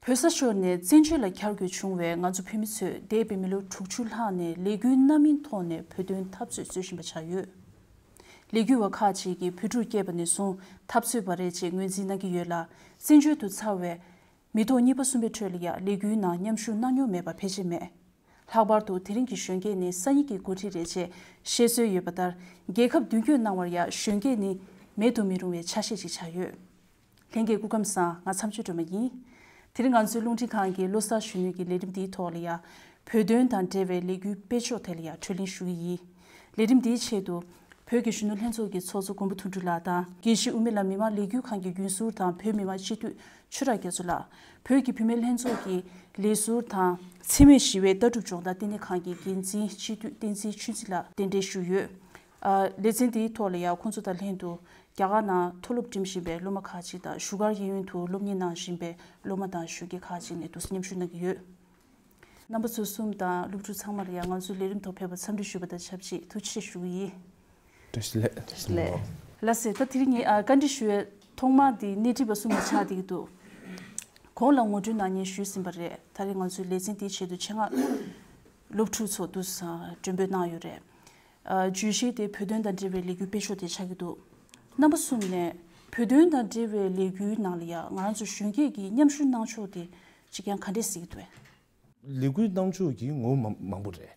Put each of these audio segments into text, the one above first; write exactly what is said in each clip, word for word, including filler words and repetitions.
བོད་ས་ཤོར་ནས་བཙན་བྱོལ་ལ་གྱར་དགོས་བྱུང་བའི་ང་ཚོ་བོད་མི་ཚོས་འདས་པའི་མི་ལོ་དྲུག་ཅུ་ལྷག་ནས་ལས་འགུལ་སྣ་མིན་ཐོག་ནས་བོད་དོན་འཐབ་རྩོད་རྩོད་བཞིན་པ་ཆགས་ཡོད། ལས་འགུལ་བ་ཁག་ཅིག་གིས་བོད་ཕྲུག་སྐྱེས་པ་ནས་བཟུང་འཐབ་རྩོད་པ་རེད་ཅེས་ངོས་འཛིན་གནང་གི་ཡོད་ལ། བཙན་བྱོལ་དུ་འཚར་བའི་མི་ཐོག་གཉིས་པ་གསུམ་པའི་ཁྲོད་ལ་ཡང་ལས་འགུལ་ནང་མཉམ་ཞུགས་གནང་མྱོང་མེད་པ་ཕལ་ཆེར་མེད། ལྷག་པར་དུ་དེ་རིང་གི་གཞོན་སྐྱེས་ནི་སང་ཉིན་གྱི་འགོ་ཁྲིད་རེད་ཅེས་བཤད་སྲོལ་ཡོད་པ་ལྟར། རྒྱལ་ཁབ་མདུན་སྐྱོད་གནང་བར་ཡང་གཞོན་སྐྱེས་ནི་མེད་དུ་མི་རུང་བའི་ཆ་ཤས་ཤིག་ཆགས་ཡོད། ལྷན་རྒྱས་སྐུ་ཁམས་བཟང་། ང་མཚམས་གཅོད་སྒྲོལ་མ་ཡིན། དེ་རིང་ང་ཚོའི་རླུང་འཕྲིན་ཁང་གི་བློ་གསར་གཞོན་ནུ་ཡི་ལས་རིམ་འདིའི་ཐོག་ལ་ཡང་བོད་དོན་དང་འབྲེལ་བའི་ལས་འགུལ་སྤེལ་ཕྱོགས་ཐད་ལ་ཡང་གྲོས་གླེང་ཞུ་གི་ཡིན། ལས་རིམ་འདིའི་ཆེད་དུ་བོད་ཀྱི་གཞོན་ནུ་ལྷན་ཚོགས་ཀྱི་ཚོགས་གཙོ་མགོན་པོ་དོན་གྲུབ་ལགས་དང་། དགེ་བཤེས་དབུ་མའི་ལམ་མི་མང་ལས་འགུལ་ཁང་གི་རྒྱུན་ཟུར་དང་བོད་མི་མང་སྤྱི་འཐུས་ཆོས་གྲགས་རྒྱ་མཚོ་ལགས། བོད་ཀྱི་བུད་མེད་ལྷན་ཚོགས་ཀྱི་ལས་ཟུར་དང་། འཚེ་མེད་ཞི་བའི་ལྟ་གྲུབ་སྦྱོང་བརྡར་ལྟེ་གནས་ཁང་གི་འགན་འཛིན་སྤྱི་འཐུས་བསྟན་འཛིན་ཆོས་འཛིན་ལགས་གདན་འདྲེན་ཞུས་ཡོད། ཨ། ལེ་ཚན་འདིའི་ཐོག་ལ་ཡང་ཁོང་ཚོ་དང་ལྷན་དུ་རྒྱ་གར་ནང་མཐོ་སློབ་འགྲིམ་བཞིན་པའི་སློབ་མ་ཁག་ཅིག་དང་། བཞུགས་སྒར་གཡས་གཡོན་དུ་སློབ་གཉེར་གནང་བཞིན་པའི་སློབ་མ་དང་གཞོན་སྐྱེས་ཁག་ཅིག་ནས་འདུག་སེ་མཉམ་ཞུགས་གནང་གི་ཡོད། རྣམ་པ་ཚོ་གསུམ་དང་སློབ་ཕྲུག་ཚང་མར་ཡང་ང་ཚོའི་ལས་རིམ་ཐོག་ཕེབས་པར་འཚམས་འདྲི་ཞུས་པ་དང་ཆབས་ཅིག་ཐུགས་རྗེ་ཆེ་ཞུ་གི་ཡིན། བཀྲ་ཤིས་བདེ་ལེགས། བཀྲ་ཤིས་བདེ་ལེགས། ལགས་སེ། ད་དེ་རིང་ངས་ཨ་བཀའ་འདྲི་ཞུ་ཡས་ཐོག་མ་དེ་སྣེ་ཁྲིད་པ་གསུམ་ལ་ཆགས་བསྡད་ཀྱི་འདུག་གོང་ལ་ངོ་སྤྲོད་གནང་མཁན་ཞུས་ཟིན་པ་རེད། ད་རེས་ང་ཚོའི་ལེ་ཚན་དེའི་ཆེད་དུ་ཆེད་མངགས་སློབ་ཕྲུག་ཚོ་འདུག་སེ་མགྲོན་འབོད་གནང་ཡོད་རེད། ཨ། བརྗོད་གཞི་དེ་བོད་དོན་དང་འབྲེལ་བའི་ལས་འགུལ་སྤེལ་ཕྱོགས་དེ་ཆགས་ཀྱི་འདུག་རྣམ་པ་གསུམ་ནས་བོད་དོན་དང་འབྲེལ་བའི་ལས་འགུལ་ནང་ལ་ཡང་ང་རང་ཚོ་གཞོན་སྐྱེས་ཀྱིས་མཉམ་ཞུགས་གནང་ཕྱོགས་དེ་གཅིག་ཀྱང་ག་འདྲས་གཟིགས་ཀྱི་འདུག་གས། ལས་འགུལ་གནང་ཕྱོགས་ཀྱི་ངོ་བོ་མང་མང་པོ་རེད།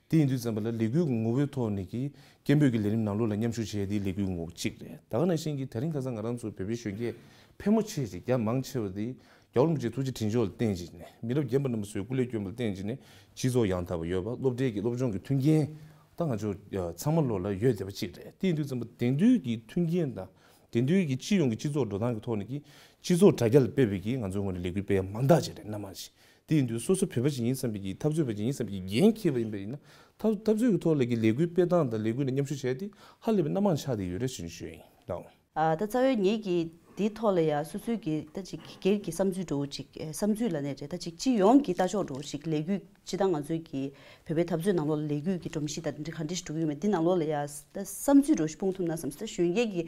དེ་ཡིན་དུས་ཙམ་པ་ལ་ལས་འགུལ་གྱི་ངོ་བོའི་ཐོག་ནས་ཀྱི་སྐད་འབོད་ཀྱི་ལས་རིམ་ནང་ལོགས་ལ་མཉམ་ཞུགས་བྱས་ཏེ་ལས་འགུལ་ངོ་བོ་གཅིག་རེད། ད་ག་ནང་བཞིན་གྱི་དེ་རིང་ཁ་སང་ང་རང་ཚོ་བོད་པའི་གཞོན་སྐྱེས་ཕལ་མོ་ཆེ་ཞིག་རྒྱ་མང་ཆེ་བ་དེ་རྒྱལ་བ་རིན་པོ་ཆེའི་ཐུགས་རྗེ་དྲིན་ཆེན་ལ་བརྟེན་བྱས་ནས། མི་རབས་རྒན་པ་རྣམ་པ་ཚོས་སྐུ་ལས་བསྐྱོན་པ་ལ་བརྟེན་བྱས་ནས་སྤྱི་ཚོགས་ཡང་དག་པ་ཡོད་པ། སློབ་གྲྭའི་གི་སློབ་སྦྱོང་གི་མཐུན་རྐྱེན་ད་ང་ཚོ་ཚང་མ་ལོགས་ལ་ཡོད་བསྡད་པ་གཅིག་རེད། དེ་ཡིན་དུས་ཙམ་པ་དེང་དུས་ཀྱི་མཐུན་རྐྱེན་དང་དེང་དུས་ཀྱི་སྤྱི་ཡོངས་ཀྱི་སྤྱི་ཚོགས་འགྲོ་སྟངས་ཀྱི་ཐོག་ནས་ཀྱི་སྤྱི་ཚོགས་དྲ་རྒྱ་ལ་དཔག་པའི་གི་ང་ཚོའི་ངོས་ནས་ལས་འགུལ་སྤེལ་ཡ་མང་དག་ཅིག་རེད། སྣ་མང་ཞིག་དེ་ཡིན་དུས་སོ་སོ་བོད་པ་ཅིག་ཡིན་བསམ་པའི་གི་འཐབ་རྩོད་པ་ཅིག་ཡིན་བསམ་པའི་གི་འགན་འཁྱེར་བ་ཡིན་པ་ཡིན་ན། འཐབ་འཐབ་རྩོད་ཀྱི་ཐོག་ལ་གི་ལས་འགུལ་སྤེལ་སྟངས་དང་ལས་འགུལ་ནང་མཉམ་ཞུགས་བྱས་ཏེ་ཧ་ལས་པའི་སྣ་མང་ཆགས་བསྡད་ཡོད་རེད་ཅེས་ཞུ་ཡིན། ལགས། ཨ། ད་རྩ་བའི་ངེད་ཀྱིས་འདིའི་ཐོག་ལ་ཡ་སོ་སོའི་གི་ད་ཅིག་སྒེར་གྱི་བསམ་ཚུལ་འདྲ་བོ་ཅིག་ཨེ། བསམ་ཚུལ་ལབ་ནའི་རེད། ད་ཅིག་སྤྱི་ཡོངས་ཀྱི་ལྟ་ཕྱོགས་འདྲ་བོ་ཞིག་ལས་འགུལ་སྤྱི་བཏང་ང་ཚོའི་གི་བོད་པའི་འཐབ་རྩོད་ནང་ལོགས་ལ་ལས་འགུལ་གྱི་སྒྲོམ་གཞི་དང་འདི་འདྲ་ག་འདྲ་ཞིག་འགྲོ་གི་ཡོད་མེད་འདི་ནང་ལོགས་ལ་ཡ་ད་བསམ་ཚུལ་འདྲ་བོ་ཞིག་སྤུངས་ཐུབ་ན་བསམ་སོང་། ད་གཞོན་སྐྱེས་ཀྱི་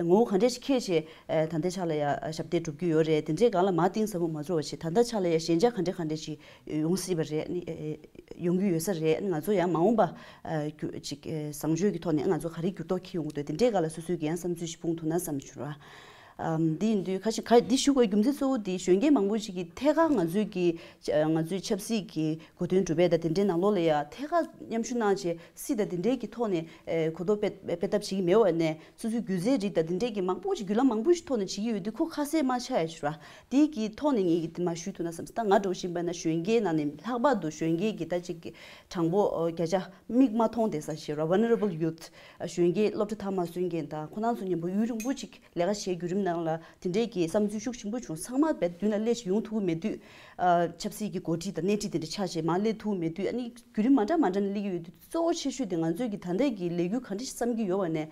ངོ་བོ་ག་འདྲ་ཞིག་འཁྱེར་བྱས་ཨེ། ད་ལྟའི་ཆ་ལ་ཡ་ཞབས་འདེགས་སྒྲུབ་ཀྱི་ཡོད་རེད། དེ་འདྲའི་སྒང་ལ་མར་གཏིང་ཟབ་པོ་མ་འགྲོ་བ་བྱས། ད་ལྟའི་ཆ་ལ་ཡ་ཞན་ཆ་ག་འདྲ་ག་འདྲ་ཞིག་ཡོང་སྲིད་པ་རེད། ཨ་ནི་ཨེ། ཡོང་གི་ཡོད་ས་རེད། ང་ཚོ་ཡང་མ་འོངས་པ་ཨ་རྒྱུ་ཅིག་ཨེ་བཟང་སྤྱོད་ཀྱི་ཐོག་ནས་ང་ཚོ་ག་རེ་འགྱུར་ལྡོག་འཁྱེར་ཡོང་གི་འདུག་དེ་འདྲའི་སྒང་ལ་སོ་སོའི་གི་ཡང་བསམ་ཚུལ་ཞིག་སྤུངས་ཐུབ་ན་བསམ་བྱུང་ར། ཨམ། འདི་ཡིན་དུས་ཁ་ཤས་ཁ་འདི་ཞུ་དགོས་རྒྱུ་མཚན་གཙོ་བོ་འདི་གཞོན་སྐྱེས་མང་པོ་ཞིག་གིས་ཐད་ཀར་ང་ཚོའི་གི་ང་ཚོའི་ཆབ་སྲིད་ཀྱི་གོ་སྟོན་གྲུབ་པ་དང་དེ་འདྲའི་ནང་ལོགས་ལ་ཡང་ཐད་ཀར་མཉམ་ཞུགས་གནང་བྱས་སྲིད་དང་དེ་འདྲའི་གི་ཐོག་ནས་ཨེ་གོ་རྟོགས་སྤེལ་སྤེལ་ཐབས་བྱེད་ཀྱི་མེད་པ་ནས། སོ་སོའི་སྒྱུ་རྩལ་རིགས་དང་དེ་འདྲས་ཀྱི་མང་པོ་ཞིག་བརྒྱུད་ལམ་མང་པོ་ཞིག་ཐོག་ནས་བྱེད་ཀྱི་ཡོད་དུས་ཁོ་ཁ་གསལ་མ་ཆགས་ཡ་ཞུ་ར། དེའི་གི་ཐོག་ནས་ངེད་ཀྱིས་དེ་མ་ཞུས་ཐུབ་ན་བསམ། ད་ང་འདྲ་བོ་ཞིག་ཡིན་པ་ན་གཞོན་སྐྱེས་ནང་ནས་ལྷག་པར་དུ་གཞོན་སྐྱེས་ཀྱི་ད་ཅིག་གི་གྲངས་འབོར་ཨོ་བརྒྱ་ཆ་མིག་མ་མཐོང་བསྡད་ས་ཞིག་ར། Vulnerable youth། གཞོན་སྐྱེས་སློབ་གྲྭ་མཐར་མ་སོན་མཁན་དང་ཁོ་རང་ཚོ་མཉམ་པོ་ཡུན་རིང་པོ་ཅིག་ལས་ཀ་བྱེད་བརྒྱུད་རིམ་ནང་ལ་དེ་འདྲས་ཀྱི་བསམ་ཚུལ་ཤུགས་ཆེན་པོ་བྱུང་། ཚང་མ་རྦད་མདུན་ལ་སླེབས་ཤིག་ཡོང་ཐུབ་ཀྱི་མེད་དུས། ཨ། ཆབ་སྲིད་ཀྱི་འགོ་ཁྲིད་དང་སྣེ་ཁྲིད་དེ་འདྲ་ཆགས་བྱས་མར་སླེབས་ཐུབ་ཀྱི་མེད་དུས། ཨ་ནི་བརྒྱུད་རིམ་མ་འདྲ་མ་འདྲ་ནས་སླེབས་ཀྱི་ཡོད་དུས། གཙོ་བོ་ཆེ་ཤོས་དེ་ང་ཚོས་ཀྱི་ད་ལྟའི་གི་ལས་འགུལ་ག་འདྲ་ཞིག་བསམ་གྱི་ཡོད་པ་ནས།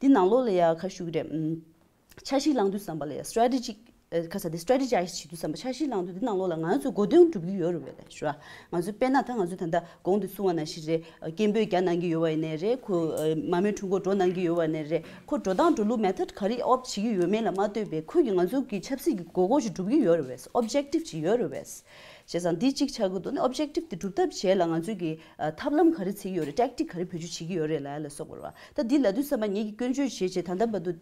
འདི་ནང་ལོགས་ལ་ཡ་ཁ་ཞུ་གི་རེད། ཨམ། འཆར་གཞི་བླངས་དུས་ཙམ་པ་ལ་ཡ་strategic ཨ། ཁ་ས་དེ་strategize བྱེད་དུས་ཙམ་པ་འཆར་གཞི་བླངས་དུས་འདི་ནང་ལོགས་ལ་ང་ཚོ་གོ་དོན་སྒྲུབ་ཀྱི་ཡོད་རེད་པས་ལགས་ཞུ་བ། ང་ཚོ་དཔེར་ན་ད་ང་ཚོ་ད་ལྟ་གོང་དུ་གསུངས་པ་ནང་བཞིན་རེད། སྐད་འབོད་རྒྱག་གནང་གི་ཡོད་པ་ཡིན་ནའི་རེད། ཁོ་མར་མེ་ཁྲོམ་སྐོར་འགྲོ་གནང་གི་ཡོད་པ་ཡིན་ནའི་རེད། ཁོ་འགྲོ་སྟངས་འགྲོ་ལུགས་method ག་རེ་opt བྱེད་ཀྱི་ཡོད་མེད་ལ་མ་ལྟོས་པའི་ཁོ་གིས་ང་ཚོ་གི་ཆབ་སྲིད་ཀྱི་དགོས་མཁོ་ཞིག་སྒྲུབ་ཀྱི་ཡོད་རེད་པས། objective ཅིག་ཡོད་རེད་པས། བྱས་ཙང་འདི་གཅིག་ཆགས་ཀྱི་འདུག་ནི་objective དེ་སྒྲུབ་ཐབས་བྱས་ལ་ང་ཚོས་ཀྱི་ཨ་ཐབས་ལམ་ག་རེ་འཚོལ་གྱི་ཡོད་རེད། tactic ག་རེ་བེད་སྤྱོད་བྱེད་ཀྱི་ཡོད་རེད་ལབ་ཡ་ལ་སོགས་པ་རེད་བ། ད་འདི་ལབ་དུས་ཙམ་པ་ངེད་ཀྱིས་སྐྱོན་བརྗོད་བྱས་བྱས་ད་ལྟ་བར་དུ་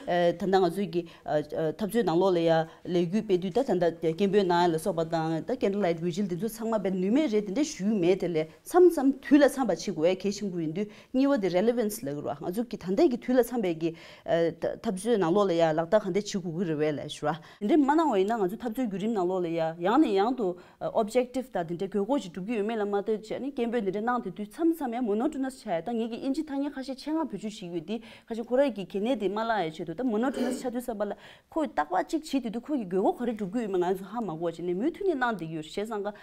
ཨ་ད་ལྟ་ང་ཚོས་ཀྱི་ཨ་ཨ་འཐབ་རྩོད་ནང་ལོགས་ལ་ཡ་ལས་འགུལ་སྤེལ་དུས་ད་ད་ལྟ་སྐད་འབོད་གནང་ཡ་ལ་སོགས་པ་དང་ད་candle light vigil འདི་ཚོ་ཚང་མ་དཔེ་ནུས་མེད་རེད། དེ་འདྲ་ཞུས་མེད། དེ་ལས་མཚམས་མཚམས་དུས་ལ་འཚམས་པ་བྱེད་དགོས་ཡ་གལ་ཆེན་པོ་ཡིན་དུས། གཉིས་པ་དེ་relevance ལབ་ཀྱི་རེད་བ། ང་ཚོ་གི་ད་ལྟའི་གི་དུས་ལ་འཚམས་པའི་གི་ཨ་ད་འཐབ་རྩོད་ནང་ལོགས་ལ་ཡ་ལག་བསྟར་ག་འདྲ་བྱེད་དགོས་ཀྱི་རེད་བས་ལབ་ཞུ་བ། དེ་འདྲ་མ་གནང་བ་ཡིན་ན་ང་ཚོ་འཐབ་རྩོད་བརྒྱུད་རིམ་ནང་ལོགས་ལ་ཡ་ཡང་ནས་ཡང་དུ་ཨ་objective དང་དེ་འདྲའི་དགོས་མཁོ་ཞིག་སྒྲུབ་ཀྱི་ཡོད་མེད་ལ་མ་ལྟོས་བྱས་ནས་སྐད་འབོད་འདི་འདྲ་གནང་བསྡད་དུས་མཚམས་མཚམས་ཡ་monotonous ཆགས་ཡ། ད་ངེད་ཀྱིས་དབྱིན་ཇི་ཐ་སྙད་ཁ་ཤས་ཆེད་མངགས་བེད་སྤྱོད་བྱེད་ཀྱི་ཡོད་དེ། ཁ་ཤས་ཁོ་རང་གི་གལ་གནད་དེ་མ་བརླག་ཡ་ཆེད་དུ། ད་monotonous ཆགས་དུས་ཙམ་པ་ལ་ཁོས་རྟག་པར་གཅིག་བྱེད་དུས་དུས་ཁོ་གི་དགོས་མཁོ་ག་རེ་སྒྲུབ་ཀྱི་ཡོད་མེད་ང་ཚོ་ཧ་མ་གོ་བ་བྱས་ནས་མུ་མཐུད་ནས་གནང་བསྡད་ཀྱི་ཡོད་རེད། བྱས་ཙང་ཀ་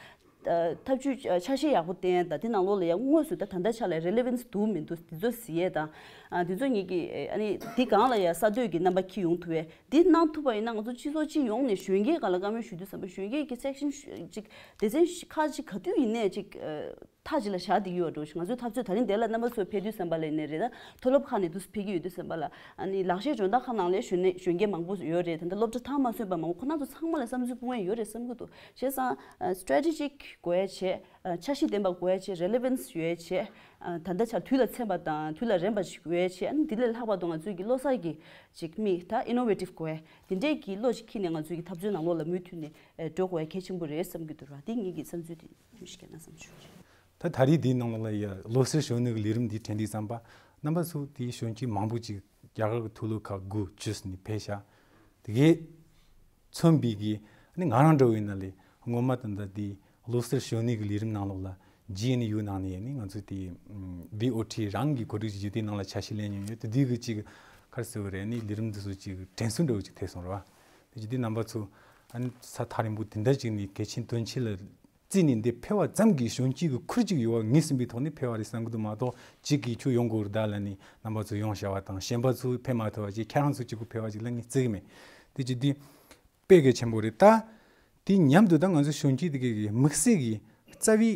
ཨ་འཐབ་ཇུས་ཨ་འཆར་གཞི་ཡག་པོ་བཏིང་། ད་དེ་ནང་ལོགས་ལ་ཡང་དངོས་སུ་ད་ད་ལྟ་ཆ་ལ་relevance འདུག་མི་འདུག་འདི་ཚོ་གཟིགས་ཡས་དང་། ཨ་འདི་ཚོ་ངེད་ཀྱིས་ཨ་ནི་འདི་སྒང་ལ་ཡང་གསར་གཏོད་ཀྱི་རྣམ་པ་འཁྱེར་ཡོང་ཐུབ་པས། འདི་གནང་ཐུབ་པ་ཡིན་ན་ང་ཚོ་སྤྱི་ཚོགས་སྤྱི་ཡོངས་ནས་གཞོན་སྐྱེས་སྒང་ལ་བཀའ་མོལ་ཞུ་དུས་ཙམ་པ་གཞོན་སྐྱེས་ཀྱི་section ཅིག་སྡེ་ཚན་ཁག་ཅིག་ག་དུས་ཡིན་ནའི་ཅིག་ཨ་ མཐའ་གཅིག་ལ་བཞག་བསྡད་ཀྱི་ཡོད་འགྲོ་ཞིག་ང་ཚོའི་འཐབ་རྩོད་ད་རིང་དེ་ལ་རྣམ་པ་ཚོ་ཕེབས་དུས་ཙམ་པ་ལ་ནས་རེད། ད་མཐོ་སློབ་ཁག་ནས་དུས་ཕེབས་ཀྱི་ཡོད་དུས་ཙམ་པ་ལ་ཨ་ནི་ལག་ཤེས་སྦྱོང་བརྡར་ཁང་ནང་ལ་གཞོན་ནས་གཞོན་སྐྱེས་མང་པོ་ཡོད་རེད། ད་ལྟ་སློབ་གྲྭ་མཐའ་མ་སོན་པ་མང་པོ་ཁོ་རང་ཚོ་ཚང་མ་ལ་བསམ་ཚུལ་སྤུངས་ཡས་ཡོད་རེད་བསམ་གྱི་འདུག་བྱས་ཙང་strategic་དགོས་ཡས་བྱས། འཆར་གཞི་ལྡན་པ་དགོས་ཡས་བྱས། relevance་ཡོད་ཡས་བྱས། ད་ལྟ་ཆར་དུས་ལ་འཚམ་པ་དང་དུས་ལ་རན་པ་ཞིག་ཡོད་ཡས་བྱས། ཨ་ནི་འདི་ལས་ལྷག་པ་དང་ང་ཚོའི་གི་བློ་གསར་གྱི་ཅིག་མི་ད་innovative་དགོས་ཡས་འདི་འདྲས་ཀྱི་བློ་ཞིག་འཁྱེར་ནས་ང་ཚོའི་གི་འཐབ་རྩོད་ནང་ལོགས་ལ་མུ་མཐུད་ནས་འགྲོ་དགོས་ཡས་གལ་ཆེན་པོ་རེད་བསམ་གྱི་འདུག་ར། འདི་ངེད་ཀྱི་བསམ་ཚུལ་དེ་ཐུང་ཞིག་བསྐྱལ་ན་བསམ་བྱུང་། ད་ད་རེས་འདིའི་ནང་ལོགས་ལ་ཡ་བློ་གསར་གཞོན་ནུ་གི་ལས་རིམ་འདི་དྲན་དུས་ཙམ་པ་རྣམ་པ་ཚོ་དེའི་གཞོན་སྐྱེས་མང་པོ་ཅིག་རྒྱ་གར་གྱི་མཐོ་སློབ་ཁག་དགུ་བཅུ་ནས་ཕེབས་ཤག་དེ་གའི་མཚོན་པའི་གི་ནི་ང་རང་འདྲ་བོ་ཡིན་ན་ལས་སྔོན་མ་ད་ལྟ་དེ་བློ་གསར་གཞོན་ནུ་གི་ལས་རིམ་ནང་ལོགས་ལ་ཇི་ཨེན་ཡུ་ནང་ནས་ནི་ང་ཚོ་དེ་བི་ཨོ་ཊི་རང་གི་གོ་སྒྲིག་བྱས་དེ་ནང་ལ་ཆ་ཤས་ལེན་མྱོང་ཡོད། དེ་དུས་གི་ཅིག་ག་རེ་ཟེར་བ་རེད། ནི་ལས་རིམ་འདི་ཚོ་ཅིག་དྲན་གསོ་འདྲ་བོ་ཅིག་ཐེབས་སོང་ར་བ། དེ་བྱས་དུས་རྣམ་པ་ཚོ་ཨ་ནི་ས་ཐག་རིང་པོ་དེ་འདྲ་ཅིག་ནས་གལ་ཆེན་དོན་ཆེ་ལ་བརྩིས་ནས་འདི་ཕེབས་པ་ཙམ་གྱིས་གཞོན་སྐྱེས་ཀྱི་ཁུར་ཅིག་ཡོད་པ་ངེས་ཟིན་པའི་ཐོག་ནས་ཕེབས་པ་རེད་བསམ་གྱི་འདུག་མ་གཏོགས་གཅིག་གིས་ཁྱོད་ཡོང་དགོས་རེད་ད་ལབ་ནས་རྣམ་པ་ཚོ་ཡོང་བྱ་བ་དང་གཞན་པ་ཚོ་ཕེབས་མ་ཐུབ་པ་ཅིག་ཁྱེད་རང་ཚོ་གཅིག་པུ་ཕེབས་པ་ཅིག་ལ་ངས་བརྩི་གི་མེད། དེ་བྱས་དུས་དཔེ་གལ་ཆེན་པོ་རེད། ད་དེ་མཉམ་དུ་ད་ང་ཚོ་གཞོན་སྐྱེས་དེ་གའི་དམིགས་བསལ་གྱི་རྩ་བའི་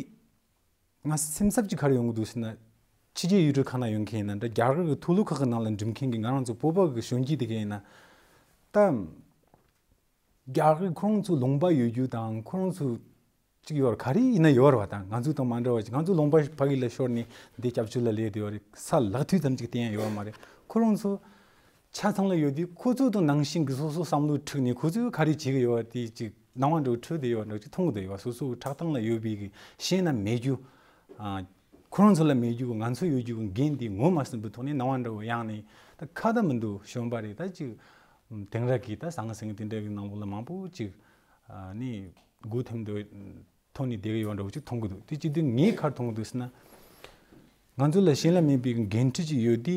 ང་སེམས་འཚབ་ཅིག་ག་རེ་ཡོང་གི་འདུག་ཟེར་ན། ཕྱི་རྒྱལ་ཡུལ་གྲུ་ཁག་ནང་ཡོང་མཁན་ཡིན་ན་འདྲ། རྒྱ་གར་གྱི་མཐོ་སློབ་ཁག་གི་ནང་ལ་འགྲིམ་མཁན་གྱི་ང་རང་ཚོ་བོད་པ་གི་གཞོན་སྐྱེས་དེ་གའི་ཡིན་ན། ད་རྒྱ་གར་ཁོ་རང་ཚོ་ལུང་པ་ཡོད་རྒྱུ་དང་ཁོ་རང་ཚོ་ཅིག་ཡོད་ར་ག་རེ་ཡིན་ན་ཡོད་ར་བ་དང་ང་ཚོ་དང་མ་འདྲ་བ་ཅིག་ང་ཚོ་ལུང་པ་ཕ་གི་ལ་ཤོར་ནས་འདི་སྐྱབས་བཅོལ་ལ་སླེབས་བསྡད་ཡོད་རེད། ས་ལག་མཐིལ་ཙམ་ཅིག་བསྟན་ཡ་ཡོད་མ་རེད། ཁོ་རང་ཚོ་ཆ་ཚང་ལ་ཡོད་དུས་ཁོ་ཚོ་དང་ནང་བཞིན་གྱི་སོ་སོ་བསམ་བློ་འཁྲུག་ནས་ཁོ་ཚོས་ག་རེ་བྱེད་ཀྱི་ཡོད་པ་དེ་ཅིག་སྣང་བ་འདྲ་བོ་འཁྲུལ་བསྡད་ཡོད་པ་འདྲ་བོ་ཅིག་མཐོང་གི་འདུག་ཡོད་པ། སོ་སོའི་ཁྲག་ཐང་ལ་ཡོད་པའི་གི་གཞན་ན་མེད་རྒྱུ། ཨ། ཁོ་རང་ཚོ་ལ་མེད་རྒྱུ་གི་ང་ཚོ་ཡོད་རྒྱུ་གི་འགན་དེ་ངོ་མ་ཟིན་པའི་ཐོག་ནས་སྣང་བ་འདྲ་བོ་ཡང་ནས་ད་ཁ་ད་མི་འདུག་གཞོན་པ་རེད། ད་ཅིག་དེང་རབས་ཀྱི་ད་ཟང་ཟིང་དེ་འདྲ་གི་ནང་ལོགས་ལ་མང་པོ་ཅིག་ཨ་ནི་སྒོ་ཐེམ་དུ་ཐོན་ནས་བསྡད་ཀྱི་ཡོད་འདྲ་བོ་ཅིག་མཐོང་གི་འདུག་དེ་ཅིག་དུས་ངས་ག་རེ་མཐོང་གི་འདུག་ཟེར་ན། ང་ཚོ་ལ་གཞན་ལ་མེད་པའི་འགན་འཁྲི་ཅིག་ཡོད་དེ།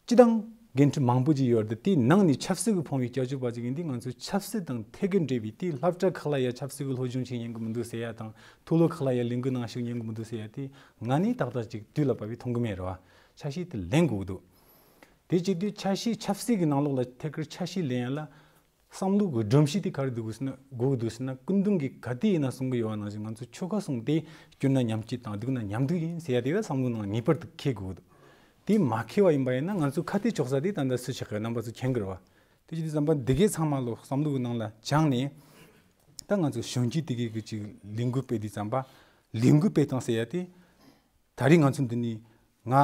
སྤྱི་བཏང་འགན་འཁྲི་མང་པོ་ཅིག་ཡོད་རེད། དེའི་ནང་ནས་ཆབ་སྲིད་ཀྱི་ཕུང་བོའི་སྐྱབས་བཅོལ་བ་ཅིག་ཡིན་དུས་ང་ཚོས་ཆབ་སྲིད་དང་ཐད་ཀར་འབྲེལ་བའི་དེའི་སློབ་གྲྭ་ཁག་ལ་ཡ་ཆབ་སྲིད་ཀྱི་སློབ་སྦྱོང་བྱེད་ཉན་གི་མི་འདུག་ཟེར་ཡ་དང་མཐོ་སློབ་ཁག་ལ་ཡ་ལས་འགུལ་ནང་ཞུགས་ཉན་གི་མི་འདུག་ཟེར་ཡ་དེ་ང་ནི་ཏག་ཏག་ཅིག་དུས་ལ་བབ་པའི་མཐོང་གི་མེད་རེད་བ། ཆ་ཤས་དེ་ལེན་དགོས་ཀྱི་འདུག་དེ་བྱེད་དུས་ཆ་ཤས་ཆབ་སྲིད་ཀྱི་ནང་ལོགས་ལ་ཐད་ཀར་ཆ་ཤས་ལེན་ཡ་ལ། བསམ་བློ་གི་སྒྲོམ་གཞི་དེ་ག་རེ་འདུག་ཟེར་ན་དགོས་འདུག་ཟེར་ན། སྐུ་མདུན་གྱིས་ག་དུས་ཡིན་ན་གསུང་གི་ཡོད་པ་ནང་བཞིན་ང་ཚོ་ཆོལ་ཁ་གསུམ་དེ་བསྐྱུར་ན་ཉམས་སྐྱིད་དང་སྡུག་ན་ཉམས་སྡུག་ཡིན་ཟེར་ཡ་དེ་ག་བསམ་བློ་ནང་ངེས་པར་དུ་འཁེལ་དགོས་འདུག་དེ་མ་འཁེལ་བ་ཡིན་པ་ཡིན་ན་ང་ཚོ་ཁ་གཏད་གཅོག་ས་དེ་ད་ལྟ་སུ་ཆགས་ཀྱི་རྣམ་པ་ཚོ་མཁྱེན་གྱི་རེད་བ། དེ་བྱེད་དུས་ཙམ་པ་འདི་གའི་ཚང་མ་ལོ་བསམ་བློ་གི་ནང་ལ་བཅངས་ནས་ད་ང་ཚོ་གཞོན་སྐྱེས་དེ་གའི་གི་ཅིག་ལས་འགུལ་སྤེལ་དུས་ཙམ་པ་ལས་འགུལ་སྤེལ་སྟངས་ཟེར་ཡ་དེ་ད་རེས་ང་ཚོ་འདི་ནས་ང་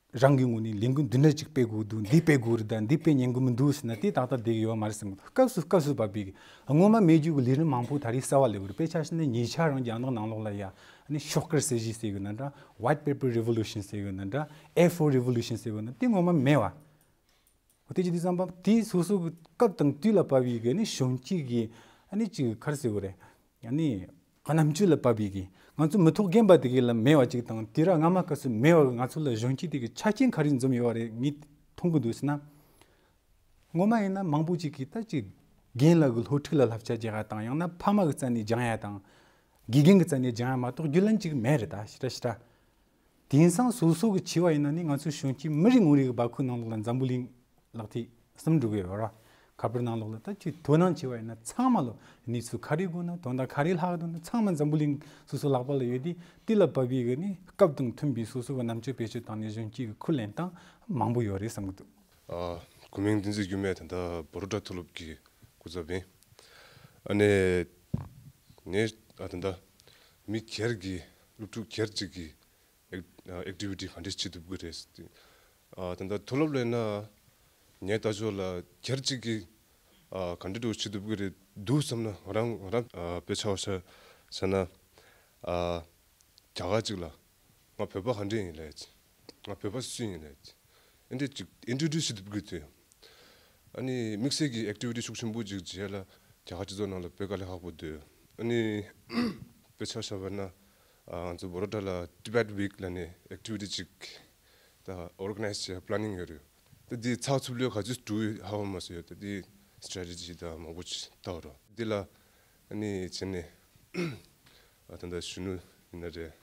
རང་གི་ངོས་ནས་ལས་འགུལ་འདི་འདྲ་ཅིག་སྤེལ་དགོས་འདུག་འདི་སྤེལ་དགོས་རེད་ད་འདི་སྤེལ་ཉན་གི་མི་འདུག་ཟེར་ན་དེ་ཏག་ཏག་བསྡད་ཀྱི་ཡོད་མ་རེད་བསམ་གི་འདུག་སྐབས་སུ་སྐབས་སུ་བབས་པའི་སྔོན་མ་མེད་རྒྱུ་གི་ལས་རིམ་མང་པོ་ད་རེས་གསར་བ་སླེབས་ཀྱི་རེད། དཔེ་ཆ་བཞག་ན་ཉེ་ཆར་རང་རྒྱ་ནག་ནང་ལོགས་ལ་ཡ་ནི་ཤོག་དཀར་ཟེར་གཞི་ཟེར་གི་ན་འདྲ། White Paper Revolution ཟེར་གི་ན་འདྲ། ཨེ་ཕོར་རི་ཝོ་ལུ་ཤན་ཟེར་གི་ན་དེ་སྔོན་མ་མེད་བ། འོ་དེ་ཅི་དེ་བསམ་པ་དེ་སོ་སོ་གི་སྐབས་དང་དུས་ལ་བབས་པའི་གི་ནི་གཞོན་སྐྱེས་ཀྱི་ཨ་ནི་ཅིག་ག་རེ་ཟེར་དགོས་རེད། ཨ་ནི་རྣམ་དཔྱོད་ལ་བབས་པའི་གི་ང་ཚོ་མི་ཐོག་རྒན་པ་དེ་གི་ལ་མེད་བ་ཅིག་དང་དེ་ར་སྔ་མ་སྐབས་སུ་མེད་བ་གི་ང་ཚོ་ལ་གཞོན་སྐྱེས་དེ་གི་ཆ་རྐྱེན་ག་རེ་འཛོམས་ཡོད་བ་རེད་ངས་མཐོང་གི་འདུག་ཟེར་ན། སྔོན་མ་ཡིན་ན་མང་པོ་ཅིག་གིས་ད་ཅིག་རྒན་ལགས་ཀྱི་སློབ་ཕྲུག་ལ་བསླབ་བྱ་རྒྱག་ཡ་དང་ཡང་ན་ཕ་མ་གི་རྩ་ནས་སྦྱང་ཡ་དང་། དགེ་རྒན་གྱི་རྩ་ནས་སྦྱང་ཡ་མ་གཏོགས་རྒྱུས་ལོན་ཅིག་མེད་རེད་ད་ཞེ་དྲག་ཞེ་དྲག་དེང་སང་སོ་སོ་གི་འཆི་བ་ཡིན་ན་ནི་ང་ཚོ་གཞོན་སྐྱེས་མི་རེ་ངོ་རེ་གི་སྦ་ཁུག་ནང་ལོགས་ལ་འཛམ་བུ་གླིང་ལག་མཐིལ་གསུམ་འགྲོ་གི་ཡོད་ར། ཁ་པར་ནང་ལོགས་ལ་ད་ཅིག་དོ་སྣང་བྱས་པ་ཡིན་ན་ཚང་མ་ལོ་གནས་ཚུལ་ག་རེ་དགོས་ན་དོན་དག་ག་རེ་ལྷག་འདུག་ན་ཚང་མ་འཛམ་བུ་གླིང་སོ་སོ་ལག་པ་ལ་ཡོད་དུས་དེ་ལ་བབས་པའི་གི་ནི་སྐབས་དང་མཐུན་པའི་སོ་སོ་གི་རྣམ་དཔྱོད་བེད་སྤྱོད་བཏང་ནས་གཞོན་སྐྱེས་ཀྱི་ཁུར་ལེན་སྟངས་མང་པོ་ཡོད་རེད་བསམ་གི་འདུག་ཨ། གོ་མིང་བསྟན་འཛིན་འགྱུར་མེད། ད་ལྟ་བོ་རོ་ཊ་མཐོ་སློབ་ཀྱི་སྐུ་ཚབ་ཡིན། ཨ་ནི་ངས་ཨ་ད་ལྟ་མི་སྒེར་གྱི་སློབ་ཕྲུག་སྒེར་གཅིག་གི་ཨེག་ཨེག་ཊི་བི་ཊི་ག་འདྲས་བྱེད་ཐུབ་ཀྱི་རེད། ཨ་ད་ལྟ་མཐོ་སློབ་ལབ་ན་ངའི་ལྟ་ཕྱོགས་ལ་སྒེར་གཅིག་གིས་ཨ་ག་འདྲས་འདྲ་བོ་བྱེད་ཐུབ་ཀྱི་རེད་འདུག་བསམ་ན། ང་རང་ང་རང་ཨ་དཔེ་ཆ་བ་ཆ་བཞག་ན་ཨ། རྒྱ་གར་གཅིག་ལ་ང་བོད་པ་ག་འདྲས་ཡིན་ལབ་ཡ་ཅིག་ང་བོད་པ་སུ་ཡིན་ལབ་ཡ་ཅིག་ཨེ་འདྲས་ཅིག་ཨིན་ཊྲོ་ཌིའུ་སི་བྱེད་ཐུབ་ཀྱི་འདུག་ཨ་ནི་དམིགས་བསལ་གྱི་ཨེག་ཊི་བི་ཊི་ཤུགས་ཆེན་པོ་ཅིག་བྱེད་ཡ་ལ་རྒྱ་གར་སྤྱི་ཚོགས་ནང་ལ་དཔེ་དཀའ་ལས་ཁག་པོ་འདུག་ཨ་ནི་དཔེ་ཆ་བཞག་པ་ན་ཨ་ང་ཚོ་བོ་རོ་ཊ་ལ་ཊི་བེཊ་ཝིག་ལབ་ནས་ཨེག་ཊི་བི་ཊི་ཅིག་ད་ཨོར་ག་ནའི་ཛི་བྱེད་པ་པི་ལེ་ནིང་ཡོད་རེད། ད་འདི་ཚགས་ཚུད་ལོས་ག་ཚོད་འགྲོ་ཡོད་ཧ་གོ་མ་སོང་ཡོད། ད་འདི་སི་ཊེ་རེ་ཊི་ཇི་དང་མང་པོ་ཅིག་ལྟ་བ་རོ། འདི་ལ་ཨ་ནི་བྱས་ནས་ཨ་ད་ལྟ་གཞོན་ནུ་ཡིན་ན་རེད།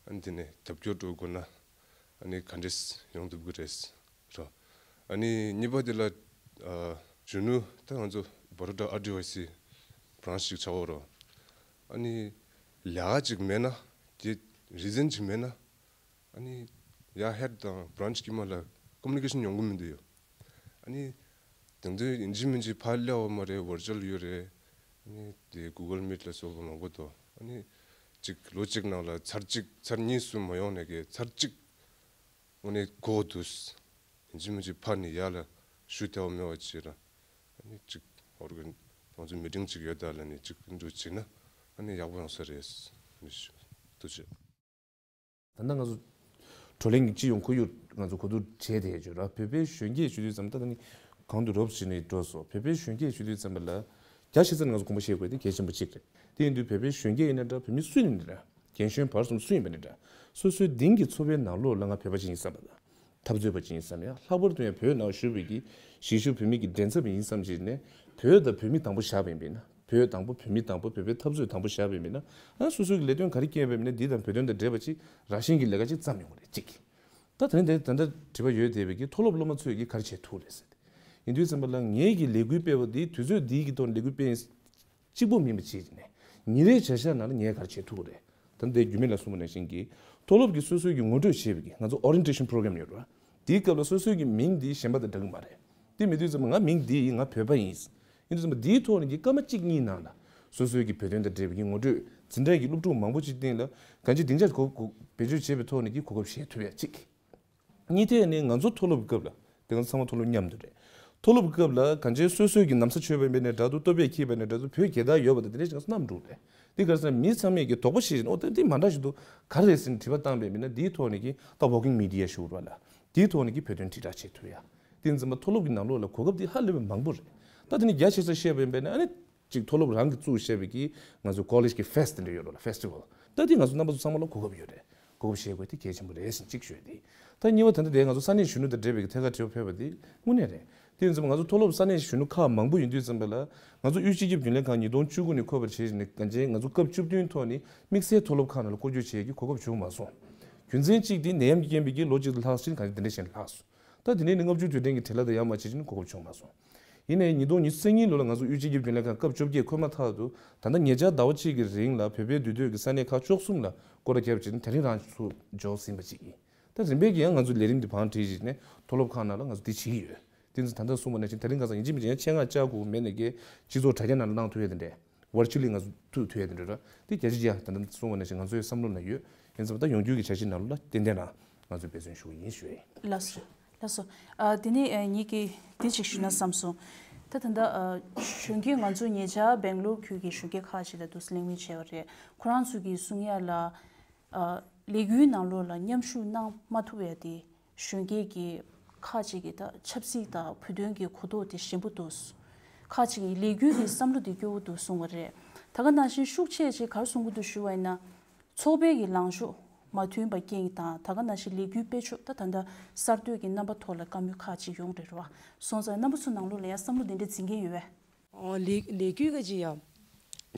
ཨ་ནི་དེ་ནས་རྒྱབ་སྐྱོར་འགྲོ་དགོས་ན་ཨ་ནི་ག་འདྲས་ཡོང་ཐུབ་ཀྱི་རེད་རོ། ཨ་ནི་གཉིས་པ་དེ་ལ་ཨ་གཞོན་ནུ་ད་ང་ཚོ་བོ་རོ་ཊ་ཨར་ཌི་ཝའི་སི་བྷ་རན་ཆི་ཞིག་ཆགས་ཡོད་རོ། ཨ་ནི་ལས་ཀ་ཅིག་མེད་ན་དེ་ རི་ཛན་ཅིག་མེད་ན་ཨ་ནི་ཡ་ཧེཌ་དང་བྷ་རན་ཆི་དཀྱིལ་མ་ལ་ཀོ་མུ་ནི་ཀེ་ཤན་ཡོང་གི་མི་འདུག་ཡོད། ཨ་ནི་དེང་དུས་ཡིན་གཅིག་མིན་གཅིག་ཕར་སླེབས་པ་མ་རེད། ཝར་ཅུ་ཨལ་ཡོད་རེད། ཨ་ནི་དེ་གུ་གལ་མིཊ་ལ་སོགས་པ་མང་པོ་འདུག་ཨ་ནི་གཅིག་ལོ་གཅིག་ནང་ལ་ཚར་གཅིག་ཚར་གཉིས་སུ་མ་ཡོང་ནས་ཀྱི་ཚར་གཅིག་དངོས་གནས་གོ་དུས་ཡིན་གཅིག་མིན་གཅིག་ཕར་ནས་ཡར་ལ་ཞུ་བདེ་བ་མེད་པ་ཅིག་ལ། ཨ་ནི་གཅིག་ཨོར་གན་ང་ཚོ་མི་ཊིང་གཅིག་ཡོད་ད་ལ་ནི་གཅིག་འདུག་བྱས་ན་ཨ་ནི་ཡག་པོ་ཡོང་ས་རེད་ནི་ཞུ་ཐུགས་རྗེ་ཆེ། ད་ལྟ་ང་ཚོ་བགྲོ་གླེང་སྤྱི་ཡོངས་ཁོར་ཡུག་ང་ཚོ་གོ་བསྡུར་བྱས་ཏེ་ཡོད་ར། བོད་པའི་གཞོན་སྐྱེས་ཞུ་དུས་ཙམ་ད་ད་ནི་གང་དུ་རོབ་ཞིག་ནས་འགྲོ་སོང་། བོད་པའི་གཞོན་སྐྱེས་ཞུ་དུས་ཙམ་པ་ལ་རྒྱ་ཆེ་ས་ནས་ང་ཚོ་དགོངས་པ་བཞེས་དགོས་དེ་གལ་ཆེན་པོ་གཅིག་རེད། དེ་ཡིན་དུས་བོད་པའི་གཞོན་སྐྱེས་ཡིན་ན་འདྲ། བོད་མི་སུ་ཡིན་ན་འདྲ། རྒན་གཞོན་བར་གསུམ་སུ་ཡིན་པ་ཡིན་ན་འདྲ། སོ་སོའི་གདིང་གི་ཚོར་བའི་ནང་ལོགས་ལ་ང་བོད་པ་ཅིག་ཡིན་བསམ་པ་དང་། འཐབ་རྩོད་པ་ཅིག་ཡིན་བསམ་ཡ། ལྷག་པར་དུ་ཡང་བོད་ནང་བཞུགས་པའི་གི་གཞིས་བཞུགས་བོད་མི་གི་མགྲིན་ཚབ་ཡིན་བསམ་བྱས་ནས་བོད་དང་བོད་མི་དང་པོ་བཞག་པ་ཡིན་པས་ན། བོད་དང་པོ་བོད་མི་དང་པོ་བོད་པའི་འཐབ་རྩོད་དང་པོ་བཞག་པ་ཡིན་པས་ན། ཨ་སོ་སོའི་གི་ལས་དོན་ག་རེ་བསྐྱལ་བ་ཡིན་ན་འདི་དང་བོད་དོན་དང་འབྲེལ་བ་ཅིག་རང་བཞིན་གྱི་ལས་ཀ་ཅིག་བརྩམས་ཡོང་གི་རེད་གཅིག་ད་དེ་རིང་འདི་ད་ལྟ་དྲི་བ་ཡོད་བསྡད་པའི་གི་མཐོ་སློབ་སློབ་མ་ཚོས་གི་ག་རེ་བྱེད་ཐུབ་རེད་ཟེར་ཏེ། ཡིན་དུས་ཙམ་པ་ལ་ངེད་ཀྱི་ལས་འགུལ་སྤེལ་བ་འདི་དུས་ཚོད་འདིའི་གི་ཐོག་ལས་འགུལ་སྤེལ་ཡིན། གཅིག་པོ་མིན་པ་ཅིག་ནས་ཉིན་རེའི་བྱ་གཞག་ནང་ལ་ངས་ག་རེ་བྱེད་ཐུབ་ཀྱི་རེད། ད་ལྟའི་རྒྱུད་སྨད་ལ་གསུངས་པ་ནང་བཞིན་གྱི་མཐོ་སློབ་ཀྱི་སོ་སོའི་གི་ངོ་སྤྲོད་བྱེད་པའི་གི་ང་ཚོ་ཨོ་རི་ཡེན་ཊེ་ཤན་པོ་རོ་གྷ་རམ་ཡོད་རེད་བ། དེའི་སྐབས་ལ་སོ་སོའི་གི་མིང་འདི་གཞན་པ་དང་འདྲ་གི་མ་རེད། དེ་མེད་དུས་ཙམ་པ་ང་མིང་འདི་ཡིན། ང་བོད་པ་ཡིན། ཡིན་དུས་ཙམ་པ་འདིའི་ཐོག་ནས་ཀྱི་སྐར་མ་གཅིག་གཉིས་ནང་ལ་སོ་སོའི་གི་བོད་དོན་དང་འབྲེལ་བའི་གི་ངོ་སྤྲོད་འཛིན་གྲྭའི་གི་སློབ་ཕྲུག་མང་པོ་ཅིག་སྟེང་ལ་གང་ཅི་སྡིངས་ཆ་གོ་གོ་བེད་སྤྱོད་བྱེད་པའི་ཐོག་ནས་ཀྱི་གོ་སྐབས་བཞེས་ཐུབ་ཡ་གཅིག་གཉིས་ཐད་ནས་ང་ཚོ་མཐོ་སློབ་ཀྱི་སྐབས་ལ་དེ་ང་ཚོ་ཚང་མ་མཐོ་སློབ་མཉམ་དུ་རེད། མཐོ་སློབ་ཀྱི་སྐབས་ལ་གང་ཅི་སོ་སོའི་གི་ན་བཟའ་མཆོད་པ་ཡིན་པ་ནས་འདྲ་འདུག་ཏོ་པས་འཁྱེར་བ་ནས་འདྲ་འདུག་བོད་རྒྱལ་དར་ཡོད་པ་དང་དེ་འདྲ་ཞིག་ང་ཚོ་བསྣམས་འགྲོ་རེད། དེ་ག་རེ་ཟེར་ན་མི་ཚང་མས་ཀྱི་དོགས་པ་བྱེད་བཞིན་ཨོ་དེ་འདི་མ་འདྲ་ཞིག་འདུག་ག་རེ་རེད་ཟེར་ནས་དྲི་བ་བཏང་པས་མིན་ན་འདིའི་ཐོག་ནས་ཀྱི་ད་ཝོག་ཀིང་མི་ཌི་ཡ་ཞུ་བ་ལ་འདིའི་ཐོག་ནས་ཀྱི་བོད་དོན་དྲིལ་བསྒྲགས་བྱེད་ཐུབ་ཡ། དེ་ཡིན་ཙམ་པ་མཐོ་སློབ་ཀྱི་ནང་ལོགས་ལ་གོ་སྐབས་དེ་ཧ་ལས་པའི་མང་པོ་རེད། ད་དེ་ནི་རྒྱ་ཆེ་ས་བཤད་པ་ཡིན་པས་ན་ཨ་ནི། གཅིག་མཐོ་སློབ་རང་གིས་བཙུགས་བཞག་པའི་གི་ང་ཚོ་ཀོ་ལེཇ་གི་ཕེ་སི་ཊི་དེ་འདྲ་ཡོད་རེད་ལ། ཕེ་སི་ཊི་ཝལ། ད་དེ་ང་ཚོ་རྣམ་པ་ཚོ་ཚང་མ་ལ་གོ་སྐབས་ཡོད་རེད། གོ་སྐབས་བཞེས་དགོས་དེ་གལ་ཆེན་པོ་རེད་ཟེར་གཅིག་ཞུས་ཏེ། ད་གཉིས་པ་ད་ལྟ་དེ་ང་ཚོ་ས་གནས་གཞོན་ནུ་དང་འབྲེལ་བའི་གི་ཐད་ཀར་དྲི་བ་ཕེབས་པ་དེ་དངོས་གནས་རེད། དེ་ཡིན་ཙང་ང་ཚོ་མཐོ་སློབ་ས་གནས་གཞོན་ནུ་ཁག་མང་པོ་ཡིན་དུས་ཙམ་པ་ལ་ང་ཚོ་དབུས་སྤྱི་ཁྱབ་རྒྱུན་ལས་ཁང་ཉིས་སྟོང་བཅུ་དགུ་ནས་འཁོད་པར་བྱས་ནས་གང་ཅི་ང་ཚོ་སྐབས་བཅུ་བདུན་ཐོག་ནས་དམིགས་བསལ་མཐོ་སློབ་ཁག་ནང་ལ་བསྐོ་བསྐྱོད་བྱེད་ཀྱི་གོ་སྐབས་བྱུང་མ་སོང་། རྒྱུ་མཚན་གཅིག་དེ་ནད་ཡམས་ཀྱི་རྐྱེན་པས་ཀྱི་ལོ་གཅིག་ཏུ་ལྷག་ཕྱིན་གང་ཅི་དེ་འདྲ་བྱས་ནས་ལྷག་སོང་། ད་དེ་ནས་ནི་ལྔ་བཅུ་དུས་དྲན་གྱི་བྲེལ་བ་དང་ཡར་མར་བྱེད་ཀྱི་ནི་གོ་སྐབས་བྱུང་མ་སོང་། ཡིན་ནའི་ཉིས་སྟོང་ཉི་ཤུ་རྩ་གཉིས་ལོ་ལ་ང་ཚོ་དབུས་སྤྱི་ཁྱབ་རྒྱུན་ལས་ཁང་སྐབས་བཅོ་བརྒྱད་འཁོད་མ་ཐག་ཏུ་ད་ལྟ་ཉེ་ཆར་ཟླ་བ་གཅིག་གི་རིང་ལ་བོད་པའི་འདུས་སྡོད་ཀྱི་ས་གནས་ཁག་བཅུ་གསུམ་ལ་སྐོར་ར་བརྒྱབ་བྱས་ནས་དེ་རིང་རང་ཚུར་འབྱོར་ཟིན་པ་ཅིག་ཡིན། ད་རིམ་པས་ཀྱིས་ཡང་ང་ཚོ་ལས་རིམ་འདི་བང་བསྒྲིགས་བྱས་ནས་མཐོ་སློབ་ཁག་ནང་ལ་ང་ཚོ་འདི་བྱེད་ཀྱི་ཡོད། དེ་ཚོ་ད་ལྟ་གསུངས་པ་ནང་བཞིན་དེ་རིང་ཁ་སང་ཡིན་གཅིག་མིན་གཅིག་ཡང་ཆེད་མངགས་བཅར་དགོས་མེད་ནས་ཀྱི་སྤྱི་ཚོགས་དྲ་རྒྱ་ནང་ལ་གནང་ཐུབ་ཡ་དེ་འདྲས། ཝར་ཅུ་ལི་ང་ཚོ་ཐུག་ཐུབ་ཡ་དེ་འདྲ་ར། དེ་རྒྱ་ཆེ་རྒྱ་ད་ལྟ་གསུངས་པ་ནང་བཞིན་ང་ཚོའི་བསམ་བློ་ན་ཡོད། ཡིན་ཙང་ད་ཡོང་རྒྱུ་གི་བྱ་གཞི་ནང་ལོགས་ལ་ཏན་ཏན་རང་ང་ཚོས་འབད་བརྩོན་ཞུ་གི་ཡིན་ཞུ་ཡ་ཡིན། ལགས་སོ། ལགས་སོ། ཨ་དེ་ནས་ཨ་ཉིད་ཀྱིས་དེ་ཅིག་ཞུས་ན་བསམ་སོང་། ད་ད་ལྟ་ཨ་གཞོན་སྐྱེས་ང་ཚོ་ཉེ་ཆར་སྦེང་ལོར་ཁུལ་གྱི་གཞོན་སྐྱེས་ཁག་ཅིག་ལ་དུ་གླེང་མོལ་བྱས་པ་རེད། ཁོ་རང་ཚོ་གིས་གསུང་ཡ་ལ། ཨ་ལས་འགུལ་ནང་ལོགས་ལ་མཉམ་ཞུགས་གནང་མ་ཐུབ་ཡ་དེ་གཞོན་སྐྱེས་ཀྱི་ཁག་ཅིག་གིས་ད་ཆབ་སྲིད་དང་བོད་དོན་གྱི་གོ་རྟོགས་དེ་ཞན་པོ་འདུག་ཁག་ཅིག་གིས་ལས་འགུལ་གྱི་བསམ་བློ་དེ་སྐྱོ་བོ་འདུག་གསུང་བ་རེད། ད་ག་ནང་བཞིན་ཤུགས་ཆེ་ཆེ་ག་རེ་གསུང་གི་འདུག་ཞུ་བ་ཡིན་ན། ཚོགས་པའི་གི་ལངས་ཕྱོགས་མ་མཐུན་པ་རྐྱེན་དང་ད་ག་ནང་བཞིན་ལས་འགུལ་སྤེལ་ཕྱོགས་ད་ད་ལྟ་གསར་གཏོད་ཀྱི་རྣམ་པ་ཐོག་ལ་བཀའ་མོལ་ཁག་ཅིག་ཡོང་རེད་རེད་བ། སོང་ཙང་རྣམ་པ་ཚོ་ནང་ལོགས་ལ་ཡང་བསམ་བློ་འདི་འདྲ་འཛིན་མཁན་ཡོད་པས། ཨོ་ལས་ལས་འགུལ་ག་ཅིག་ཡ།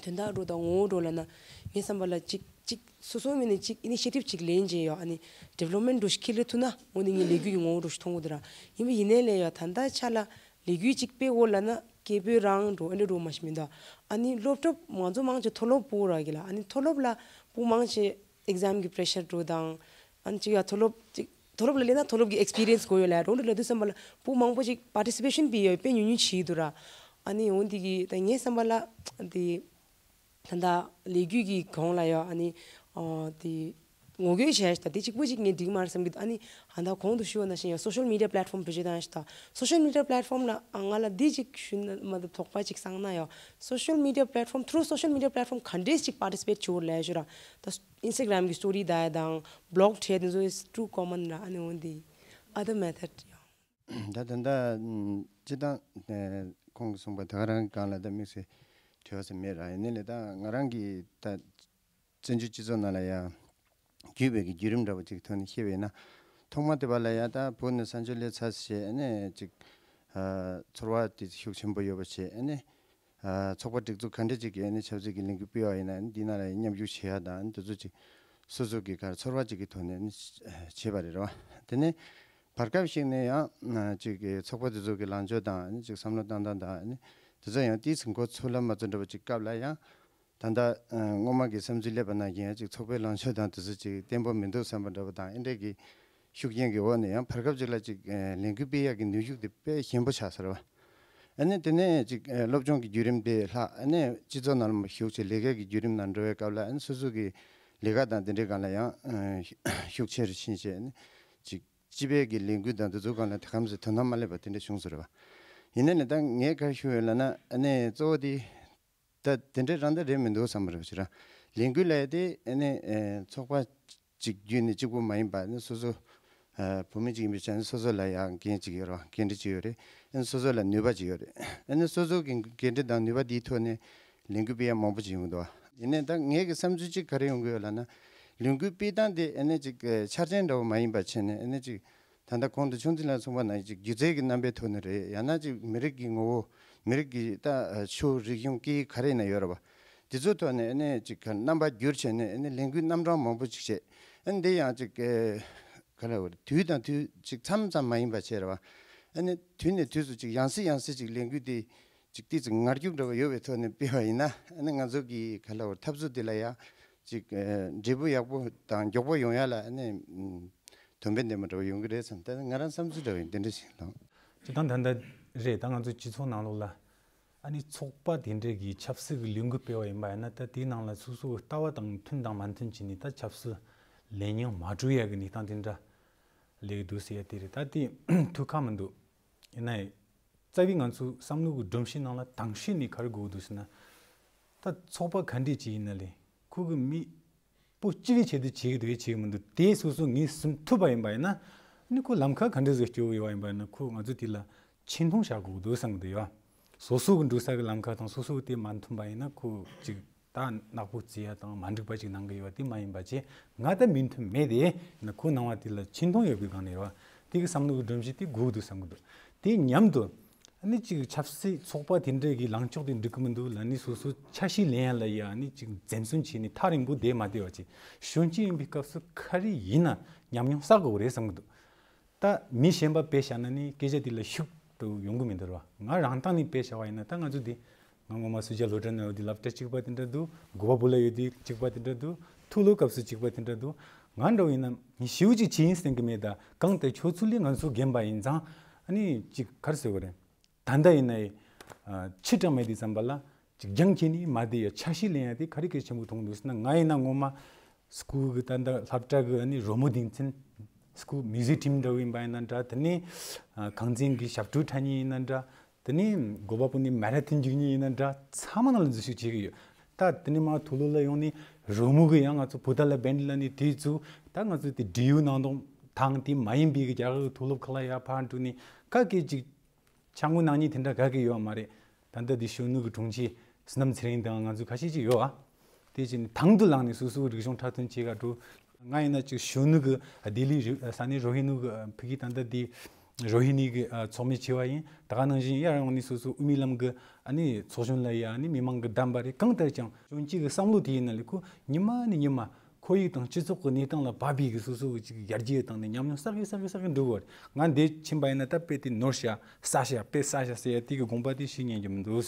དོན་དག་འགྲོ་དང་ངོ་བོ་འགྲོ་ལ་ན། ངའི་བསམ་པ་ལ་ཅིག་ཅིག་སོ་སོའི་ངོས་ནས་ཅིག་ཨི་ནི་ཤི་ཨེ་ཊིབ་ཅིག་ལེན་བྱས་ཡོད། ཨ་ནི་ཌི་ཝེ་ལོབ་མེན་ཊི་འགྲོ་ཞིག་ཁས་ལེན་ཐུབ་ན་འོ་ནི་ངའི་ལས་འགུལ་གྱི་ངོ་བོ་འགྲོ་ཞིག་མཐོང་གི་འདུག་ར། ཡིན་པ་ཡིན་ནའི་ལས་ཡ་ད་ལྟ་ཆ་ལ་ལས་འགུལ་ཅིག་སྤེལ་འོ་ལ་ན་སྐད་འབོད་རང་འགྲོ་ཨེ་འདྲ་འགྲོ་མ་ཞིག་མི་འདུག་ཨ་ནི་སློབ་ཕྲུག་ང་ཚོ་མང་ཆེ་མཐོ་སློབ་ཕྲུག་ར་གི་ལ་ཨ་ནི་མཐོ་སློབ་ལ་ཕྲུ་གུ་མང་ཆེ་ཨེག་ཛམ་གྱི་པི་རེ་ཤར་འགྲོ་དང་། ཨ་ནི་ཅིག་ཡ་མཐོ་སློབ་ཅིག་མཐོ་སློབ་ལ་སླེབས་ན་མཐོ་སློབ་ཀྱི་ཨེག་སི་པི་རི་ཡན་སི་དགོས་ཡོད་ལ་རོང་འགྲོ་ལ་དུས་བསམ་པ་ལ་ཕྲུ་གུ་མང་པོ་ཅིག་པར་ཊི་སི་པེ་ཤན་སྤེལ་ཡོད་དཔེ་ཉུང་ཉུང་བྱེད་འདུག་ར། ཨ་ནི་འོན་ཏེ་གི་ད་ངའི་བསམ་པ་ལ་དེ་ད་ལྟ་ལས་འགུལ་གྱི་གོང་ལ་ཡོད་ཨ་ནི་ཨ་དེ་ངོ་རྒོལ་བྱས་ཤག་དེ་གཅིག་པུ་ཅིག་ངས་འགྲིག་མ་རེད་བསམ་གི་འདུག་ཨ་ནི་ད་ལྟ་གོང་དུ་ཞུས་པ་ནང་བཞིན་ཡང་སོ་ཤལ་མི་ཌི་ཡ་པི་ལེཊ་ཕོམ་བེད་སྤྱོད་བཏང་ཤག་ད་སོ་ཤལ་མི་ཌི་ཡ་པི་ལེཊ་ཕོམ་ལ་ང་ལ་འདི་ཅིག་ཞུ་ན་མ་གཏོགས་དོགས་པ་ཅིག་བསམ་ན་ཡང་སོ་ཤལ་མི་ཌི་ཡ་པི་ལེཊ་ཕོམ་through social media platform ག་འདྲས་ཅིག་པར་ཊི་སི་པེཊ་བྱེད་དགོས་ལབ་ཞུ་ར། ད་ཨིན་སི་ཊ་གྷི་རམ་གི་སི་ཊོ་རི་ད་ཡ་དང་བི་ལོག་བྲིས་དེ་ཚོ་is too common ར། ཨ་ནི་འོན་ཏེ་other method ཡང་། ད་ད་ལྟ་སྤྱིར་བཏང་ཁོང་གིས་གསུངས་པ་ད་ག་རང་གི་སྒང་ལ་ད་དམིགས་བསལ་དྲི་བ་ཟེར་མེད་ར། ཡིན་ནའི་ལས་ད་ང་རང་གི་ད་བཙན་བྱོལ་སྤྱི་ཚོགས་ནང་ལ་ཡ་བརྒྱུད་པའི་གི་བརྒྱུད་རིམ་འདྲ་བོ་ཅིག་ཐོག་ནས་བཤད་པ་ཡིན་ན། ཐོག་མ་དེ་བ་ལ་ཡ་ད་བོད་ནས་གསར་འབྱོར་སླེབས་ཚར་བྱས་ཨ་ནི་ཅིག་ཚོར་བ་དེ་ཤུགས་ཆེན་པོ་ཡོད་པ་བྱས་ཨ་ནི། ཨ་ཚོགས་པ་སྒྲིག་འཛུགས་ག་འདྲ་ཅིག་གིས་ཨ་ནི་ཆབ་སྲིད་ཀྱི་ལས་འགུལ་སྤེལ་བ་ཡིན་ན་ཨ་ནི་འདི་ནང་ལ་མཉམ་ཞུགས་བྱེད་ཡ་དང་ཨ་ནི་དེ་ཚོ་ཅིག་སོ་སོ་གི་ག་རེ་ཚོར་བ་ཅིག་གི་ཐོག་ནས་ཨ་ནི་བྱས་པ་རེད་ར་བ། དེ་ནས་བར་སྐབས་ཤིག་ནས་ཡང་ཅིག་གི་ཚོགས་པ་དེ་ཚོ་གི་ལངས་ཕྱོགས་དང་ཨ་ནི་ཅིག་བསམ་བློ་བཏང་སྟངས་དང་ཨ་ནི་དེ་ཚོ་ཡང་ཏོག་ཙམ་གོ་ཚུར་ལ་མ་ཚུར་འདྲ་བ་ཅིག་སྐབས་ལ་ཡང་། ད་ལྟ་སྔོན་མ་གི་བསམ་ཚུལ་སླེབས་པ་ནང་བཞིན་ཡང་ཅིག་ཚོགས་པའི་ལངས་ཕྱོགས་དང་དེ་ཚོ་ཅིག་བརྟན་པོ་མི་འདུག་བསམ་པ་འདྲ་པོ་དང་། ཨེ་འདྲས་ཀྱི་ཤུགས་རྐྱེན་གྱི་འོག་ནས་ཡང་བར་སྐབས་ཅིག་ལ་ཅིག་ལས་འགུལ་སྤེལ་ཡག་གི་ནུས་ཤུགས་དེ་དཔེ་ཞན་པོ་ཆགས་ཚར་བ། ཨ་ནི་དེ་ནས་ཅིག་སློབ་སྦྱོང་གི་བརྒྱུད་རིམ་དེ་ལྷག་ཨ་ནི་སྤྱི་ཚོགས་ནང་ལ་ཞུགས་བྱས་ལས་ཀའི་གི་བརྒྱུད་རིམ་ནང་འགྲོ་བའི་སྐབས་ལ་ཨ་ནི་སོ་སོ་གི་ལས་ཀ་དང་དེ་འདྲའི་སྒང་ལ་ཡང་ཤུགས་ཆེ་རུ་ཕྱིན་བྱས་ཨ་ནི་ཅིག་སྤྱི་པའི་གི་ལས་འགུལ་དང་དེ་ཚོའི་སྒང་ལ་དེ་གམ་ཟེ་དོ་སྣང་མ་སླེབས་པ་དེ་འདྲ་བྱུང་ཟེར་བ། ཡིན་ན་ནི་ད་ངས་ག་རེ་ཞུ་ཡོད་ལབ་ན་ཨ་ནི་གཙོ་བོ་དེ། ད་དེ་འདྲའི་རང་ད་རེད་མི་འདུག་བསམ་པ་རེད་ཕྱིར། ལས་འགུལ་ལབ་ཡ་དེ་ཨ་ནི་ཚོགས་པ་གཅིག་བརྒྱུད་ནས་གཅིག་པུ་མ་ཡིན་པ་ཨ་ནི་སོ་སོ་བོད་མི་གཅིག་ཡིན་པའི་ཆ་ནས་སོ་སོ་ལ་ཡང་འགན་གཅིག་ཡོད་རེད་བ། འགན་འཁྲི་གཅིག་ཡོད་རེད། ཨ་ནི་སོ་སོ་ལ་ནུས་པ་གཅིག་ཡོད་རེད། ཨ་ནི་སོ་སོ་གི་འགན་འཁྲི་དང་ནུས་པ་དེའི་ཐོག་ནས་ལས་འགུལ་སྤེལ་ཡ་མང་པོ་ཅིག་ཡོང་གི་འདུག་བ། ཡིན་ནའི་ད་ངའི་གི་བསམ་ཚུལ་གཅིག་ག་རེ་ཡོང་གི་ཡོད་ལབ་ན། ལས་འགུལ་སྤེལ་སྟངས་དེ་ཨ་ནི་ཅིག་ཆ་རྐྱེན་འདྲ་བོ་མ་ཡིན་པ་བྱས་ནས་ཨ་ནི་ཅིག་ད་ལྟ་གོང་དུ་ཆུང་འཛིན་ལ་གསུངས་པ་ནང་བཞིན་སྒྱུ་རྩལ་གྱི་རྣམ་པའི་ཐོག་ནས་རེད། ཡང་ན་ཅིག་མི་རིགས་ཀྱི་ངོ་བོ། མི་རིགས་ཀྱི་ད་ཆོས་རིག་གཞུང་སྐད་ཡིག་ག་རེ་ཡིན་ན་ཡོད་རེད་བ། དེ་ཚོའི་ཐོག་ནས་ཨ་ནི་ཅིག་ག་རྣམ་པ་བསྒྱུར་བྱས་ནས་ཨ་ནི་ལས་འགུལ་རྣམ་གྲངས་མང་པོ་ཅིག་བྱས། ཨ་ནི་འདི་ཡང་ཅིག་ག་རེ་བ་དུས་དང་དུས་ཅིག་མཚམས་མཚམས་མ་ཡིན་པ་བྱས་རེད་བ། ཨ་ནི་དུས་ནས་དུས་སུ་ཅིག་ཡང་སེ་ཡང་སེ་ཅིག་ལས་འགུལ་དེ་ཅིག་ཏོག་ཙམ་ངར་སྐྱུག་འདྲ་བ་ཡོད་པའི་ཐོག་ནས་སྤེལ་བ་ཡིན་ན་ཨ་ནི་ང་ཚོ་གི་ག་རེ་བ་འཐབ་རྩོད་དེ་ལ་ཡང་ཅིག་འབྲས་བུ་ཡག་པོ་དང་མགྱོགས་པོ་ཡོང་ཡ་ལ་ཨ་ནི། དོན་ཕན་ལྡན་པ་འདྲ་བོ་ཡོང་གི་རེད་བསམ། ད་ང་རང་བསམ་ཚུལ་འདྲ་བོ་ཡིན་དེ་འདྲ་ཞིག་ལགས། སྤྱིར་བཏང་ད་ལྟ་རེད། ད་ང་ཚོ་སྤྱི་ཚོགས་ནང་ལོགས་ལ་ཨ་ནི་ཚོགས་པ་དེ་འདྲས་ཀྱི་ཆབ་སྲིད་ཀྱི་ལས་འགུལ་སྤེལ་བ་ཡིན་པ་ཡིན་ན་ད་དེའི་ནང་ལ་སོ་སོའི་ལྟ་བ་དང་མཐུན་དང་མ་མཐུན་བྱས་ནས་ད་ཆབ་སྲིད་ལས་མྱོང་མ་གྲུབ་ཡ་གི་གནས་སྟངས་དེ་འདྲ་ལས་འདུག་ཟེར་ཡ་དེ་རེད། ད་དེ་ཐུགས་ཁག་མི་འདུག་ཡིན་ན་ཡང་རྩ་བའི་ང་ཚོའི་བསམ་བློ་གི་སྒྲོམ་གཞི་ནང་ལ་དང་ཤོས་ནས་ག་རེ་དགོས་འདུག་ཟེར་ན། ད་ཚོགས་པ་ག་འདྲས་ཅིག་ཡིན་ན་ལས་ཁོ་གི་མི་པོ་སྤྱི་བའི་ཆེད་དུ་བྱེད་ཀྱི་འདུག་ཡ་བྱེད་ཀྱི་མི་འདུག་དེ་སོ་སོ་ངོས་ཟིན་ཐུབ་པ་ཡིན་པ་ཡིན་ན་ནི་ཁོ་ལམ་ཁ་ག་འདྲས་ཟིག་སྐྱོད་ཡོད་པ་ཡིན་པ་ཡིན་ན་ཁོ་ང་ཚོ་དེ་ལ་ཆེ་མཐོང་བཞག་དགོས་འདུག་བསམ་གྱི་འདུག་ཡ། སོ་སོ་གི་འགྲོ་ས་གི་ལམ་ཁ་དང་སོ་སོ་གི་དེ་མ་མཐུན་པ་ཡིན་ན་ཁོ་ཅིག་ད་ནག་པོ་བརྩི་ཡ་དང་མ་འགྲིག་པ་ཅིག་གནང་གི་ཡོད་པ་དེ་མ་ཡིན་པ་བྱས་ང་ད་མོས་མཐུན་མེད་དེ་ན་ཁོ་གནང་བ་དེ་ལ་ཆེ་མཐོང་ཡོད་པའི་སྒང་ནས་རེད་བ། དེ་གི་བསམ་བློ་གི་སྒྲོམ་གཞི་དེ་དགོས་འདུག་བསམ་གི་འདུག་དེ་མཉམ་དུ་ཨ་ནི་ཅིག་ཆབ་སྲིད་ཚོགས་པ་དེ་འདྲའི་གི་ལངས་ཕྱོགས་དེ་འགྲིག་གི་མི་འདུག་ལ་ནི་སོ་སོ་ཆ་ཤས་ལེན་ཡ་ལ་ཡ་ཨ་ནི་ཅིག་འཛེམ་ཟོན་བྱས་ནས་ཐག་རིང་པོ་བསྡད་མ་བསྡད་པ་བྱས་གཞོན་སྐྱེས་ཡིན་པའི་སྐབས་སུ་ག་རེ་ཡིན་ན་ཉམས་མྱོང་བསགས་དགོས་རེད་བསམ་གི་འདུག་ད་མི་གཞན་པ་དཔེ་བཞག་ན་ནི་སྐད་ཆ་དེ་ལ་ཤུགས་དུ་ཡོང་གི་མི་འདུག་ར། ང་རང་སྟེང་ནས་དཔེ་བཞག་པ་ཡིན་ན་ད་ང་ཚོ་འདི་ང་ངོ་མ་སུ་ཇཱ་སློབ་གྲྭ་ནང་ཡོད་དུས་སློབ་གྲྭ་གཅིག་པ་དེ་འདྲ་འདུག་གོ་བ་བུ་ལ་ཡོད་དུས་གཅིག་པ་དེ་འདྲ་འདུག་ཐུགས་སློབ་སྐབས་སུ་གཅིག་པ་དེ་འདྲ་འདུག་ང་འདྲ་བོ་ཡིན་ན་ཞེ་པོ་ཅིག་བྱེད་ཡིན་སེམས་ཀྱི་མེད། ད་གང་ལྟར་ཁྱོད་ཚོ་ལས་ང་ཚོ་རྒན་པ་ཡིན་ཙང་ཨ་ནི་ཅིག་ག་རེ་ཟེར་དགོས་རེད། ད་ལྟ་ཡིན་ན་ཡི་ཕྱི་དྲགས་མེད་དུས་ཙམ་པ་ལ་ཅིག་རྒྱང་ཁྱེར་ནས་མ་བསྡད་ཡ་ཆ་ཤས་ལེན་ཡ་དེ་ག་རེ་གལ་ཆེན་པོ་མཐོང་འདུག་ཟེར་ན། ང་ཡིན་ན་ངོ་མ་སྐུལ་གི་ད་ལྟ་སློབ་གྲྭ་གི་ཨ་ནི་རོལ་མོ་སྡེ་ཚན་སྐུལ་མིའུ་ཟིག་ཊིམ་འདྲ་བོ་ཡིན་པ་ཡིན་ན་འདྲ། དེ་ནས་ཨ་གངས་ཅན་གི་ཞབས་བྲོ་འཁྲབ་མཁན་ཡིན་ན་འདྲ། དེ་ནས་གོ་བ་པོ་ནས་མ་ར་ཐོན་རྒྱུག་མཁན་ཡིན་ན་འདྲ། ཚང་མ་ནང་ལ་འཛུལ་ཞུགས་བྱེད་ཀྱི་ཡོད། ད་དེ་ནས་མར་མཐོ་སློབ་ལ་ཡོང་ནས་རོལ་མོ་གི་ཡང་ང་ཚོ་བོ་ད་ལ་བེན་ཌི་ལ་ནས་དེ་ཚོ་ད་ང་ཚོ་དེ་འབྲེལ་ཡོད་ནང་དོན་དང་དེ་མ་ཡིན་པའི་གི་རྒྱ་གར་གི་མཐོ་སློབ་ཁག་ལ་ཡར་ཕར་འགྲོ་ནས་ག་གེ་ཅིག་ཕྱག་དངུལ་གནང་མཁན་དེ་འདྲ་ག་གེ་ཡོད་མ་རེད། ད་ལྟ་འདི་གཞོན་ནུ་གི་དྲུང་ཆེ་བསོད་ནམས་ཚེ་རིང་དང་ང་ཚོ་ཁ་ཤས་ཅིག་ཡོད་ཨ། དེ་བཞིན་དང་དུ་བླངས་ནས་སོ་སོའི་རིག་གཞུང་འཁྲབ་སྟོན་བྱེད་ག་འགྲོ། ང་ཡིན་ན་ཅིག་གཞོན་ནུ་གི་ལྡི་ལི་རི་ས་གནས་རོ་ཧི་ནུ་གི་ཕ་གི་ད་ལྟ་འདི་རོ་ཧི་ནི་གི་ཚོགས་མི་བྱས་པ་ཡིན། ད་ག་ནང་བཞིན་ཡར་ཡོང་ནས་སོ་སོ་དབུ་མའི་ལམ་གི་ཨ་ནི་ཚོགས་གཞོན་ལ་ཡ་ཨ་ནི་མི་མང་གི་བདམས་པ་རེད། གང་ལྟར་ཀྱང་གཞོན་སྐྱེས་ཀྱི་བསམ་བློ་དེ་ཡིན་ན་ལས་ཁོ་ཉི་མ་ནས་ཉི་མ་ཁོར་ཡུག་དང་སྤྱི་ཚོགས་ཀྱི་གནས་སྟངས་ལ་བབས་པའི་གི་སོ་སོ་གི་ཅིག་ཡར་རྒྱས་བཏང་ནས་ཉམས་མྱོང་བསགས་གི་བསགས་གི་བསགས་གི་འགྲོ་གི་རེད། ང་འདི་ཕྱིན་པ་ཡིན་ན་ད་དཔེ་དེ་ནོར་ཤག་བསགས་ཤག་དཔེ་བསགས་ཤག་ཟེར་ཡ་དེ་གི་དགོངས་པ་དེ་ཞིག་ཉན་གྱི་མི་འདུག་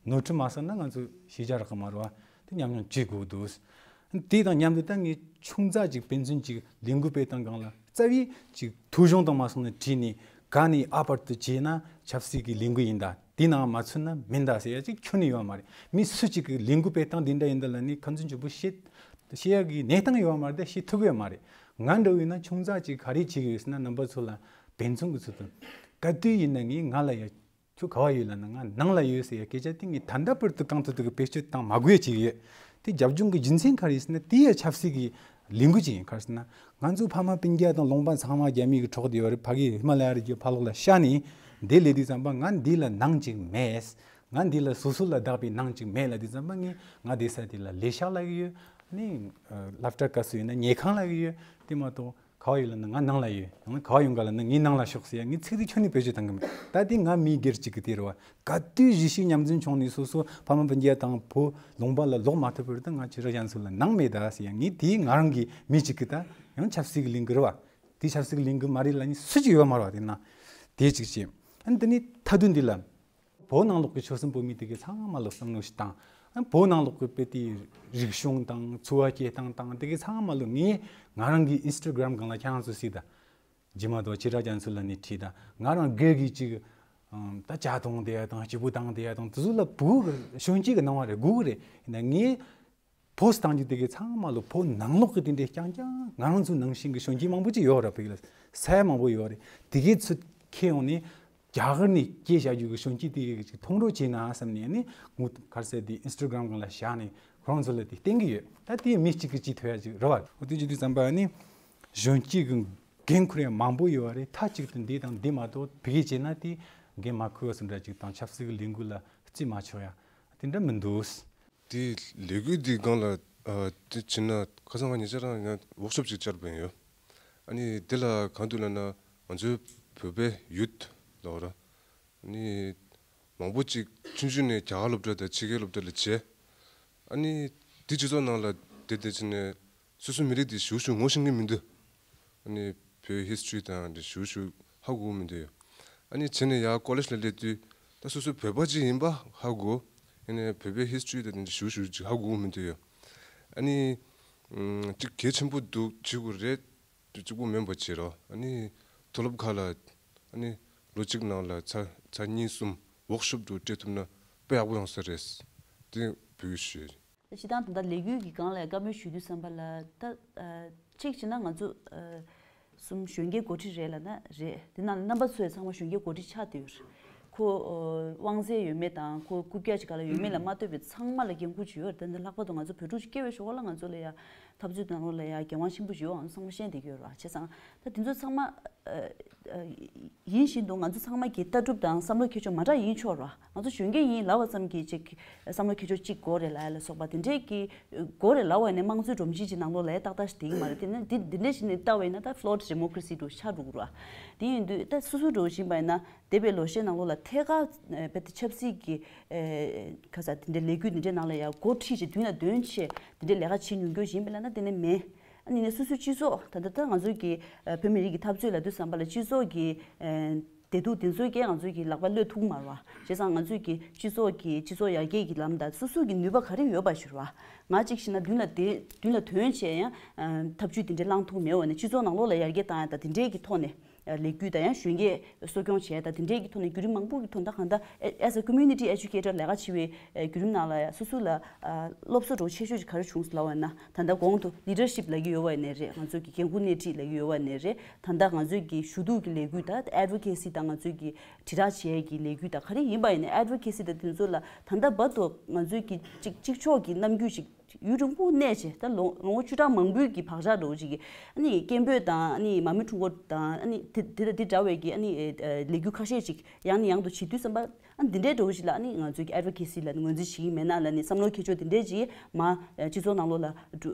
ནོར་འཁྲུལ་མ་བསགས་ན་ང་ཚོ་ཤེས་བྱ་རག་གི་མ་རེད་བ། དེ་ཉམས་མྱོང་བྱེད་དགོས་འདུག་དེ་དང་མཉམ་དུ་ད་ངས་ཆུང་ཙག་ཅིག་དཔེ་མཚོན་ཅིག་ལས་འགུལ་སྤེལ་སྟངས་སྒང་ལ་རྩ་བའི་ཅིག་ཐོ་གཞུང་དང་མ་སོང་ན་བྲིས་ནས་ག་ནས་ཨ་བར་དུ་བྱས་ན་ཆབ་སྲིད་ཀྱི་ལས་འགུལ་ཡིན་ད། དེ་ནང་མ་ཚུད་ན་མིན་ད་ཟེར་ཡ་ཅིག་ཁྱོན་ནས་ཡོད་མ་རེད། མི་སུ་གཅིག་གིས་ལས་འགུལ་སྤེལ་སྟངས་འདི་འདྲ་ཡིན་ད་ལ་ནི་ཁ་འཛིན་ཆུ་བུ་བཤད་བཤད་ཡ་གི་གནས་སྟངས་ཡོད་མ་རེད། ད་བཤད་ཐུབ་ཡོད་མ་རེད། ང་འདྲ་བོ་ཡིན་ན་ཆུང་ཙག་ཅིག་ག་རེ་བྱེད་ཀྱི་ཡོད་ཟེར་ན་རྣམ་པ་ཚོ་ལ་དཔེ་མཚོན་གྱི་ཚུལ་དུ་ག་དུས་ཡིན་ན་ངས་ང་ལ་ཡ་ཁྱོད་ག་བ་ཡོད་ལབ་ན་ང་ནང་ལ་ཡོད་ཟེར་ཡ་སྐད་ཆ་དེ་ངས་ད་ལྟ་བར་དུ་གང་ཐུབ་ཐུབ་ཀྱི་བེད་སྤྱོད་བཏང་མ་དགོས་ཡ་ཅིག་ཡོད། དེ་རྒྱབ་ལྗོངས་ཀྱི་རྒྱུ་མཚན་ག་རེ་ཡིན་ཟེར་ན་དེ་ཡ་ཆབ་སྲིད་ཀྱི་ལས་འགུལ་ཅིག་ཡིན། ག་རེ་ཟེར་ན་ང་ཚོ་ཕ་མ་སྤུན་ཀྱག་དང་ལུང་པ་ཚང་མ་རྒྱ་མི་གི་འཕྲོག་བསྡད་ཡོད་རེད། ཕ་གི་ཧི་མ་ལ་ཡ་རི་རྒྱུད་ཕ་ལོགས་ལ་ཤར་ནས་འདི་སླེབས་དུས་ཙམ་པ་ང་འདི་ལ་ནང་ཅིག་མེད། ང་འདི་ལ་སོ་སོ་ལ་བདག་པའི་ནང་ཅིག་མེད་ལབ་དུས་ཙམ་པ་ངས་ང་བསྡད་ས་དེ་ལ་ལས་ཤག་ལབ་ཀྱི་ཡོད། ནི་སློབ་གྲྭ་སྐབས་སུ་ཡིན་ན་ཉལ་ཁང་ལབ་ཀྱི་ཡོད། དེ་མ་གཏོགས་ག་བ་ཡོད་ལབ་ན་ང་ནང་ལ་ཡོད། ཡང་ན་ག་བ་ཡོང་ག་ལབ་ན་ངའི་ནང་ལ་ཤོག་ཟེར་ཡ་ངའི་ཚིག་དེ་ཁྱོན་ནས་བེད་སྤྱོད་བཏང་གི་མེད། ད་དེ་ང་མི་སྒེར་གཅིག་གི་དེ་རེད་བ། ག་དུས་གཞིས་བྱེས་མཉམ་འཛོམས་བྱུང་ནས་སོ་སོ་ཕ་མ་སྤུན་ཀྱག་དང་བུ་ལུང་པ་ལ་ལོག་མ་ཐུབ་པར་ད་ང་ཁྱེད་རང་གཞན་ཚོ་ལ་ནང་མེད་ད་ཟེར་ཡ་ངའི་དེའི་ང་རང་གི་མི་གཅིག་གི་ད་ཡང་ཆབ་སྲིད་ཀྱི་ལས་འགུལ་རེད་བ། དེ་ཆབ་སྲིད་ཀྱི་ལས་འགུལ་མ་རེད་ལབ་མཁན་སུ་གཅིག་ཡོད་མ་རེད་བ། དེ་ན་དེ་གཅིག་བྱས། ཨ་ནི་དེ་ནས་མཐའ་དོན་འདི་ལ་བོད་ནང་ལོགས་ཀྱི་ཆོལ་གསུམ་བོད་མི་དེ་གའི་ཚང་མ་ལ་བསམ་བློ་ཞིག་བཏང་། བོད་ནང་ལོགས་ཀྱི་དཔེ་དེའི་རིག་གཞུང་དང་འཚོ་བ་སྐྱེལ་སྟངས་དང་དེ་གའི་ཚང་མ་ལོ་ངས་ང་རང་གི་ཨིན་སི་ཊ་གྷ་རམ་སྒང་ལ་ཁྱེད་རང་ཚོ་གཟིགས་དང་། རྗེས་མ་དང་ཕྱི་དྲགས་རྒྱ་མཚོ་ལ་ནི་བྲིས་དང་། ང་རང་སྒེར་གྱི་ཅིག་ཨམ། ད་ཇ་འཐུང་བསྡད་ཡ་དང་སྐྱིད་པོ་བཏང་བསྡད་ཡ་དང་དེ་ཚོ་ལ་བོད་ཀྱི་གཞོན་སྐྱེས་ཀྱི་སྣང་བ་རེད། དགོས་ཀྱི་རེད། ཡིན་ན་ངས་པོ་སི་ཊི་བཏང་རྒྱུ་དེ་གའི་ཚང་མ་ལོ་བོད་ནང་ལོགས་ཀྱི་དེ་འདྲའི་རྐྱང་རྐྱང་ང་རང་ཚོ་ནང་བཞིན་གྱི་གཞོན་སྐྱེས་མང་པོ་ཅིག་ཡོད་རེད། བོད་ལ་ས་ཡ་མང་པོ་ཡོད་རེད། དེ་གའི་ཚོ་ཁྱེར་ཡོང་ནས་རྒྱ་གར་ནས་སྐད་བཤད་རྒྱུ་གི་གཞོན་སྐྱེས་དེ་གའི་ཅིག་མཐོང་རོགས་བྱས་ན་བསམ་ནས་ནི་ངོ་ག་རེ་ཟེར་དེ་ཨིན་སི་ཊ་གྷ་རམ་སྒང་ལ་བཞག་ནས་ཁོ་རང་ཚོ་ལ་དེ་བསྟན་གྱི་ཡོད། ད་དེ་མི་གཅིག་གིས་ཅིག་ཐོས་ཡ་ཅིག་རེད་བ། འོ་དེ་ཅིག་དུས་ཙམ་པ་ནི་གཞོན་སྐྱེས་ཀྱི་འགན་ཁུར་ཡ་མང་པོ་ཡོད་རེད། མཐའ་གཅིག་ཏུ་འདི་དང་འདི་མ་གཏོགས་བོད་སྐད་བྱས་ན་དེ་འགན་མ་ཁུར་བ་སུ་འདྲ་ཅིག་དང་ཆབ་སྲིད་ཀྱི་ལས་འགུལ་ལ་རྩིས་མ་ཆོག་ཡ་དེ་འདྲ་མི་འདུག། དེ་ལས་འགུལ་འདི་སྒང་ལ་ཨ། དེ་བྱས་ན་ཁ་སང་ང་ཉེ་ཆར་རང་ཡང་ཝོག་ཤོབ་ཅིག་བཅར་བ་ཡིན་ཡོད། ཨ་ནི་དེ་ལ་གང་འདུག་ལབ་ན་ང་ཚོའི་བོད་པའི་ཡུཐ་ལབ་ར། ཨ་ནི་མང་པོ་ཅིག་ཆུང་ཆུང་ནས་རྒྱ་གར་སློབ་གྲྭ་དང་ཕྱི་རྒྱལ་སློབ་གྲྭ་ལ་བྱས། ཨ་ནི་དེ་སྤྱི་ཚོགས་ནང་ལ་བསྡད་བསྡད་བྱས་ནས་སོ་སོའི་མི་རིགས་དེ་ཞུ་ཞུ་ངོ་ཤེས་ཀྱི་མི་འདུག། ཨ་ནི་བོད་ཧི་སི་ཊོ་རི་དང་དེ་ཞུ་ཞུ་ཧ་གོ་མི་འདུག་ཡོད། ཨ་ནི་བྱས་ནས་ཡར་ཀོ་ལེཇ་ལ་སླེབས་དུས་ད་སོ་སོ་བོད་པ་ཅིག་ཡིན་པ་ཧ་གོ། ཡིན་ནའི་བོད་པའི་ཧི་སི་ཊོ་རི་དང་དེ་ཞུ་ཞུ་ཅིག་ཧ་གོ་མི་འདུག་ཡོད། ཨ་ནི་ཅིག་གལ་ཆེན་པོ་འདུག་བྱེད་དགོས་རེད། གཅིག་པོ་མིན་པ་བྱེད་རོགས། ཨ་ནི་མཐོ་སློབ་ཁག་ལ་ཨ་ནི་ལོ་གཅིག་ནང་ལ་ཚར་ཚར་གཉིས་གསུམ་ཝོག་ཤོབ་འདྲ་སྤྲད་ཐུབ་ན་དཔེ་ཡག་པོ་ཡོང་ས་རེད། དེ་བོད་ཞུ། སྤྱི་བཏང་ད་ལྟ་ལས་འགུལ་གྱི་སྒང་ལ་བཀའ་མོལ་ཞུ་དུས་ཙམ་པ་ལ་ད་ཨ། གཅིག་བྱས་ན་ང་ཚོ་ཨ། གསུམ་གཞོན་སྐྱེས་འགོ་ཁྲིད་རེད་ལབ་ན་རེད། དེ་ནང་ལ་རྣམ་པ་ཚོས་ཚང་མ་གཞོན་སྐྱེས་འགོ་ཁྲིད་ཆགས་བསྡད་ཡོད་རེད། ཁོ་ཨ། དབང་ཚད་ཡོད་མེད་དང་ཁོ་རྐུབ་བཀྱག་ཅིག་ག་ལ་ཡོད་མེད་ལ་མ་ལྟོས་པའི་ཚང་མ་ལ་འགན་ཁུར་ཅིག་ཡོད་རེད། ད་ལྟ་ལྷག་པར་དུ་ང་ཚོ་བོད་ཕྲུག་ཅིག་སྐྱེ་བའི་ཞོར་ལ་ང་ཚོ་ལ་ཡ་འཐབ་རྩོད་ནང་ལོགས་ལ་ཡ་འགན་དབང་ཆེན་པོ་ཞིག་ཡོད། ང་ཚོ་ཚང་མ་ཤེས་བསྡད་ཀྱི་ཡོད་རེད་བ། བྱས་ཙང་ད་དེ་ཚོ་ཚང་མ་ཨ། ཨ། ཡིན་བཞིན་དུ་ང་ཚོ་ཚང་མ་གི་ལྟ་གྲུབ་དང་བསམ་བློ་ཁྱད་ཆོས་མ་འདྲ་ཡིན་ཆོག་ར། ང་ཚོ་གཞོན་སྐྱེས་ཡིན་ལབ་པ་ཙམ་གྱིས་ཅིག་བསམ་བློ་ཁྱད་ཆོས་གཅིག་དགོས་རེད་ལབ་ཡ་ལ་སོགས་པ་དེ་འདྲས་ཀྱི་དགོས་རེད་ལབ་པ་ཡིན་ན་དམངས་གཙོའི་སྒྲོམ་གཞི་ཅིག་ནང་ལོགས་ལ་ཡ་ཏག་ཏག་ཞིག་བསྡད་ཀྱི་མ་རེད། དེ་ནི་འདི་འདི་འདྲས་ཞིག་ནས་ལྟ་བ་ཡིན་ན་ད་ཕློ་ཌི་ཌི་མོ་ཀ་ར་སི་འདྲ་ཆགས་འགྲོ་གི་ར། དེ་ཡིན་དུས་ད་སོ་སོ་འདྲ་བཞིན་པ་ཡིན་ན་འདས་པའི་ལོ་ཤས་ནང་ལོགས་ལ་ཐད་ཀར་ཨ། དཔེ་དེ་ཆབ་སྲིད་ཀྱི་ཨ། ག་ས་དེ་འདྲའི་ལས་འགུལ་དེ་འདྲའི་ནང་ལ་ཡ་འགོ་ཁྲིད་ཅིག་མདུན་ལ་འདོན་ཆེད་དེ་འདྲའི་ལས་ཀ་བྱེད་མྱོང་རྒྱུ་ཡིན་པ་ལབ་ན་དེ་ནི་མེད། ཨ་ནི་ནས་སོ་སོའི་སྤྱི་ཚོགས་ད་ལྟ་ད་ང་ཚོའི་གི་ཨ། བོད་མི་རིགས་ཀྱི་འཐབ་རྩོད་ལབ་དུས་ཙམ་པ་ལ་སྤྱི་ཚོགས་ཀྱི་ཨ། བདེ་སྡུག་དེ་ཚོའི་སྐད་ང་ཚོའི་གི་ལག་པ་གློད་ཐུབ་མ་རེད་བ། བྱས་ཙང་ང་ཚོའི་གི་སྤྱི་ཚོགས་ཀྱི་སྤྱི་ཚོགས་ཡར་རྒྱས་ཀྱི་ལམ་དང་སོ་སོའི་གི་ནུས་པ་ག་རེ་ཡོད་པ་ཞིག་རེད་བ། ང་གཅིག་བྱས་ན་མདུན་ལ་དེ་མདུན་ལ་ཐོན་བྱས་ཡང་ཨ། འཐབ་ཇུས་དེ་འདྲའི་བླངས་ཐུབ་མེད་པ་ནས་སྤྱི་ཚོགས་ནང་ལོགས་ལ་ཡར་རྒྱས་བཏང་ཡ་དང་དེ་འདྲའི་གི་ཐོག་ནས་ལས་འགུལ་དང་ཡང་གཞོན་སྐྱེས་གསོ་སྐྱོང་བྱས་དང་དེ་འདྲའི་གི་ཐོག་ནས་བརྒྱུད་རིམ་མང་པོ་གི་ཐོག་ད་གང་ལྟར་as a community educator ལས་ཀ་བྱེད་པའི་བརྒྱུད་རིམ་ནང་ལ་ཡང་སོ་སོ་ལ་སློབ་གསོ་འདྲ་བོ་ཆེ་ཤོས་ཅིག་ག་རེ་བྱུང་སོང་ལབ་པ་ཡིན་ན། ད་ལྟ་གོང་དུ་ལི་ཌར་ཤིབ་ལབ་ཀྱི་ཡོད་པ་ཡིན་ནའི་རེད། ང་ཚོ་གི་འགན་ཁུར་སྣེ་ཁྲིད་ལབ་ཀྱི་ཡོད་པ་ཡིན་ནའི་རེད། ད་ལྟ་ང་ཚོའི་གི་ཞུ་གཏུག་གི་ལས་འགུལ་དང་ཨེ་ཌི་བོ་ཀེ་སི་དང་ང་ཚོའི་གི་དྲིལ་བསྒྲགས་བྱེད་ཡས་ཀྱི་ལས་འགུལ་དང་ག་རེ་ཡིན་པ་ཡིན་ནའི་ཨེ་ཌི་བོ་ཀེ་སི་དང་དེ་ཚོ་ལ་ད་ལྟ་བར་དུ་ང་ཚོའི་གི་གཅིག་གཅིག་ཆོག་གི་རྣམ་འགྱུར་ཞིག་ཡུན་རིང་པོ་གནས་བྱས་ད་ལོ་ལོ་ངོ་བཅུ་ཕྲག་མང་པོའི་གི་བག་ཆགས་འདྲ་བོ་ཅིག་གི་ཨ་ནི་སྐད་འབོད་དང་ཨ་ནི་མར་མེ་ཁྲོམ་སྐོར་དང་ཨ་ནི་དེ་དེ་དང་དེ་འདྲ་བའི་གི་ཨ་ནི་ལས་འགུལ་ཁ་ཤས་ཅིག་ཡང་ནས་ཡང་དུ་བྱེད་དུས་ཙམ་པ་ཨ་ནི་འདི་འདྲའི་འདྲ་བོ་ཞིག་ལ་ཨ་ནི་ང་ཚོའི་གི་ཨེ་ཌི་བོ་ཀེ་སི་ལ་ནི་ངོས་འཛིན་བྱེད་ཀྱི་མེད་ན་ལ་ནི་བསམ་བློ་ཁྱད་ཆོས་དེ་འདྲས་ཅིག་མ་སྤྱི་ཚོགས་ནང་ལོགས་ལ་འགྲོ་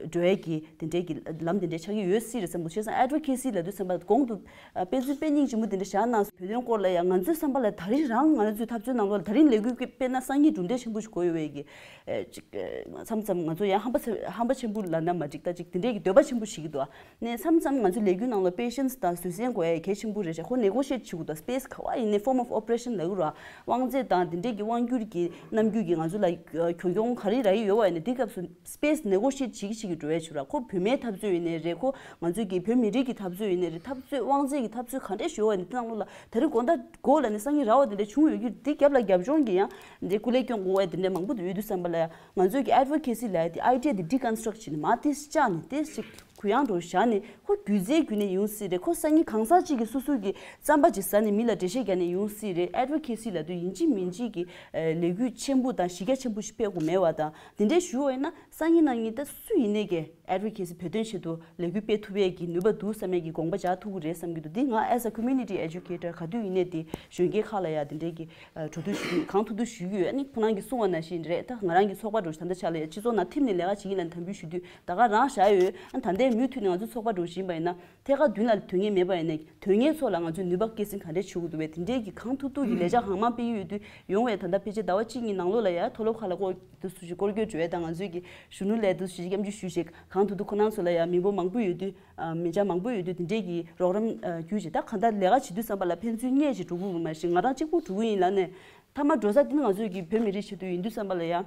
འགྲོ་ཡས་ཀྱི་དེ་འདྲས་ཀྱི་ལམ་དེ་འདྲས་ཆགས་ཀྱི་ཡོད་སྲིད་རེད་བསམ་གྱི་འདུག་བྱས་ཙང་ཨེ་ཌི་བོ་ཀེ་སི་ལབ་དུས་ཙམ་པ་གོང་དུ་དཔེ་མཚོན་དཔེ་རྙིང་ཆེན་པོ་དེ་འདྲ་བཞག་གནང་སོང་། བོད་དོན་སྐོར་ལ་ཡང་ང་ཚོའི་བསམ་པ་ལ་ད་རིང་རང་ང་ཚོའི་འཐབ་རྩོད་ནང་ལོགས་ལ་ད་རིང་ལས་འགུལ་དཔེར་ན་སང་ཉིན་གྲུབ་འབྲས་ཆེན་པོ་ཞིག་དགོས་ཡོད་པའི་གི་ཨེ་ཅིག་ཨེ་མཚམས་མཚམས་ང་ཚོ་ཡང་ཧམ་པ་ཚ་ཧམ་པ་ཆེན་པོ་ལབ་ན་མ་འགྲིག་ད་ཅིག་དེ་འདྲས་ཀྱི་འདོད་པ་ཆེན་པོ་ཞིག་གི་འདུག་ཨ། ནས་མཚམས་མཚམས་ང་ཚོ་ལས་འགུལ་ནང་ལ་པེ་ཤན་སི་དང་བཟོད་བསྲན་དགོས་ཡ་གལ་ཆེན་པོ་རེད་ཤག་ཁོ་ནེ་གོ་ཤི་ཨེཊ་བྱེད་དགོས་འདུག་སི་པེ་སི་ག་བ་ཡིན་ནའི་form of oppression ལབ་ཀྱི་རེད་བ། དབང་ཚད་དང་དེ་འདྲས་ཀྱི་དབང་སྒྱུར་གྱི་རྣམ་འགྱུར་གྱི་ང་ཚོ་ལ་གྱོང་གྱོང་ག་རེ་རག་གི་ཡོད་པ་ཡིན་ནའི་དེ་སྐབས་སུ་སི་པེ་སི་ནེ་གོ་ཤི་ཨེཊ་བྱེད་ཀྱི་བྱེད་ཀྱི་འགྲོ་ཡ་བྱེད་ར། ཁོ་བུད་མེད་འཐབ་རྩོད་ཡིན་ནའི་རེད། ཁོ་ང་ཚོ་གི་བོད་མི་རིགས་ཀྱི་འཐབ་རྩོད་ཡིན་ནའི་རེད། འཐབ་རྩོད་དབང་ཚད་ཀྱི་འཐབ་རྩོད་ག་འདྲས་ཞུ་བ་ཡིན་ནའི་དེ་ནང་ལོགས་ལ་ད་རེས་དགོང་དག་དགོས་ལ་ནི་སང་ཉིན་ར་བ་དེ་འདྲས་བྱུང་ཡོད་ཀྱི་འདི་རྒྱབ་ལ་རྒྱབ་ལྗོངས་ཀྱི་ཡང་འདི་སྐུ་ལས་སྐྱོན་དགོས་པ་དེ་འདྲས་མང་པོ་ཡོད་དུས་ཙམ་པ་ལ་ཡ་ང་ཚོས་ཀྱི་ཨེ་ཌི་བོ་ཀེ་སི་ལབ་ཡ་དེ་ཨའི་ཌི་ཡ་དེ་ཌི་ཀོན་སི་ཊྲག་བྱས་ནས་མར་ཏིས་བཅག་ནས་ཏིས་ཅིག་གུ་ཡངས་འགྲོ་བཞག་ནས་ཁོ་སྒྱུ་རྩལ་བརྒྱུད་ནས་ཡོང་སྲིད་རེད། ཁོ་སང་ཉིན་གང་ཟག་ཅིག་གིས་སོ་སོ་གི་རྩམ་པ་ཅིག་ཟ་ནས་མི་ལ་འགྲེལ་བཤད་རྒྱག་ནས་ཡོང་སྲིད་རེད། ཨེ་ཌི་བོ་ཀེ་སི་ལབ་དུས་ཡིན་གཅིག་མིན་གཅིག་གི་ལས་འགུལ་ཆེན་པོ་དང་གཞི་རྒྱ་ཆེན་པོ་ཞིག་སྤེལ་དགོས་མེད་པ་དང་དེ་འདྲའི་ཞུ་བ་ཡིན་ན་སང་ཉིན་གནངས་ཉིན་ད་སུ་ཡིན་ནས་ཀྱི་ཨེ་ཌི་བོ་ཀེ་སི་བོད་དོན་ཆེད་དུ་ལས་འགུལ་སྤེལ་ཐུབ་ཡས་ཀྱི་ནུས་པ་འདུག་བསམ་ཡས་ཀྱི་དགོངས་པ་འཇགས་ཐུབ་ཀྱི་རེད་བསམ་གྱི་འདུག་འདི་ང་as a community educator ག་དུས་ཡིན་ནས་དེ་གཞོན་སྐྱེས་ཁག་ལ་ཡ་དེ་འདྲའི་གི་གྲོས་བསྡུར་ཞུ་རྒྱུ་གང་ཐུབ་ཐུབ་ཞུ་གི་ཡོད། ཨ་ནི་ཁོ་རང་གིས་གསུངས་པ་ནང་བཞིན་རེད། ད་ང་རང་གི་ཚོགས་པ་འདྲ་བོ་ཞིག་ད་ལྟ་ཆ་ལ་ཡ་སྤྱི་ཚོགས་ནང་ཐིམ་ནས་ལས་ཀ་བྱེད་ཀྱི་ཡིན་ལ་དམ་འབུལ་ཞུ་དུས་ད་ག་རང་བཞག་ཡོད། ཨ་ད་ལྟའི་མུ་མཐུད་ནས་ང་ཚོ་ཚོགས་པ་འདྲ་བོ་ཞིག་ཡིན་པ་ཡིན་ན་ཐད་ཀར་མདུན་ལ་དོན་གཉེར་མེད་པ་ཡིན་ན་དོན་གཉེར་ཚོ་ལ་ང་ཚོས་ནུས་པ་སྐྱེད་སྲིང་ག་འདྲས་བྱེད་དགོས་འདུག་བས་དེ་འདྲས་ཀྱི་གང་ཐུབ་ཐུབ་ཀྱི་ལས་འཆར་གང་མང་སྤེལ་གྱི་ཡོད་དུས་ཡོང་བས་ད་ལྟ་ཕལ་ཆེར་ཟླ་བ་གཅིག་གཉིས་ནང་ལོགས་ལ་ཡ་མཐོ་སློབ་ཁག་ལ་སྐོར་དུ་སུ་ཞིག་སྐོར་སྐྱོད་བྱོས་དང་ང་ཚོས་ཀྱི་གཞོན་ནུ་ལས་དུ་སུ་ཞིག་སྐྱབས་འཇུག་ཞུས་ཤིག་གང་ ཨང་དུ་དུ་ཁོ་རང་ཚོ་ལ་ཡང་མི་འབོར་མང་པོ་ཡོད་དུས། མི་ཆ་མང་པོ་ཡོད་དུས་དེ་འདྲས་ཀྱི་རོགས་རམ་བརྒྱུད་བྱས། ད་གང་ལྟར་ལས་ཀ་བྱེད་དུས་ཙམ་པ་ལ་ཕན་ཚུན་སྔས་ཀྱི་འགྲོ་དགོས་པ་མ་གཞི་ང་རང་གཅིག་པུ་འགྲོ་གི་ཡིན་ལབ་ནས། མཐའ་མ་འགྲོ་ས་དེ་ནི་ང་ཚོས་ཀྱི་བོད་མི་རིགས་ཆེད་དུ་ཡིན་དུས་ཙམ་པ་ལ་ཡང་།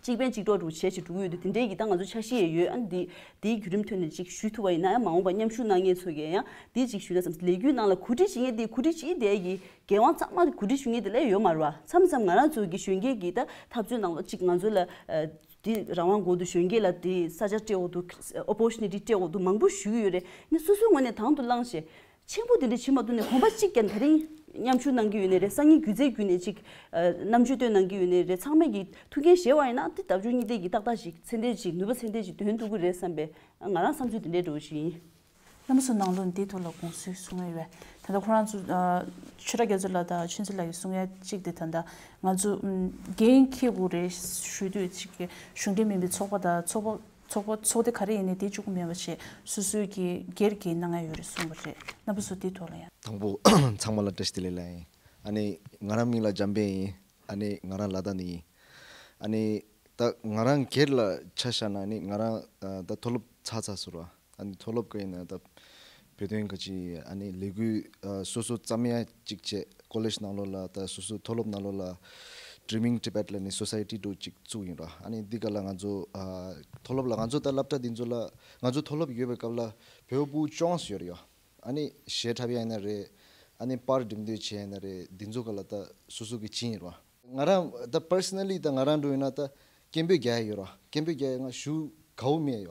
གཅིག་ཕན་གཅིག་གྲོགས་འགྲོ་བྱས་ཀྱི་འགྲོ་གི་ཡོད་དུས་དེ་འདྲས་ཀྱི་ད་ང་ཚོ་འཆར་གཞི་ཡང་ཡོད། ཨ་ནི་འདི་འདིའི་བརྒྱུད་རིམ་ཐོག་ནས་ཅིག་ཞུས་ཐུབ་པ་ཡིན་ན་ཡང་། མ་འོངས་པ་མཉམ་ཞུགས་གནང་མཁན་ཚོ་གིས་ཡང་འདི་ཅིག་ཞུས་ན་བསམ། ལས་འགུལ་ནང་ལ་གོ་སྒྲིག་བྱེད་མཁན་དེ་གོ་སྒྲིག་བྱེད་བསྡད་ཀྱི་འགན་དབང་ཚང་མ་གོ་སྒྲིག་ཞུ་མཁན་དེ་ལས་ཡོད་མ་རེད་བ། མཚམས་མཚམས་ང་རང་ཚོ་གི་གཞོན་སྐྱེས་ཀྱི་ད་འཐབ་རྩོད་ནང་ལ་ཅིག་ང་ཚོ་ལ་ཨ། དེ་རང་དབང་དགོས་འདུག་གཞོན་སྐྱེས་ལ་དེ་ས་ཆ་སྤྲད་དགོས་འདུག opportunity སྤྲད་དགོས་འདུག་མང་པོ་ཞུ་གི་ཡོད་རེད། ནི་སོ་སོའི་ངོས་ནས་དང་དུ་བླངས་བྱས། ཆེན་པོ་དེ་འདྲ་བྱེད་མ་ཐུབ་ནས་གོམ་པ་གཅིག་ཀྱང་དེ་རིང་མཉམ་ཞུགས་གནང་གི་ཡོད་ནའི་རེད། སང་ཉིན་སྒྱུ་རྩལ་བརྒྱུད་ནས་ཅིག་ཨ། རྣམ་དཔྱོད་བཏོན་གནང་གི་ཡོད་ནའི་རེད། ཚང་མས་ཀྱི་ཐུགས་འགན་བཞེས་པ་ཡིན་ན་དེ་ལྡབ་འགྱུར་གཉིས་ལྡན་གྱི་ཏག་ཏག་ཞིག་ཚད་ལྡན་ཞིག་ནུས་པ་ཚད་ལྡན་ཞིག་འདོན་ཐུབ་ཀྱི་རེད་བསམ་པའི་ང་རང་བསམ་ཚུལ་དེ་འདྲ་འདྲ་བོ་ཞིག་ཡིན། རྣམ་པ་ཚོ་ནང་ལོགས་འདིའི་ཐོག་ལ་དགོངས་ཚུལ་གསུང་ཡ་ཡོད། ད་ལྟ་ཁོ་རང་ཚོ་ཨ། ཆོས་གྲགས་རྒྱ་མཚོ་ལགས་དང་ཆོས་འཛིན་ལགས་ཀྱིས་གསུང་ཡ་གཅིག་དེ་ད་ལྟ་ང་ཚོ་ཨམ། འགན་འཁྱེར་དགོས་རེད་ཞུ་དུས་ཅིག་གི་གཞུང་འབྲེལ་མིན་པའི་ཚོགས་པ་དང་ཚོགས་པ་ཚོགས་པ་ཚོགས་སྡེ་ག་རེ་ཡིན་ནའི་དེ་གཅིག་པུ་མེད་པ་བྱས་སོ་སོའི་གི་སྒེར་གྱི་གནང་ཡ་ཡོད་རེད་གསུངས་པ་རེད། རྣམ་པ་ཚོ་དེའི་ཐོག་ལ་ཡང་། དང་པོ་ཚང་མ་ལ་བཀྲ་ཤིས་བདེ་ལེགས་ལབ་ཡིན། ཨ་ནི་ང་རང་མིང་ལ་འཇམ་དཔལ་ཡིན། ཨ་ནི་ང་རང་ལ་དྭགས་ནས་ཡིན། ཨ་ནི་ད་ང་རང་སྒེར་ལ་ཆ་བཞག་ན་ནི་ང་རང་ཨ། ད་མཐོ་སློབ་ཚར་ཚར་སོང་ར། ཨ་ནི་མཐོ་སློབ་ག་ཡིན་ན་ད་བོད་དོན་ག་ཅི་ཨ་ནི་ལས་འགུལ་ཨ། སོ་སོ་བརྩམ་ཡ་གཅིག་བྱས། ཀོ་ལེཇ་ནང་ལོགས་ལ་ད་སོ་སོ་མཐོ་སློབ་ནང་ལོགས་ལ་Dreaming Tibet ལབ་ནི་སོ་སའི་ཊི་འདྲ་བོ་གཅིག་བཙུགས་ཡིན་ར། ཨ་ནི་འདི་ག་ལ་ང་ཚོ་ཨ། མཐོ་སློབ་ལ་ང་ཚོ་ད་སློབ་གྲྭ་འདི་ཚོ་ལ་ང་ཚོ་མཐོ་སློབ་ཡོད་པའི་སྐབས་ལ་བོད་པའི་ཅོང་སི་ཡོད་རེད་ཡ། ཨ་ནི་གཞས་འཁྲབ་ཡ་ཡིན་ན་རེད། ཨ་ནི་པར་འགྲེམས་སྟོན་བྱེད་ཡ་ཡིན་ན་རེད། འདི་ཚོ་ག་ལ་ད་སོ་སོ་གི་བྱིན་ཡིན་ར། ང་རང་ད་པར་སོ་ན་ལི་ད་ང་རང་འདྲ་བོ་ཡིན་ན་ད་སྐད་འབོད་རྒྱག་ཡ་ཡོད་ར། སྐད་འབོད་རྒྱག་ཡ་ང་ཞུ་དགའ་བོ་མེད་ཡ།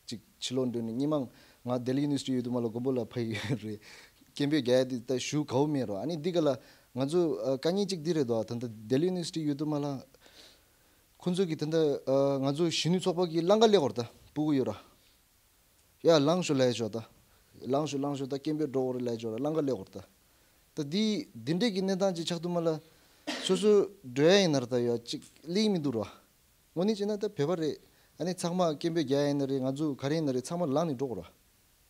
ཅིག་ཕྱི་ལོགས་འགྲོ་ནས་སྔོན་མ་ང་ལྡི་ལི་ཡུ་ནི་ཝར་སི་ཊི་ཡོད་དུས་མ་ལ་མགོན་པོ་ལ་ཕ་ཡི་ཡོད་རེད། སྐད་འབོད་རྒྱག་ཡ་དེ་ད་ཞུ་དགའ་བོ་མེད་རོ། ཨ་ནི་འདི་ག་ལ་ང་ཚོ་ཨ། དཀའ་ངལ་གཅིག་འདི་རེད་དོ། ད་ལྟ་ལྡི་ལི་ཡུ་ནི་ཝར་སི་ཊི་ཡོད་དུས་མ་ལ་ཁོང་ཚོ་གི་ད་ལྟ་ཨ། ང་ཚོ་གཞོན་ནུ་ཚོགས་པ་གི་ལམ་ཁ་སླེབས་ཡོད་རེད། ད་སྤུ་གུ་ཡོད་ར། ཡ་ལངས་ཤོག་ལབ་ཆོག་ད། ལངས་ཤོག་ལངས་ཤོག་ད་སྐད་འབོད་འགྲོ་དགོས་རེད་ལབ་ཆོག་ར། ལམ་ཁ་སླེབས་ཡོད་རེད་ད། ད་འདི་འདི་འདྲས་ཀྱི་གནས་སྟངས་ཅིག་ཆགས་དུས་མ་ལ་སོ་སོ་འགྲོ་ཡ་ཡིན་ན་ར་ད་ཡ་གཅིག་སླེབས་མི་འདུག་ར། དངོས་གནས་བྱས་ན་ད་བོད་པ་རེད། ཨ་ནི་ཚང་མ་སྐད་འབོད་རྒྱག་ཡ་ཡིན་ན་རེད། ང་ཚོ་ག་རེ་ཡིན་ན་རེད། ཚང་མ་ལངས་ནས་འགྲོ་དགོས་ར།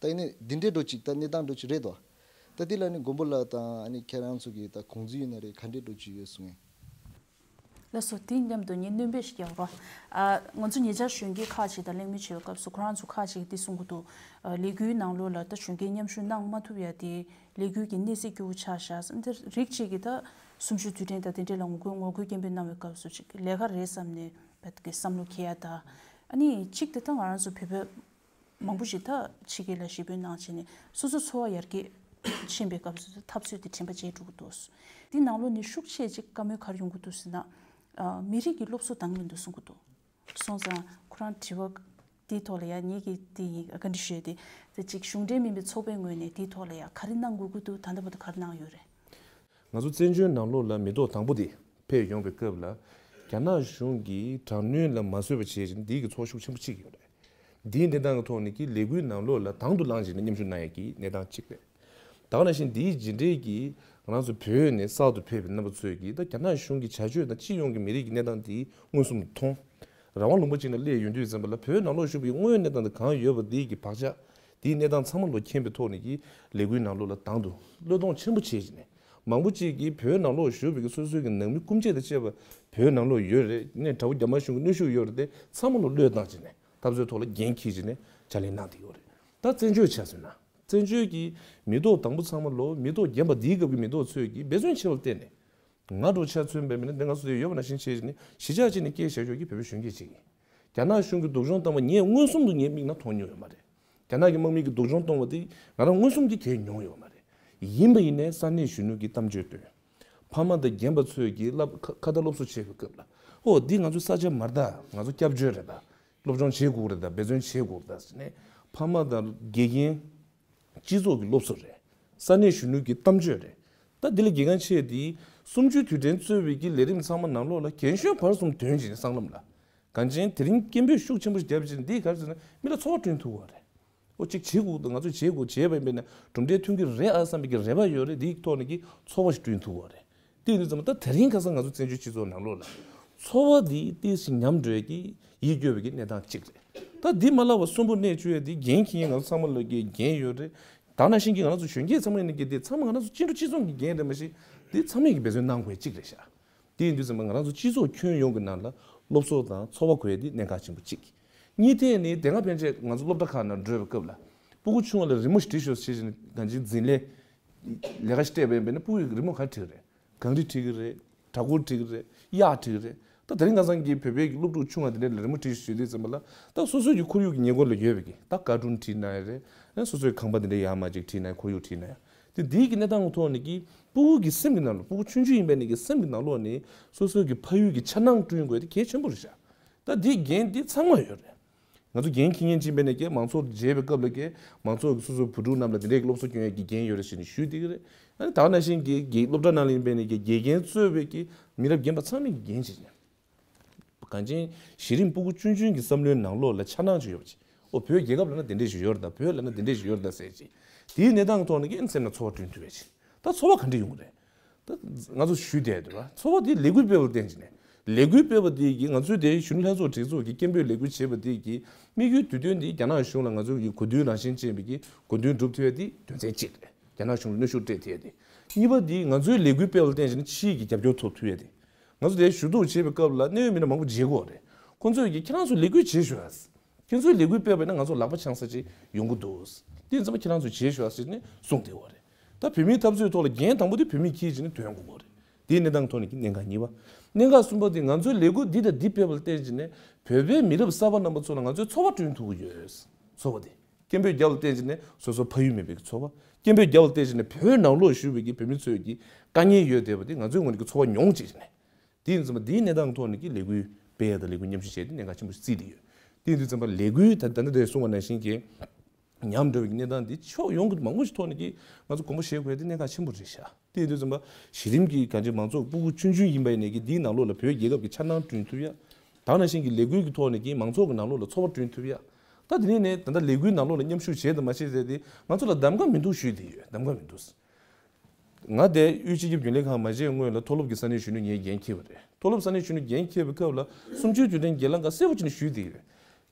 ད་ཡིན་ནའི་འདི་འདྲའི་འགྲོ་ཅིག་ད་གནས་སྟངས་འགྲོ་ཅིག་རེད་དོ། ད་འདི་ལ་ནི་མགོན་པོ་ལགས་དང་ཨ་ནི་ཁྱེད་རང་ཚོ་གི་ད་དགོངས་ཚུལ་ཡིན་ན་རེད། ག་འདྲའི་འགྲོ་ཅིག་ཡོད་གསུང་ངས། ལགས་སོ། དེ་མཉམ་དུ་ངས་སྣོན་པ་ཞིག་རྒྱག་རོགས། ཨ། ང་ཚོ་ཉེ་ཆར་གཞོན་སྐྱེས་ཁག་ཅིག་དང་གླེང་མོལ་བྱེད་པའི་སྐབས་སུ་ཁོ་རང་ཚོ་ཁག་ཅིག་གིས་འདི་གསུང་གི་འདུག་ཨ། ལས་འགུལ་ནང་ལོགས་ལ་ད་གཞོན་སྐྱེས་མཉམ་ཞུགས་གནང་མ་ཐུབ་ཡ་དེ་ལས་འགུལ་གྱི་གནས་ཚད་སྐྱོ་བོ་ཆགས་བཞག་བསམ། དེ་རིགས་གཅིག་གིས་ད་གསུམ་བཅུའི་དུས་དྲན་དང་དེ་འདྲས་ལ་ངོ་རྒོལ་ངོ་རྒོལ་སྐད་འབོད་གནང་བའི་སྐབས་སུ་ཅིག་ལས་ཀ་རེད་བསམ་ནས་བསམ་བློ་འཁྱེར་ཡ་ད། ཨ་ནི་གཅིག་དེ་ད་ང་རང་ཚོ་བོད་པ་མང་པོ་ཞིག་ད་ཕྱི་རྒྱལ་ལ་གཞིས་སྤོས་གནང་བྱས་ནས་སོ་སོ་འཚོ་བ་ཡར་རྒྱས་ཕྱིན་པའི་སྐབས་སུ་འཐབ་རྩོད་དེ་དྲན་པ་བརྗེད་འགྲོ་གི་འདུག་འདི་ནང་ལོགས་ནས་ཤུགས་ཆེ་ཅིག་བཀའ་མོལ་ག་རེ་ཡོང་གི་འདུག་ཟེར་ན། ཨ། མི་རིགས་ཀྱི་སློབ་གསོ་འདང་མི་འདུག་གསུང་གི་འདུག་སོང་ཙང་ཁོ་རང་དྲི་བ་འདིའི་ཐོག་ལ་ཡ་ངེད་ཀྱིས་འདི་ཡིན་བཀའ་འདྲི་ཞུས་ཏེ། དེ་གཅིག་གཞུང་འབྲེལ་མིན་པའི་ཚོགས་པའི་ངོས་ནས་འདིའི་ཐོག་ལ་ཡ་ག་རེ་གནང་དགོས་ཀྱི་འདུག་ད་ལྟ་བར་དུ་ག་རེ་གནང་ཡོད་རེད། ང་ཚོ་བཙན་བྱོལ་ནང་ལོགས་ལ་མི་ཐོག་དང་པོ་དེ་ཕེབས་ཡོང་བའི་སྐབས་ལ་རྒྱ་ནག་གཞུང་གིས་དྲག་གནོན་ལ་མ་བཟོད་པ་བྱས་ཀྱིན་འདིའི་གི་ཚོགས་ཤུགས་ཆེན་པོ་ཅིག་ཡོད་རེད། འདིའི་གནས་སྟངས་ཀྱི་ཐོག་ནས་ཀྱི་ལས་འགུལ་ནང་ལོགས་ལ་དང་དུ་བླངས་བྱས་ནས་མཉམ་ཞུགས་གནང་ཡ་གི་གནས་སྟངས་གཅིག་རེད། ད་ག་ནང་བཞིན་འདིའི་རྗེས་འབྲས་ཀྱིས་ང་རང་ཚོ་བོད་ནས་གསར་དུ་ཕེབས་པའི་རྣམ་པ་ཚོས་ཀྱིས་ད་རྒྱ་ནག་གཞུང་གི་བྱ་སྤྱོད་དང་སྤྱི་ཡོངས་ཀྱི་མི་རིགས་ཀྱི་གནས་སྟངས་འདི་མངོན་སུམ་དུ་མཐོང་། རང་དབང་ལུང་པ་ཅིག་ན་སླེབས་ཡོང་དུས་ཙམ་པ་ལ་བོད་ནང་ལོགས་བཞུགས་པའི་དངོས་ཡོད་གནས་སྟངས་དེ་གང་ཡོད་པ་འདི་གི་བག་ཆགས་འདིའི་གནས་སྟངས་ཚང་མ་ལོ་མཁྱེན་པའི་ཐོག་ནས་ཀྱི་ལས་འགུལ་ནང་ལོགས་ལ་དང་དུ་བློས་གཏོང་ཆེན་པོ་བྱས་བྱས་ནས་མང་པོ་ཅིག་གིས་བོད་ནང་ལོགས་བཞུགས་པའི་གི་སོ་སོའི་གི་ནང་མི་སྐུ་མཆེད་དང་བཅས་པ་བོད་ནང་ལོགས་ཡོད་རེད། ནས་དགྲ་བོ་རྒྱ་དམར་གཞུང་གི་གནོན་ཤུགས་ཡོད་རེད་དེ་ཚང་མ་ལོ་བློས་བཏང་བྱས་ནས་འཐབ་རྩོད་ཐོག་ལ་འགན་འཁྱེར་བྱས་ནས་ཕྱག་ལས་གནང་བསྡད་ཡོད་རེད། ད་བཙན་བྱོལ་ཆ་མཚོན་ན། བཙན་བྱོལ་གྱི་མི་ཐོག་དང་པོ་ཚང་མ་ལོ་མི་ཐོག་རྒན་པ་འདིའི་སྐབས་ཀྱི་མི་ཐོག་ཚོས་ཀྱིས་འབད་བརྩོན་ཆེ་བ་བརྟེན་ནས། ང་འདྲ་ཆ་མཚོན་པའི་མི་ནི་འདི་ང་ཚོ་དེ་ཡོད་པ་ནང་བཞིན་བྱས་ནས་གཞིས་ཆགས་གཅིག་ནས་སྐད་བཤད་ཕྱོགས་ཀྱི་བོད་པའི་གཞོན་སྐྱེས་གཅིག་ཡིན། རྒྱ་ནག་གཞུང་གིས་སྡུག་སྦྱོང་བཏང་བ་ངས་མངོན་སུམ་དུ་ངའི་མིག་ནང་མཐོང་མྱོང་ཡོད་མ་རེད། རྒྱ་ནག་གི་དམག་མི་གིས་སྡུག་སྦྱོང་གཏོང་བ་དེ་ང་རང་མངོན་སུམ་གྱིས་མཁྱེན་མྱོང་ཡོད་མ་རེད། ཡིན་པ་ཡིན་ནའི་ས་གནས་གཞོན་ནུ་གིས་གཏམ་བརྗོད་བཏོན། ཕ་མ་དང་རྒན་པ་ཚོས་ཀྱིས་བསླབ་ཁ་ཁ་ཏ་སློབ་གསོ་བྱེད་པའི་སྐབས་ལ། ཨོ་འདི་ང་ཚོའི་ས་ཆ་མ་རེད་ད། ང་ཚོ་སྐྱབས་བཅོལ་རེད་ད། སློབ་སྦྱོང་བྱེད་དགོས་རེད་ད། འབད་བརྩོན་བྱེད་དགོས་རེད་ད་ཟེར་ནས་ཕ་མ་དང་དགེ་རྒན། སྤྱི་ཚོགས་ཀྱི་སློབ་གསོ་རེད། ས་གནས་གཞོན་ནུ་གི་གཏམ་བརྗོད་རེད། ད་འདི་ལས་དགེ་རྒན་ཆེ་དེས་གསུམ་བཅུའི་དུས་དྲན་གཙོས་པའི་གི་ལས་རིམ་ཚང་མ་ནང་ལོགས་ལ་རྒན་གཞོན་བར་གསུམ་དོན་བྱས་ནས་སྲང་ལམ་ལ། གང་ཅན་དེ་རིང་སྐད་འབོད་ཤུགས་ཆེན་པོ་བརྒྱབ་བྱས་ནས་འདི་ག་རེ་ཟེར་ན་མི་ལ་ཚོར་བ་བསྐྲུན་ཐུབ་པ་རེད། ཨོ་གཅིག་བྱེད་དགོས་འདུག་ང་ཚོས་བྱེད་དགོས་བྱས་པ་ཡིན་པས་ན་གྲུབ་འབྲས་ཐོན་གྱི་རེད་ཨ་བསམ་པའི་གི་རེ་བ་ཡོད་རེད། འདིའི་ཐོག་ནས་ཀྱི་ཚོར་བ་ཞིག་བསྐྲུན་ཐུབ་པ་རེད། དེ་ཡིན་དུས་ཙམ་པ་ད་དེ་རིང་ཁ་སང་ང་ཚོ་བཙན་བྱོལ་སྤྱི་ཚོགས་ནང་ལོགས་ལ་ཚོར་བ་འདི་ཏོག་ཙམ་ཉམས་འགྲོ་ཡ་གི་ཡིད་སྐྱོ་བའི་གི་གནས་སྟངས་གཅིག་རེད། ད་འདི་མ་ལབ་པ་གསོན་པོ་གནས་བཅུག་ཡ་འདི་འགན་འཁྱེར་མཁན་ང་ཚོ་ཚང་མ་ལ་གི་འགན་ཡོད་རེད། ད་ནང་བཞིན་གྱི་ང་ཚོ་གཞོན་སྐྱེས་ཚང་མ་ཡིན་ན་གི་འདི་ཚང་མ་ང་རང་ཚོ་སྤྱི་འགྲོ་སྤྱི་ཚོགས་ཀྱི་འགན་རེད་མ་གཞི་འདི་ཚང་མས་ཀྱི་འབད་བརྩོན་གནང་དགོས་གཅིག་རེད་ཤག་དེ་ཡིན་དུས་ཙམ་པ་ང་རང་ཚོ་སྤྱི་ཚོགས་ཁྱོན་ཡོངས་ཀྱི་ནང་ལ་སློབ་གསོ་དང་འཚོ་བ་དགོས་ཡ་འདི་གནད་འགག་ཆེན་པོ་གཅིག་གཉིས་ཐད་ནི་དེ་སྔ་ཕན་ཆད་ང་ཚོ་སློབ་གྲྭ་ཁག་ནང་འགྲོ་བའི་སྐབས་ལ་སྤུ་གུ་ཆུང་བ་ལ་རི་མོ་ཞིག་བྲིས་ཤོག་ཟེར་བཞིན་གང་ཅིའི་འཛིན་ལས་ལས་ཀ་ཞིག་སྤྲད་པ་ཡིན་པས་ན་སྤུ་གུ་ཡིས་རི་མོ་ག་རེ་བྲིས་རེད། གངས་རི་བྲིས་ཀྱི་རེད། གྲྭ་སྐོར་བྲིས་ཀྱི་རེད། གཡག་བྲིས་ཀྱི་རེད། ད་དེ་རིང་ཁ་སང་གི་བོད་པའི་སློབ་ཕྲུག་ཆུང་བ་དེ་འདྲ་ལ་རི་མོ་བྲིས་ཞུས་དུས་ཙམ་པ་ལ་ད་སོ་སོའི་གི་ཁོར་ཡུག་གི་ཉེ་འཁོར་ལ་ཡོད་པའི་གི་ད་ཀར་ཊུན་བྲིས་ན་ཡང་རེད། སོ་སོའི་ཁང་པ་དེ་འདྲ་ཡར་མར་ཅིག་བྲིས་ན་ཡང་ཁོར་ཡུག་བྲིས་ན་ཡང་དེ་དེའི་གི་གནས་སྟངས་ཐོག་ནས་ཀྱི་སྤུ་གུ་གི་སེམས་ཀྱི་ནང་ལ་སྤུ་གུ་ཆུང་ཆུང་ཡིན་པའི་ནས་ཀྱི་སེམས་ཀྱི་ནང་ལོགས་ནས་སོ་སོའི་གི་ཕ་ཡུལ་གྱི་འཆར་སྣང་བསྐྲུན་དགོས་དེ་གལ་ཆེན་པོ་རེད་ཤག་ད་དེའི་འགན་དེ་ཚང་མ་ཡོད་རེད། ང་ཚོ་འགན་འཁྱེར་མཁན་ཅིག་ཡིན་པའི་ནས་ཀྱི་མང་ཚོགས་མཇལ་བའི་སྐབས་ལ་ཀྱི་མང་ཚོགས་ཀྱི་སོ་སོའི་བུ་ཕྲུག་རྣམས་ལ་དེ་འདྲའི་གི་སློབ་གསོ་སྐྱོན་ཡས་ཀྱི་འགན་ཡོད་རེད་ཟེར་ནས་ཞུས་བསྡད་ཀྱི་རེད། ཨ་ནི་ད་ག་ནང་བཞིན་གྱི་དགེ་སློབ་གྲྭ་ནང་ལ་ཡིན་པའི་ནས་ཀྱི་དགེ་རྒན་གཙོས་པའི་གི་མི་རབས་རྒན་པ་ཚང་མས་ཀྱི་འགན་བྱེད་ཀྱི་ཡོད། གང་ཅི་གཞི་རིམ་སྤུ་གུ་ཆུང་ཆུང་གི་བསམ་བློའི་ནང་ལོགས་ལ་འཆར་སྣང་ཅིག་ཡོད་པ་ཅིག་ཨོ་བོད་རྒྱལ་ཁབ་ལབ་ན་དེ་འདྲས་ཞིག་ཡོད་རེད་ད། བོད་ལབ་ན་དེ་འདྲས་ཞིག་ཡོད་རེད་ད་ཟེར་ཅིག་དེའི་གནས་སྟངས་ཐོག་ནས་ཀྱི་སེམས་ལ་ཚོར་བ་བསྐྲུན་ཐུབ་པ་ཅིག་ད་ཚོར་བ་ག་འདྲས་ཡོང་གི་རེད། ད་ང་ཚོ་ཞུས་བསྡད་འདུག་བ། ཚོར་བ་དེ་ལས་འགུལ་སྤེལ་བར་བརྟེན་ཅིག་ནས་ལས་འགུལ་སྤེལ་བ་དེ་གིས་ང་ཚོའི་དེ་གཞོན་ནུ་ལྷན་ཚོགས་སྒྲིག་འཛུགས་ཀྱི་སྐད་འབོད་ལས་འགུལ་བྱེད་པ་དེ་གིས་དམིགས་ཡུལ་དུས་སྟོན་དེ་རྒྱ་ནག་གཞུང་ལ་ང་ཚོ་གི་གོ་བསྡུར་རང་བཞིན་ཅན་པའི་གི་གོ་བསྡུར་སྒྲུབ་ཐུབ་ཡ་དེ་དོན་ཚན་གཅིག་རེད། རྒྱ་ནག་གཞུང་ལ་གནོན་ཤུགས་སྤྲད་ཐུབ་ཡ་དེ། གཉིས་པ་དེ་ང་ཚོའི་ལས་འགུལ་སྤེལ་བར་བརྟེན་བྱས་ནས་ཕྱིའི་གི་རྒྱབ་སྐྱོར་ཐོབ་ཐུབ་ཡ་དེ། ང་ཚོ་དེ་ཞུ་གཏུག་བྱེད་པའི་སྐབས་ལ་གནད་ཡོད་མི་སྣ་མང་པོ་མཇལ་གྱི་ཡོད་རེད། ཁོང་ཚོས་ཀྱིས་ཁྱེད་རང་ཚོ་ལས་འགུལ་བྱེད་ཤོག་ཨ། ཁྱེད་ཚོས་ལས་འགུལ་སྤེལ་བ་ཡིན་ན་ང་ཚོ་ལག་པ་འཆང་ས་ཅིག་ཡོང་གི་འདུག་དེ་ཡིན་ཙང་ཁྱེད་རང་ཚོས་བྱེད་ཤོག་ཨ་ཟེར་ནས་གསུངས་བསྡད་ཡོད་རེད། ད་བོད་མིའི་འཐབ་རྩོད་ཐོག་ལ་འགན་དང་པོ་དེ་བོད་མིས་འཁྱེར་བྱས་ནས་ཐོན་དགོས་ཀྱི་ཡོད་རེད། དེའི་གནས་སྟངས་ཐོག་ནས་ཀྱི་གནད་འགག་གཉིས་པ། གནད་འགག་གསུམ་པ་དེ་ང་ཚོའི་ལས་འགུལ་འདི་དང་འདི་སྤེལ་བ་ལ་བརྟེན་བྱས་ནས་བོད་པའི་མི་རབས་གསར་པ་རྣམ་པ་ཚོ་ལ་ང་ཚོས་ཚོར་བ་བསྐྲུན་ཐུབ་ཀྱི་ཡོད། ཚོར་བ་དེ། སྐད་འབོད་བརྒྱབ་ལ་བརྟེན་བྱས་ནས་སོ་སོ་ཕ་ཡུལ་མེད་པའི་ཚོར་བ། སྐད་འབོད་བརྒྱབ་ལ་བརྟེན་བྱས་ནས་བོད་ནང་ལོགས་བཞུགས་པའི་གི་བོད་མི་ཚོས་ཀྱི་དཀའ་ངལ་ཡོད་བསྡད་པ་དེ་ང་ཚོའི་ངོས་ནས་ཀྱི་ཚོར་བ་མྱོང་བྱས་བྱས་ནས། དེ་ཡིན་ཙམ་པ་དེའི་གནས་སྟངས་ཐོག་ནས་ཀྱི་ལས་འགུལ་སྤེལ་ཡ་དང་ལས་འགུལ་མཉམ་ཞུགས་བྱས་ཏེ་གནད་འགག་ཆེན་པོ་ཞིག་བརྩིས་བསྡད་ཡོད། དེ་ཡིན་དུས་ཙམ་པ་ལས་འགུལ་ད་ད་ལྟ་དེ་གསུངས་པ་ནང་བཞིན་གྱི་ཉམས་འགྲོ་བའི་གནས་སྟངས་འདི་ཕྱོགས་ཡོངས་ཀྱི་མང་པོ་ཞིག་ཐོག་ནས་ཀྱི་ང་ཚོ་དགོངས་པ་བཞེས་དགོས་ཡ་དེ་གནད་འགག་ཆེན་པོ་རེད་ཤག་དེ་ཡིན་དུས་ཙམ་པ་གཞི་རིམ་གྱི་གང་ཅི་མང་ཚོགས་སྤུ་གུ་ཆུང་ཆུང་ཡིན་པ་ཡིན་ནའི་ཀྱི་འདིའི་ནང་ལོགས་ལ་བོད་རྒྱལ་ཁབ་ཀྱི་འཆར་སྣང་བསྐྲུན་ཐུབ་ཡ། ད་ག་ནང་བཞིན་གྱི་ལས་འགུལ་གྱི་ཐོག་ནས་ཀྱི་མང་ཚོགས་ཀྱི་ནང་ལོགས་ལ་ཚོར་བ་བསྐྲུན་ཐུབ་ཡ། ད་དེ་ནས་ནས་ད་ལྟ་ལས་འགུལ་ནང་ལོགས་ལ་མཉམ་ཞུགས་བྱས་དང་མ་བྱས་ཟེར་ཏེ་ང་ཚོ་ལ་གདམ་ག་མི་འདུག་ཞུས་ཏེ་ཡོད། གདམ་ག་མི་འདུག་ང་དེ་དབུས་སྤྱི་ཁྱབ་རྒྱུན་ལས་ཁང་མ་བྱས་སྔོན་ལ་མཐོ་སློབ་ཀྱི་ས་གནས་གཞོན་ནུ་ངས་འགན་འཁྱེར་བ་རེད། མཐོ་སློབ་ས་གནས་གཞོན་ནུ་འགན་འཁྱེར་བའི་སྐབས་ལ་གསུམ་བཅུའི་དུས་དྲན་སྒེར་ལངས་ཁང་གསལ་པོ་བྱས་ནས་ཞུས་ཏེ་ཡོད།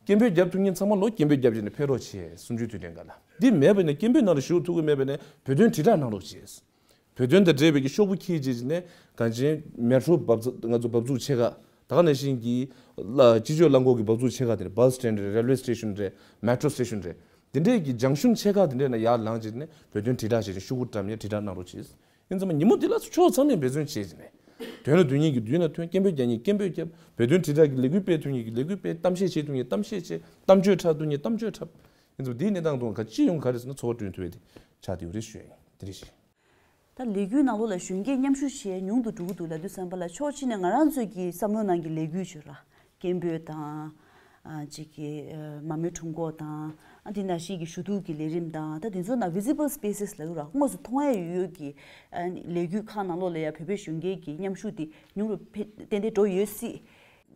སྐད་འབོད་རྒྱབ་ཐུབ་མཁན་ཚང་མ་ལོ་སྐད་འབོད་རྒྱབ་བྱས་ནས་ཕེབས་རོགས་བྱས། གསུམ་བཅུའི་དུས་དྲན་སྒང་ལ་འདི་མེད་པ་ཡིན་ན་སྐད་འབོད་ནང་ལ་ཞུགས་ཐུབ་ཀྱི་མེད་པ་ཡིན་ན་བོད་དོན་དྲིལ་བསྒྲགས་གནང་རོགས་བྱས། བོད་དོན་དང་འབྲེལ་བའི་གི་ཤོག་བུ་འཁྱེར་བྱས་ནས་གང་ཅི་མེ་ཊོ་འབབ་ཚུགས་ང་ཚོ་འབབ་ཚུགས་ཆེ་ཁག་ད་ག་ནང་བཞིན་གྱི་ལ་སྤྱི་སྤྱོད་རླངས་འཁོར་གྱི་འབབ་ཚུགས་ཆེ་ཁག་དེ་ནི་bus stand་རེད། railway station་རེད། metro station་རེད། དེ་འདྲས་ཀྱི་junction་ཆེ་ཁག་དེ་འདྲས་ནས་ཡར་ལངས་བྱས་ནས་བོད་དོན་དྲིལ་བསྒྲགས་བྱས་ནས་ཤོག་གུ་བཀྲམ་ནས་དྲིལ་བསྒྲགས་གནང་རོགས་བྱས། ཡིན་ཙང་ཉིན་མོ་འདི་ལ་ཕྱོགས་ཚང་ནས་འབད་བརྩོན་བྱས་བྱས་ནས་དོན་ལ་འདོན་མཁན་གྱི་མདུན་ལ་ཐོན། སྐད་འབོད་རྒྱག་མཁན་སྐད་འབོད་བརྒྱབ། བོད་དོན་དྲིལ་བསྒྲགས་ཀྱི་ལས་འགུལ་སྤེལ་ཐུབ་མཁན་གྱི་ལས་འགུལ་སྤེལ། གཏམ་བཤད་བྱེད་ཐུབ་མཁན་གཏམ་བཤད་བྱེད། གཏམ་བརྗོད་འཁྲབ་ཐུབ་མཁན་གཏམ་བརྗོད་འཁྲབ། ཡིན་ཙང་འདིའི་གནས་སྟངས་དང་ག་ཅི་ཡོང་ག་རེ་ཟེར་ན་ཚོར་བ་བསྐྲུན་ཐུབ་པ་དེ་ཆགས་བསྡད་ཡོད་རེད་ཞུ་ཡ་ཡིན། དེ་རེད་ཤག་ད་ལས་འགུལ་ནང་ལོགས་ལ་གཞོན་སྐྱེས་མཉམ་ཞུགས་བྱེད་ཉུང་དུ་འགྲོ་གི་འདུག་ལབ་དུས་ཙམ་པ་ལ་ཕྱོགས་གཅིག་ནས་ང་རང་ཚོའི་གི་བསམ་བློ་ནང་གི་ལས་འགུལ་བྱོས་ར། སྐད་འབོད་དང་། ཨ་ཅིག་གི་ཨ་མ་རྨོས་ཁྲོམ་སྐོར་དང་། ཨ་དེ་ནང་བཞིན་གྱི་ཞུ་གཏུག་གི་ལས་རིམ་དང་། ད་དེ་ཚོ་ནང་visible spaces་ལབ་ཀྱི་ར། དངོས་སུ་མཐོང་ཡ་ཡོད་ཡོད་ཀྱི་ཨ་ལས་འགུལ་ཁག་ནང་ལོགས་ལ་ཡ་བོད་པའི་གཞོན་སྐྱེས་ཀྱི་མཉམ་ཞུགས་དེ་ཉུང་རུ་ཕེ་ཏན་ཏན་འགྲོ་ཡོད་སྲིད།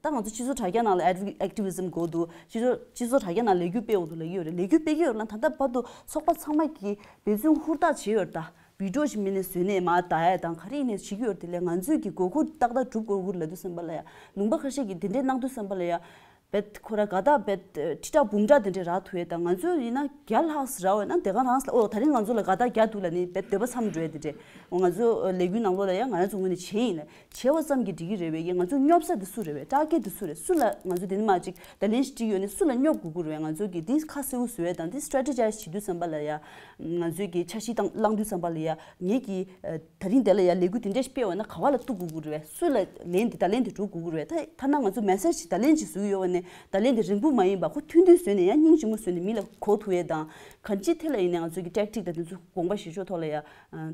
ད་ང་ཚོ་སྤྱི་ཚོགས་དྲ་རྒྱ་ནང་ལ་ཨེག་ཊི་ཝི་ཟམ་དགོས་འདུག་སྤྱི་ཚོགས་སྤྱི་ཚོགས་དྲ་རྒྱ་ནང་ལས་འགུལ་སྤེལ་དགོས་འདུག་ལབ་ཀྱི་ཡོད་རེད། ལས་འགུལ་སྤེལ་གྱི་ཡོད་རེད་ལ། ད་ལྟ་བར་དུ་ཚོགས་པ་ཚང་མ་གིས་འབད་བརྩོན་ཧུར་ཐག་བྱས་ཡོད་རེད། ད་བི་ཌི་ཡོ་ཞིག་མིན་ནས་བཟོས་ནས་མར་ལྟ་ཡ་དང་ག་རེ་ཡིན་ནས་བྱེད་ཀྱི་ཡོད་རེད། དེ་ལས་ང་ཚོས་ཀྱི་དགོས་མཁོ་ཏག་ཏག་སྒྲུབ་དགོས་ཀྱི་རེད་ལབ་དུས་ཙམ་པ་ལ་ཡ། ལུང་པ་ཁ་ཤས་ཀྱིས་དེ་འདྲས་གནང་དུས་ཙམ་པ་ལ་ཡ། བེད་ཁོ་ར་དགའ་རྟགས་བེད་ཁྲི་ཕྲག་འབུམ་ཕྲག་དེ་འདྲས་རག་ཐུབ་ཡས་དང་། ང་ཚོས་ཡིན་ན་བརྒྱ་ལྷག་རག་འོས་ན་དེ་ག་རང་ལ་ཨོ་ད་རིང་ང་ཚོ་ལ་དགའ་རྟགས་བརྒྱ་འདུག་ལབ་ནས་བེད་འདོད་པ་ཚམ་འགྲོ་ཡས་དེ་འདྲས། འོ་ང་ཚོ་ལས་འགུལ་ནང་ལོགས་ལ་ཡ་ང་རང་ཚོ་ངོས་ནས་བྱས་ཡིན་ལ། བྱས་པ་ཙམ་གྱིས་འགྲིག་གི་རེད་པས། ཡ་ང་ཚོ་སྙོབ་ས་དེ་སུ་རེད་པས། target་དེ་སུ་རེད། སུ་ལ་ང་ཚོ་དེ་ནས་མར་ཅིག་བརྡ་ལན་ཞིག་བསྒྲིགས་ཡོད་ནས་སུ་ལ་སྙོབ་དགོས་ཀྱི་རེད་པས། ང་ཚོ་གི་དེ་ཁ་གསལ་པོ་བཟོ་ཡས་དང་དེ་strategize་བྱེད་དུས་ཙམ་པ་ལ་ཡ། ང་ཚོས་ཀྱི་འཆར་གཞི་བཏང་བླངས་དུས་ཙམ་པ་ལ་ཡ་ངེད་ཀྱི་ཨ་ད་རིང་དེ་ལ་ཡ་ལས་འགུལ་དེ་འདྲས་ཤིག་སྤེལ་བ་ན་ག་བ་ལ་གཏུག་དགོས་ཀྱི་རེད་པས། སུ་ལ་ལན་དེ་བརྡ་ལན་དེ་སྒྲུབ་དགོས་ཀྱི་རེད་པས། ད་ཐ་ན་ང་ཚོ་message་ཞིག་བརྡ་ལན་ཅིག་བཟོ་གི་ཡོད་པ་ནས་བརྡ་ལན་དེ་རིང་པོ་མ་ཡིན་པ་ཁོ་ཐུང་ཐུང་བཟོས་ནས་ཡང་སྙིང་རྗེ་མོ་བཟོས་ནས་མི་ལ་གོ་ཐུབ་ཡས་དང་། གང་ཅིའི་ཐད་ལ་ཡིན་ནའི་ང་ཚོ་གི་tactic་དང་དེ་ཚོ་དགོངས་པ་བཞེས་ཕྱོགས་ཐོག་ལ་ཡ། ཨ་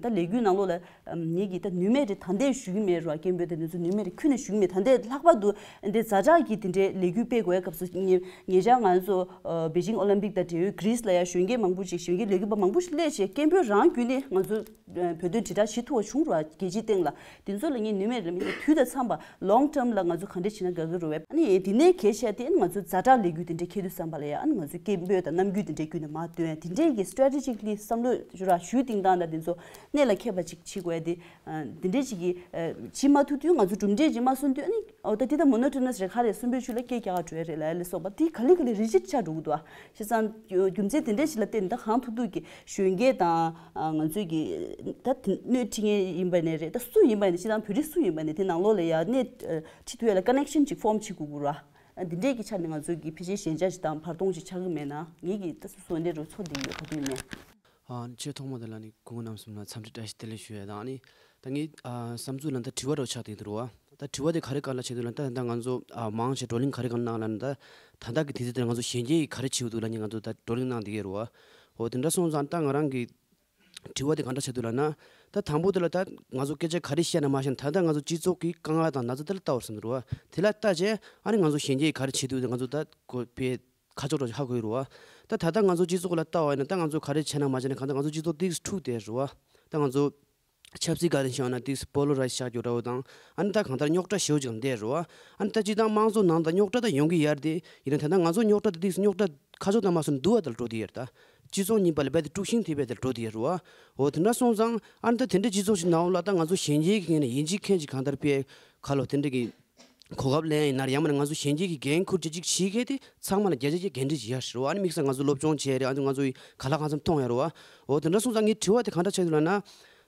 ད་ལས་འགུལ་ནང་ལོགས་ལ་ཨམ་ངེད་ཀྱིས་ད་ནུས་མེད་རེད། ད་ལྟ་ཞུ་གི་མེད་རེད་པ། སྐད་འབོད་དང་དེ་ཚོ་ནུས་མེད་རེད། ཁྱོན་ནས་ཞུ་གི་མེད། ད་ལྟ་ལྷག་པར་དུ་འདི་ཛ་དྲག་གི་དེ་འདྲའི་ལས་འགུལ་སྤེལ་དགོས་ཡ་སྐབས་སུ་ཉེ་ཉེ་ཆར་ང་ཚོ་ཨ་Beijing Olympic་དང་འབྲེལ་ཡོད་Greece་ལ་ཡ་གཞོན་སྐྱེས་མང་པོ་ཅིག་གཞོན་སྐྱེས་ལས་འགུལ་པ་མང་པོ་ཞིག་སླེབས་བྱས་སྐད་འབོད་རང་བརྒྱུད་ནས་ང་ཚོ་ཨ་བོད་དོན་དྲིལ་བསྒྲགས་བྱེད་ཐུབ་པ་བྱུང་རེད་པ། རྒྱལ་སྤྱིའི་སྟེང་ལ་དེ་ཚོ་ལ་ངས་ནུས་མེད་རེད་མི་དུས་དང་འཚམས་པ་long term་ལ་ང་ཚོ་ག་འདྲ་བྱེད་ན་དགའ་གི་རེད་པས། ཨ་ནི་དེ་ནས་གལ་ཆེ་དེ་ང་ཚོ་ཛ་དྲག་ལས་འགུལ་དེ་འདྲ་འཁྱེར་དུས་ཙམ་པ་ལ་ཡ། ཨ་ནི་ང་ཚོས་སྐད་འབོད་དང་རྣམ་འགྱུར་དེ་འདྲའི་བརྒྱུད་ནས་མར་བཏོན་ཡ་དེ་འདྲའི་གི་strategically་བསམ་བློ་ཞུ་ར་ཞུ་སྟེང་སྟངས་དང་དེ་ཚོ་གནད་ལ་འཁེལ་བ་ཅིག་བྱེད་དགོས་ཡ་དེ། ཨ་འདི་འདྲའི་ཅིག་གིས་ཨ་བྱེད་མ་ཐུབ་དུས་ང་ཚོ་གྲུབ་འབྲས་ཅིག་མ་སོན་དུས། ཨ་ནི་འོ་ད་འདི་ད་monotonous་རེད། ག་རེ་གསོན་པོའི་ཆུ་ལ་སྐད་རྒྱག་ག་འགྲོ་ཡ་རེད་ལབ་ཡ་ལ་སོགས་པ་དེ་ག་ལེ་ག་ལེ་rigid་ཆགས་འགྲོ་གི་འདུག་ཨ། བྱས་ཙང་རྒྱུ་མཚན་དེ་འདྲ་ཞིག་ལ་བརྟེན་ནས་ད་གང་ཐུབ་ཐུབ་ཀྱིས་གཞོན་སྐྱེས་དང་ཨ་ང་ཚོས་ཀྱི་ད་དེ་སྣེ་ཁྲིད་མཁན་ཡིན་པ་ནས་རེད། ད་སུ་ཡིན་པ་ནས་སྤྱིར་བཏང་བོད་རིགས་སུ་ཡིན་པ་ནས་དེ་ནང་ལོགས་ལ་ཡ་སྣེ་ཨ་ཁྲིད་ཐུབ་ཡ་ལ་connection་ཅིག་form་བྱེད་དགོས་ཀྱི་རེད། འདི་འདྲས་ཀྱི་ཆ་ནས་ང་ཚོ་གི་ཕལ་ཆེར་ཞན་ཆ་ཞིག་དང་བར་སྟོང་ཞིག་ཆགས་ཀྱི་མེད་ན། ངེད་ཀྱི་ད་སོ་སོ་འདྲས་རུ་ཚོར་བསྡད་ཡོད། ག་དུས་ནས། ཨ། ཆེས་ཐོག་མ་དེ་ལ་ནི་སྐུ་ངོ་རྣམ་གསུམ་ལ་འཚམས་འདྲི་བཀྲ་ཤིས་བདེ་ལེགས་ཞུ་ཡ་དང་། ཨ་ནི་ད་ངའི་ཨ་བསམ་ཚུལ་ལ་ད་དྲི་བ་རུ་ཆགས་བསྡད་འདུག་རུ་བ། ད་དྲི་བ་དེ་ག་རེ་ག་ལ་བྱེད་འདུག་ལ། ད་ད་ང་ཚོ་ཨ་མང་ཆེ་བགྲོ་གླེང་ག་རེ་གང་གནང་ལ་ནི། ད་ད་ལྟ་གི་དུས་ཚོད་དེར་ང་ཚོ་གཞོན་སྐྱེས་ཀྱིས་ག་རེ་བྱེད་འདུག་ལ་ནི་ང་ཚོ་ད་བགྲོ་གླེང་གནང་བསྡད་ཡོད་རུ་བ། འོ་དེ་འདྲ་སོང་ཙང་ད་ང་རང་གི་དྲི་བ་དེ་གང་འདྲ་བྱེད་འདུག་ལ་ན། ད་དང་པོ་དེ་ལ་ད་ང་ཚོ་སྐད་ཆ་ག་རེ་བཤད་ན་མ་བཤད་ན། ད་ལྟ་ང་ཚོ་སྤྱི་ཚོགས་ཀྱི་དཀའ་ངལ་དང་ན་ཚ་དེ་ལ་ལྟ་བར་སོང་འདུག་རུ་བ། དེ་ལ་ལྟ་བྱས་ཨ་ནི་ང་ཚོ་གཞོན་སྐྱེས་ཀྱིས་ག་རེ་བྱེད་འདུག་དེ་ང་ཚོ་ད་གོ་བའི་ཁ་ཕྱོགས་ར་ཧ་གོ་ཡི་རུ་བ། ད་ད་ལྟ་ང་ཚོ་སྤྱི་ཚོགས་ལ་ལྟ་བ་ཡིན་ན། ད་ང་ཚོ་ག་རེ་བྱས་ན་མ་བྱས་ན་གང་ལྟར་ང་ཚོ་སྤྱི་ཚོགས་ཏིག་འཁྲུག་བསྡད་རུ་བ། ད་ང་ཚོ་ཆབ་སྲིད་སྒང་ནས་བཤད་ན་ཏིག་པོ་ལོ་རའི་ཛི་ཆགས་རྒྱུ་འདྲ་བོ་དང་། ཨ་ནི་ད་གང་ལྟར་རྙོག་དྲ་ཞེ་པོ་ཅིག་འདས་རུ་བ། ཨ་ནི་ད་སྤྱིར་བཏང་དམངས་གཙོ་ནང་ད་རྙོག་དྲ་ད་ཡོང་གི་ཡོད་རེད་དེ། ཡིན་ན་ད་ལྟ་ང་ཚོ་རྙོག་དྲ་ད་ཏིག་རྙོག་དྲ་ཁ་ཕྱོགས་ད་མ་སོང་འདུ་བ་ད་ལ་འགྲོ་བསྡད་ཡོད་རེད། ད་སྤྱི་ཚོགས་གཉིས་བར་ལ་རྦད་དེ་དཀྲུག་ཤིང་དེ་རྦད་དེ་འགྲོ་བསྡད་ཡོད་རུ་བ། འོ་དེ་འདྲ་སོང་ཙང་ཨ་ནི་ད་དེ་འདྲ་སྤྱི་ཚོགས་ཤིག་ནང་ལ་ད་ང་ཚོ་གཞོན་སྐྱེས་ཀྱི་ངོས་ནས་ཡིན་གཅིག་མིན་གཅིག་གང་ལྟར་དཔེ་ཁ་ལོ་དེ་འདྲ་གི་གོ་སྐབས་ལེན་ཡིན་ན་ར། ཡང་མིན་ན་ང་ཚོ་གཞོན་སྐྱེས་ཀྱི་འགན་འཁུར་བྱེད་ཅིག་བྱེད་མཁན་དེ་ཚང་མ་ལ་བརྒྱ་ཆ་བརྒྱ་འགན་འཁྲི་ཅིག་ཡོད་རེད་བ། ཨ་ནི་དམིགས་བསལ་ང་ཚོ་སློབ་སྦྱོང་བྱས་རེད། ཨ་ནི་ང་ཚོ་ཡི་ག་ལ་གང་འཚམ་མཐོང་ཡོད་རེད་བ། འོ་དེ་འདྲ་སོང་ཙང་ངའི་དྲི་བ་དེ་གང་འདྲ་ཆགས་ཡོད་ལབ་ན།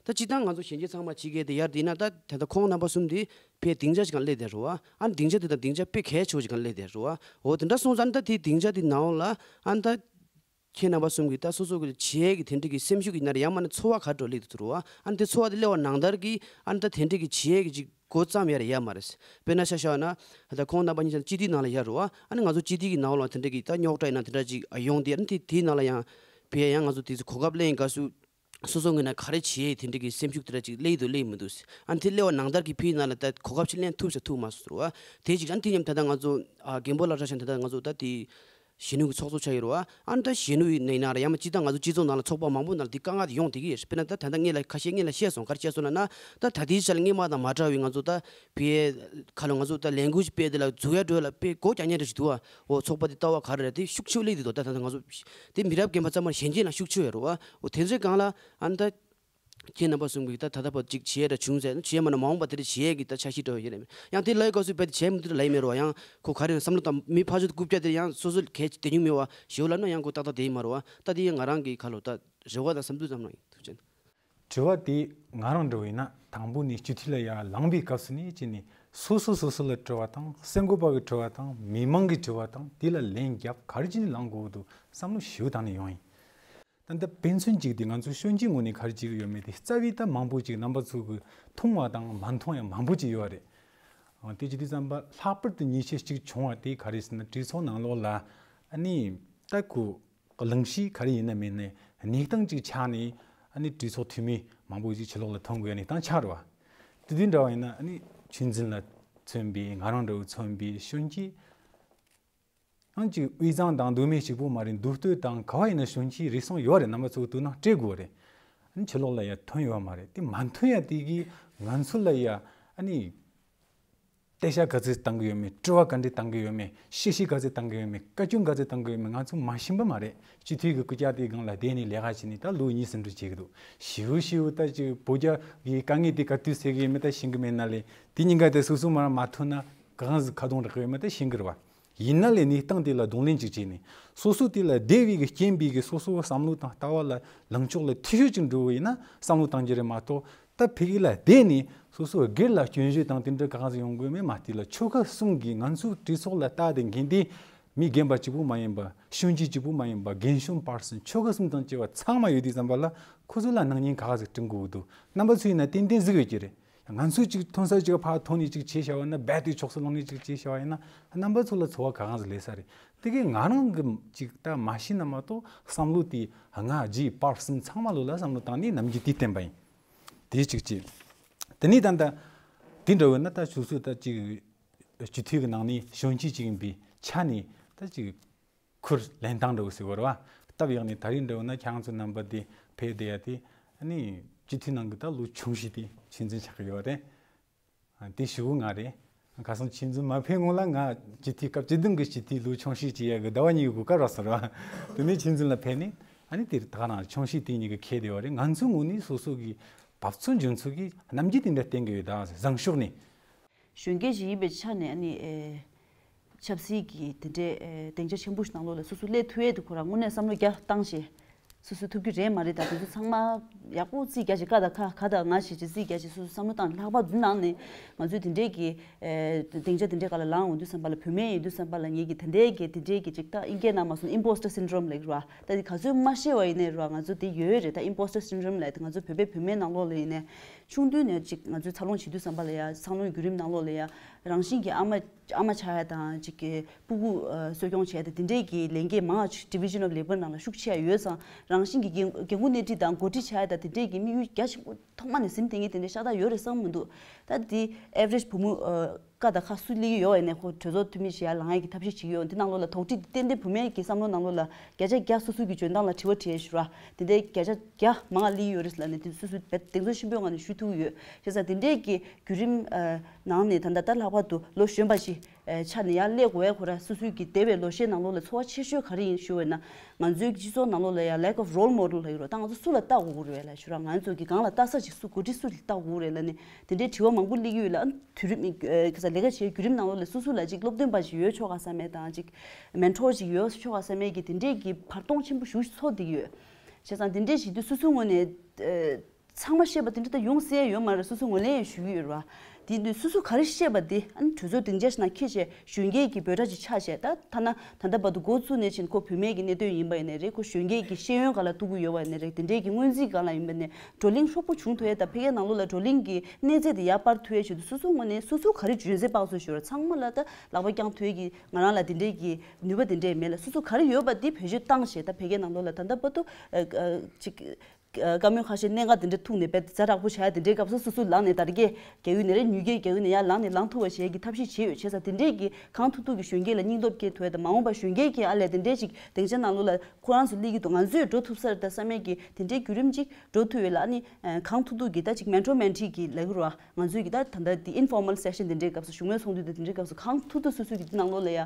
ད་སྤྱིར་བཏང་ང་ཚོ་གཞོན་སྐྱེས་ཚང་མ་བྱེད་མཁན་དེ་ཡོད་རེད། ཡིན་ན་ད་ད་ལྟ་ཁོང་རྣམ་པ་གསུམ་དེ་དཔེ་སྡིངས་ཆ་ཞིག་གང་སླེབས་བསྡད་རེད་བ། ཨ་ནི་སྡིངས་ཆ་དེ་དང་སྡིངས་ཆ་དཔེ་གལ་ཆེ་བོ་ཞིག་གང་སླེབས་བསྡད་རེད་བ། འོ་དེ་འདྲ་སོང་ཙང་ད་དེ་སྡིངས་ཆ་དེ་ནང་ལ་ཨ་ནི་ད་ཁྱེད་རྣམ་པ་གསུམ་གྱིས་ད་སོ་སོ་གི་བྱེད་ཡས་ཀྱི་དེ་འདྲ་གི་སེམས་ཤུགས་ཀྱི་ནང་ལ་ཡང་མིན་ན་ཚོར་བ་ག་འདྲ་སླེབས་འདུག་ཟེར་བ། ཨ་ནི་དེ་ཚོར་བ་དེ་སླེབས་པ་ནང་ལྟར་གྱི་ཨ་ནི་ད་དེ་འདྲ་གི་བྱེད་ཡས་ཀྱི་ཅིག་འགོ་བརྩམས་ཡ་རེད་ཡ་མ་རེད། དཔེར་ན་ཆ་བཞག་ན་ད་ཁོང་རྣམ་པ་གཉིས་ཆ་སྤྱི་འཐུས་ནང་ལ་ཡོད་རེད་བ། ཨ་ནི་ང་ཚོ་སྤྱི་འཐུས་ཀྱི་ནང་ལ་དེ་འདྲ་གི་ད་རྙོག་དྲ་ཡིན་ན་དེ་འདྲ་ཅིག་ཡོང་དེ། ཨ་ནི་དེ་དེའི་ནང་ལ་ཡང་བས་ཡང་ང་ཚོ་དེ་ཚོ་གོ་སྐབས་ལེན་དགའ་སུ། སོ་སོ་ངོས་ནས་ག་རེ་བྱེད་ཡས་དེ་འདྲ་གི་སེམས་ཤུགས་དེ་འདྲ་ཅིག་སླེབས་འདུག་སླེབས་མི་འདུག་ཨ་ནི་དེ་སླེབས་པ་ནང་ལྟར་གྱི་ཕའི་ནང་ལ་ད་གོ་སྐབས་ཅིག་ལེན་ཐུབ་ཤག་ཐུབ་མ་སོང་ཟེར་བ། དེ་ཅིག་ཨ་ནི་དེ་མཉམ་ད་ལྟ་ང་ཚོ་ཨ་རྒན་པོ་ལགས་ཆ་བཞག་ན་ད་ལྟ་ང་ཚོ་ད་དེ་གཞོན་ནུ་གི་ཚོགས་གཙོ་ཆགས་ཡོད་རེད་བ། ཨ་ནི་ད་གཞོན་ནུ་ཡིན་ན་ཡང་ར་ཡང་མིན་སྤྱིར་བཏང་ང་ཚོ་སྤྱི་ཚོགས་ནང་ལ་ཚོགས་པ་མང་པོ་ནང་ལ་དེ་དཀའ་ངལ་དེ་ཡོང་བསྡད་ཀྱི་ཡོད་རེད། དཔེར་ན་ད་ད་ལྟ་ངས་ལ་ཁ་ཤས་ངས་ལ་བཤད་སོང་། ག་རེ་བཤད་སོང་ལབ་ན། ད་ད་ལྟའི་ཆར་ལ་སྔོན་མ་དང་མ་འདྲ་བའི་ང་ཚོ་ད་བའི་ཁ་ལོ་ང་ཚོ་ད་ལས་འགུལ་ཞིག་སྤེལ་དེ་ལ་འཛུགས་ཡ་འགྲོ་ལ་དཔེ་སྒོ་རྒྱག་མཁན་འདྲ་ཞིག་འདུག་བ། འོ་ཚོགས་པ་དེ་ལྟ་བ་ག་རེ་རེད། དེ་ཤུགས་ཆེ་བོ་སླེབས་བསྡད་འདུག་ད་ད་ད་ང་ཚོ་དེ་མི་རབས་རྒན་པ་ཚང་མར་ཞན་ཆེན་ལ་ཤུགས་ཆེ་བོ་ཡོད་རེད་བ། འོ་དེ་ཚོའི་སྒང་ལ་ཨ་ནི་ད་ཁྱེད་རྣམ་པ་གསུམ་གྱིས་ད་ད་ལྟ་བར་ཅིག་བྱས་ར་བྱུང་ཟེར་ན། བྱས་མ་ན་མ་འོངས་པ་དེ་འདྲ་བྱས་ཀྱི་ད་འཆར་གཞི་འདྲ་བོ་ཡོད་རེད། ཡང་དེ་ལབ་དགོས་སུ་བས་དེ་བྱས་མི་འདུག་ལབ་ཡི་མེད་རེད་བ། ཡང་ཁོ་ག་རེ་ཡང་བསམ་བློ་བཏང་མི་ཕར་ཕྱོགས་དེ་རྐུབ་བཀྱག་དེ་ཡང་སོ་སོ་གལ་ཆེ་དེ་ཉུང་མེད་བ་ཞེ་བོ་ལབ་ན་ཡང་ཁོ་ཏག་ཏག་དེ་ཡི་མ་རེད་བ། ད་དེ་ཡང་ང་རང་གི་ཁ་ལོ་ད་རེ་བ་དང་བསམ་ཚུལ་ཙམ་རང་ཡིན། ཐུགས་རྗེ་ཆེ། དྲི་བ་དེ་ང་རང་འདྲ་བོ་ཡིན་ན་དང་པོ་ནས་སྤྱི་འཐུས་ལ་ཡར་ལངས་པའི་སྐབས་སུ་ནས་ཅི་ནས་སོ་སོ་སོ་སོ་ལ་དྲི་བ་དང་། གསར་འགོད་པ་གི་དྲི་བ་དང་། མི་མང་གི་དྲི་བ་དང་། དེ་ལ་ལན་རྒྱབ་ག་རེ་བྱས་ནས་ལངས་དགོས་འདུག་བསམ་བློ་ཞེ་པོ་བཏང་ནས་ཡོང་ཡིན། ད་ལྟ་དཔེ་མཚོན་གཅིག་དེ་ང་ཚོ་གཞོན་སྐྱེས་ངོས་ནས་ག་རེ་བྱེད་ཀྱི་ཡོད་མེད་དེ་རྩ་བའི་ད་མང་པོ་ཅིག་རྣམ་པ་ཚོ་གི་མཐོང་བ་དང་མ་མཐོང་ཡང་མང་པོ་ཅིག་ཡོད་རེད། དེ་བྱེད་དུས་ཙམ་པ་ལྷག་པར་དུ་ཉེས་ཆད་གཅིག་བྱུང་བ་དེ་ག་རེ་ཟེར་ན། གྲོས་ཚོགས་ནང་ལོགས་ལ་ཨ་ནི་ད་ཁོ་གླེང་གཞི་ག་རེ་ཡིན་ན་མིན་ནའི་གནས་སྟངས་ཅིག་ཆགས་ནས་ཨ་ནི་གྲོས་ཚོགས་འཐུས་མི་མང་པོ་ཅིག་ཕྱི་ལོགས་ལ་ཐོན་དགོས་ཡ་གནས་སྟངས་ཆགས་རེད་བ། དེ་དུས་འདྲ་བ་ཡིན་ན་ཨ་ནི་ཆོས་འཛིན་ལགས་མཚོན་པའི་ང་རང་འདྲ་བོ་མཚོན་པའི་གཞོན་སྐྱེས་ཨང་ཅིག་དབུས་གཙང་དང་མདོ་སྨད་གཅིག་པོ་མ་རེད། མདོ་སྟོད་དང་ག་བ་ཡིན་ན་གཞོན་སྐྱེས་རེ་ཟུང་ཡོད་རེད། རྣམ་པ་ཚོ་དོ་སྣང་སྤྲད་དགོས་རེད། ཨ་ནི་ཕྱི་ལོགས་ལ་ཡ་ཐོན་ཡོད་མ་རེད། དེ་མ་ཐོན་ཡ་དེ་གིས་ང་ཚོ་ལ་ཡ་ཨ་ནི་སྟེར་ཆ་ག་ཚོད་བཏང་གི་ཡོད་མེད། སྤྲོ་བ་ག་འདྲས་བཏང་གི་ཡོད་མེད། གཤེ་གཤེ་ག་ཚོད་བཏང་གི་ཡོད་མེད། བཀའ་བཀྱོན་ག་ཚོད་བཏང་གི་ཡོད་མེད། ང་ཚོ་མ་ཤེས་པ་མ་རེད། སྤྱི་འཐུས་ཀྱི་སྐུ་ཕྱྭ་དེའི་སྒང་ལ་བསྡད་ནས་ལས་ཀ་བྱས་ནས་ད་ལོ་གཉིས་གསུམ་འགྲོ་བྱེད་ཀྱི་འདུག་ཞེའུ་ཞེའུ་ད་ཅིག་བོད་རྒྱ་གི་དཀའ་ངལ་དེ་ག་དུས་སེལ་གི་ཡོད་མེད་ད་ཤེས་གི་མེད་ན་ལས། དེ་གཉིས་ཀ་དེ་སོ་སོ་མར་མ་ཐོན་ན་གང་ཟིག་ཁ་གདོང་རག་གི་ཡོད་མེད་ད་ཤེས་གི་རེད་བ། ཡིན་ན་ལས་གནས་སྟངས་དེ་ལ་གདོང་ལེན་ཅིག་བྱས་ནས། སོ་སོ་དེ་ལ་བསྡད་པའི་གི་རྐྱེན་པས་གི་སོ་སོ་བསམ་བློ་དང་ལྟ་བ་ལ་ལངས་ཕྱོགས་ལ་འཐུས་ཤོར་ཅིག་འགྲོ་བ་ཡིན་ན་བསམ་བློ་བཏང་རྒྱུ་རེད་མ་གཏོགས། ད་ཕ་གི་ལ་བསྡད་ནས་སོ་སོ་སྒེར་ལ་སྐྱོན་བརྗོད་དང་དེ་འདྲ་གང་ཟིག་ཡོང་དགོས་མེད་མ་བལྟས་ལ། ཆོལ་ཁ་གསུམ་གི་ང་ཚོའི་གྲོས་ཚོགས་ལ་ལྟ་དེ་འགན་དེ་མི་རྒན་པ་གཅིག་པུ་མ་ཡིན་པ། གཞོན་སྐྱེས་གཅིག་པུ་མ་ཡིན་པ། རྒན་གཞོན་བར་གསུམ་ཆོལ་ཁ་གསུམ་དང་བཅས་པ་ཚང་མ་ཡོད་དུས་ཙམ་པ་ལ་ཁོ་ཚོ་ལ་སྣང་བརྙན་ག་ག་ཟིག་བསྐྲུན་དགོས་འདུག་རྣམ་པ་ཚོ་ཡིན་ན་ཏན་ཏན་གཟིགས་ཡོད་ཀྱི་རེད། ང་ཚོས་ཅིག་ཐོན་ས་ཅིག་ཕར་ཐོན་ནས་ཅིག་བྱས་བཞག་པ་ན། རྦད་དེ་ཕྱོགས་སུ་ལངས་ནས་ཅིག་བྱས་བཞག་པ་ཡིན་ན་རྣམ་པ་ཚོ་ལ་ཚོར་བ་ག་ག་ཟིག་སླེབས་ས་རེད། དེ་གས་ང་རང་གི་ཅིག་ད་མ་ཤེས་ན་མ་གཏོགས་བསམ་བློ་དེ་ང་རྗེས་བར་གསུམ་ཚང་མ་ལོ་ལ་བསམ་བློ་བཏང་ནས་ནམ་རྒྱུན་དེ་བསྟན་པ་ཡིན། དེ་གཅིག་བྱས། དེ་ནས་ད་ལྟ་དེ་འདྲ་བས་ན་ད་ཆུ་ཚོད་ད་ཅིག་སྤྱི་འཐུས་ཀྱི་ནང་ནས་གཞོན་སྐྱེས་ཅིག་ཡིན་པའི་ཆ་ནས་ད་ཅིག་ཁུར་ལེན་སྟངས་འདྲ་བོ་ཟེར་བ་རེད་བ། སྟབས་ཡག་ནས་ད་རིང་འདྲ་བོ་ན་ཁྱེད་རང་ཚོ་རྣམ་པ་དེ་ཕེབས་བསྡད་ཡ་དེ་ཨ་ནི་སྤྱི་འཐུས་ནང་གི་ད་ལོ་ཆུང་ཤོས་དེ་ཆོས་འཛིན་ཆགས་ཀྱི་ཡོད་རེད། ཨ། དེ་ཞུ་གི་ང་རེད། ཁ་སང་ཆོས་འཛིན་མ་ཕེབས་སྔོན་ལ་ང་སྤྱི་འཐུས་སྐབས་བཅུ་བདུན་གྱི་སྤྱི་འཐུས་ལོ་ཆུང་ཤོས་བྱེད་ཡ་གི་ཟླ་བ་གཉིས་ཀྱི་གོ་སྐབས་རག་སོང་ར། དེ་ནས་ཆོས་འཛིན་ལ་ཕེབས་ནས་ཨ་ནི་དེར་ད་ག་རང་ཆུང་ཤོས་དེ་གཉིས་ཀྱི་ཁེལ་བསྡད་ཡོད་རེད། ང་ཚོའི་ངོས་ནས་སོ་སོ་གི་བབ་མཚོན་འཇོན་ཚོད་ཀྱི་རྣམ་འགྱུར་དེ་འདྲ་བསྟན་གྱི་ཡོད་ད་བཟང་ཕྱོགས་ནས། གཞོན་སྐྱེས་ཤིག་ཡིན་པའི་ཆ་ནས་ཨ་ནི་ཨེ་ཆབ་སྲིད་ཀྱི་དེ་འདྲའི་ཨེ་སྡིངས་ཆ་ཆེན་པོ་ཞིག་ནང་ལོགས་ལ་སོ་སོ་སླེབས་ཐུབ་ཡས་དེ་ཁོ་རང་དངོས་གནས་བསམ་བློ་རྒྱ་བཏང་བྱས། སོ་སོ་ཐུབ་ཀྱི་རེད་མ་རེད། ད་དེ་ཚོ་ཚང་མ་ཡག་པོ་རྩིས་རྒྱག་བྱས། ཀ་དང་ཁ། ག་དང་ང་བྱས་བྱས་རྩིས་རྒྱག་བྱས། སོ་སོ་བསམ་བློ་བཏང་། ལྷག་པར་དུ་ནང་ནས་ང་ཚོས་དེ་འདྲས་ཀྱི་ཨེ་སྡིངས་ཆ་དེ་འདྲས་སྒང་ལ་ལངས་ཡོང་དུས་ཙམ་པ་ལ། བུད་མེད་ཡིན་དུས་ཙམ་པ་ལ་ངེད་ཀྱིས་དེ་འདྲས་ཀྱི་དེ་འདྲས་ཀྱི་ཅིག་ད་ཨིན་སྐད་ནང་མ་སོང་ན་imposter syndrome་ལབ་ཀྱི་རེད་བ། ད་དེ་ག་ཚོད་མ་ཤེས་པ་ཡིན་ནའི་རེད་བ། ང་ཚོ་དེ་ཡོད་རེད། ད་imposter syndrome་ལབ་དེ་ང་ཚོ་བོད་པའི་བུད་མེད་ནང་ལོགས་ལ་ཡིན་ནའི་ཆུང་དུས་ནས་ཅིག་ང་ཚོའི་འཚར་ལོངས་བྱེད་དུས་ཙམ་པ་ལ་ཡ། འཚར་ལོངས་བརྒྱུད་རིམ་ནང་ལོགས་ལ་ཡ། རང་བཞིན་གྱིས་ཨ་མ་ཨ་མ་ཆགས་ཡ་དང་། ཅིག་གི་སྤུ་གུ་ཨ་གསོ་སྐྱོང་བྱས་ཏེ་དེ་འདྲས་ཀྱི་ལས་འགན་མང་ཆེ་Division of Labour་ནང་ལ་ཤུགས་ཆེ་ཡ་ཡོད་ཙང་། རང་བཞིན་གྱི་འགན་འགན་འཁུར་སྣེ་ཁྲིད་དང་འགོ་ཁྲིད་བྱ་ཡ་དང་དེ་འདྲས་ཀྱི་དམིགས་ཡུལ་རྒྱ་ཆེན་པོ་ཐོག་མ་ནས་ཟིན་བསྡད་མཁན་དེ་འདྲས་ཤ་སྟག་ཡོད་རེད་བསམ་མི་འདུག། ད་དེ་average་བུ་མོ་ཨ་ཀ་དང་ཁ་སུ་སླེབས་ཀྱི་ཡོད་པ་ཡིན་ནའི། ཁོ་གྲོས་ཚོགས་འཐུས་མི་ཞིག་ཡར་ལངས་ཡ་གི་ཐབས་ཤེས་བྱེད་ཀྱི་ཡོད། དེ་ནང་ལོགས་ལ་དོགས་འདྲི་དེ་ཏན་ཏན་བུད་མེད་ཀྱི་བསམ་བློ་ནང་ལོགས་ལ་བརྒྱ་ཆ་བརྒྱ་སོ་སོ་གི་འཇོན་ཐང་ལ་དྲི་བ་དྲིས་ཞུ་ར། དེ་འདྲའི་བརྒྱ་ཆ་བརྒྱ་མང་བ་སླེབས་ཀྱི་ཡོད་རེད་ལབ་ནས་དེ་སོ་སོས་རྦད་གདེང་ཚོད་ཆེན་པོའི་ངང་ནས་ཞུ་ཐུབ་ཀྱི་ཡོད། བྱས་ཙང་དེ་འདྲས་ཀྱི་བརྒྱུད་རིམ་ཨ་ནང་ནས་ད་ལྟ་ད་ལྷག་པར་དུ་ལོ་གཞོན་པ་ཞིག་ཨ་ཆགས་ནས་ཡར་སླེབས་དགོས་པའི་ཁོ་ར་སོ་སོའི་གི་འདས་པའི་ལོ་ཤས་ནང་ལོགས་ལ་ཚོར་བ་ཆེ་ཤོས་ག་རེ་ཡིན་ཞུ་བས་ན། ང་ཚོའི་སྤྱི་ཚོགས་ནང་ལོགས་ལ་ཡ་lack of role model་ལབ་ཀྱི་རེད་བ། ད་ང་ཚོ་སུ་ལ་ལྟ་དགོས་ཀྱི་རེད་ལབ་ཞུ་ར། ང་ཚོ་གི་སྒང་ལ་ལྟ་ས་ཅིག་སུ། འགོ་ཁྲིད་སུ་ལ་ལྟ་དགོས་ཀྱི་རེད་ལབ་ནས་དེ་འདྲའི་དྲི་བ་མང་པོ་སླེབས་ཀྱི་ཡོད་ལ། ཨ་དུས་རིམ་ཨ་ཁ་ས་ལས་ཀ་བྱེད་བརྒྱུད་རིམ་ནང་ལོགས་ལ་སོ་སོ་ལ་ཅིག་སློབ་སྟོན་པ་ཅིག་ཡོད་ཆོག་ག་བསམ་མེད་དང་། ཅིག་mentor་ཅིག་ཡོད་ཆོག་ག་བསམ་མེད་ཀྱི་དེ་འདྲས་ཀྱི་བར་སྟོང་ཆེན་པོ་ཞེ་པོ་ཅིག་ཚོར་བསྡད་ཀྱི་ཡོད། བྱས་ཙང་དེ་འདྲས་བྱེད་དུས་སོ་སོའི་ངོས་ནས་ཨ་ཚང་མ་ཤེས་པ་དེ་འདྲ་ད་ཡོང་སྲིད་ཡ་ཡོད་མ་རེད། སོ་སོ་ངོས་ལེན་ཞུ་གི་ཡོད་རེད་བ། དེ་དུས་སོ་སོ་ག་རེ་ཤེས་པ་དེ་ཨ་ནི་གྲོས་ཚོགས་སྡིངས་ཆ་ཞིག་ནང་འཁྱེར་བྱས་གཞོན་སྐྱེས་ཀྱི་འབོད་སྒྲ་ཅིག་ཆགས་བྱས། ད་ཐ་ན་ད་ལྟ་བར་དུ་འགོ་བཙུགས་ནས་བྱས་ནས་ཁོ་བུད་མེད་ཀྱི་གནད་དོན་ཡིན་པ་ཡིན་ནའི་རེད། ཁོ་གཞོན་སྐྱེས་ཀྱི་ཤེས་ཡོན་སྒང་ལ་གཏུག་གི་ཡོད་པ་ཡིན་ནའི་རེད། དེ་འདྲས་ཀྱི་སྔོན་རྩིས་སྒང་ལ་ཡིན་པ་ནས་བགྲོ་གླེང་ལྷུག་པོ་བྱུང་ཐུབ་ཡ་དང་། ཕ་གིའི་ནང་ལོགས་ལ་བགྲོ་གླེང་གི་གནས་ཚད་དེ་ཡར་སྤར་ཐུབ་ཡ་ཆེད་དུ་སོ་སོའི་ངོས་ནས་སོ་སོ་ག་རེ་འཇོན་ཚད་དཔག་ཚོད་ཞུ་ར། ཚང་མ་ལ་ད་ལག་པ་བརྐྱངས་ཐུབ་ཡ་གི་ང་རང་ལ་དེ་འདྲས་ཀྱི་ནུས་པ་དེ་འདྲས་མེད་ལ། སོ་སོ་ག་རེ་ཡོད་པ་དེ་བེད་སྤྱོད་བཏང་བྱས། ད་ཕ་གིའི་ནང་ལོགས་ལ་ད་ལྟ་བར་དུ་ཨ་ཨ་ཅིག་བཀའ་མོལ་ཁ་ཤས་གནད་འགག་དེ་འདྲ་ཐུག་ནས་རྦད་ཛ་དྲག་པོ་བྱ་ཡ་དེ་འདྲའི་སྐབས་སུ་སོ་སོ་ལངས་ནས་དར་རྒྱས་རྒྱག་གི་ཡོད་ནའི་རེད། མྱུར་སྐྱེལ་རྒྱག་གི་ཡོད་ནའི་ཡར་ལངས་ནས་ལངས་ཐུབ་པ་བྱེད་ཀྱི་ཐབས་ཤེས་བྱས་ཡོད། བྱས་ཙང་དེ་འདྲས་ཀྱི་གང་ཐུབ་ཐུབ་ཀྱིས་གཞོན་སྐྱེས་ལ་སྙིང་སྟོབས་སྐྱེད་ཐུབ་ཡ་དང་། མ་འོངས་པར་གཞོན་སྐྱེས་ཀྱིས་ཨ་ལས་དེ་འདྲས་ཅིག་སྡིངས་ཆ་ནང་ལོགས་ལ་ཁོ་རང་ཚོ་སླེབས་ཀྱི་འདུག། ང་ཚོས་འགྲོ་ཐུབ་ས་རེད་ད་བསམ་ཡས་ཀྱི་དེ་འདྲའི་བརྒྱུད་རིམ་ཅིག་འགྲོ་ཐུབ་ཡོད་ལ། ཨ་ནི་གང་ཐུབ་ཐུབ་ཀྱིས་ད་ཅིག་mentor mentee་གི་ལབ་ཀྱི་རེད་བ། ང་ཚོས་ཀྱི་ད་ད་ལྟ་དེ་informal session་དེ་འདྲའི་སྐབས་སུ། བཞུགས་མོལ་ཚོགས་འདུ་དེ་འདྲའི་སྐབས་སུ་གང་ཐུབ་ཐུབ་སོ་སོས་ཀྱི་དེ་ནང་ལོགས་ལ་ཡ་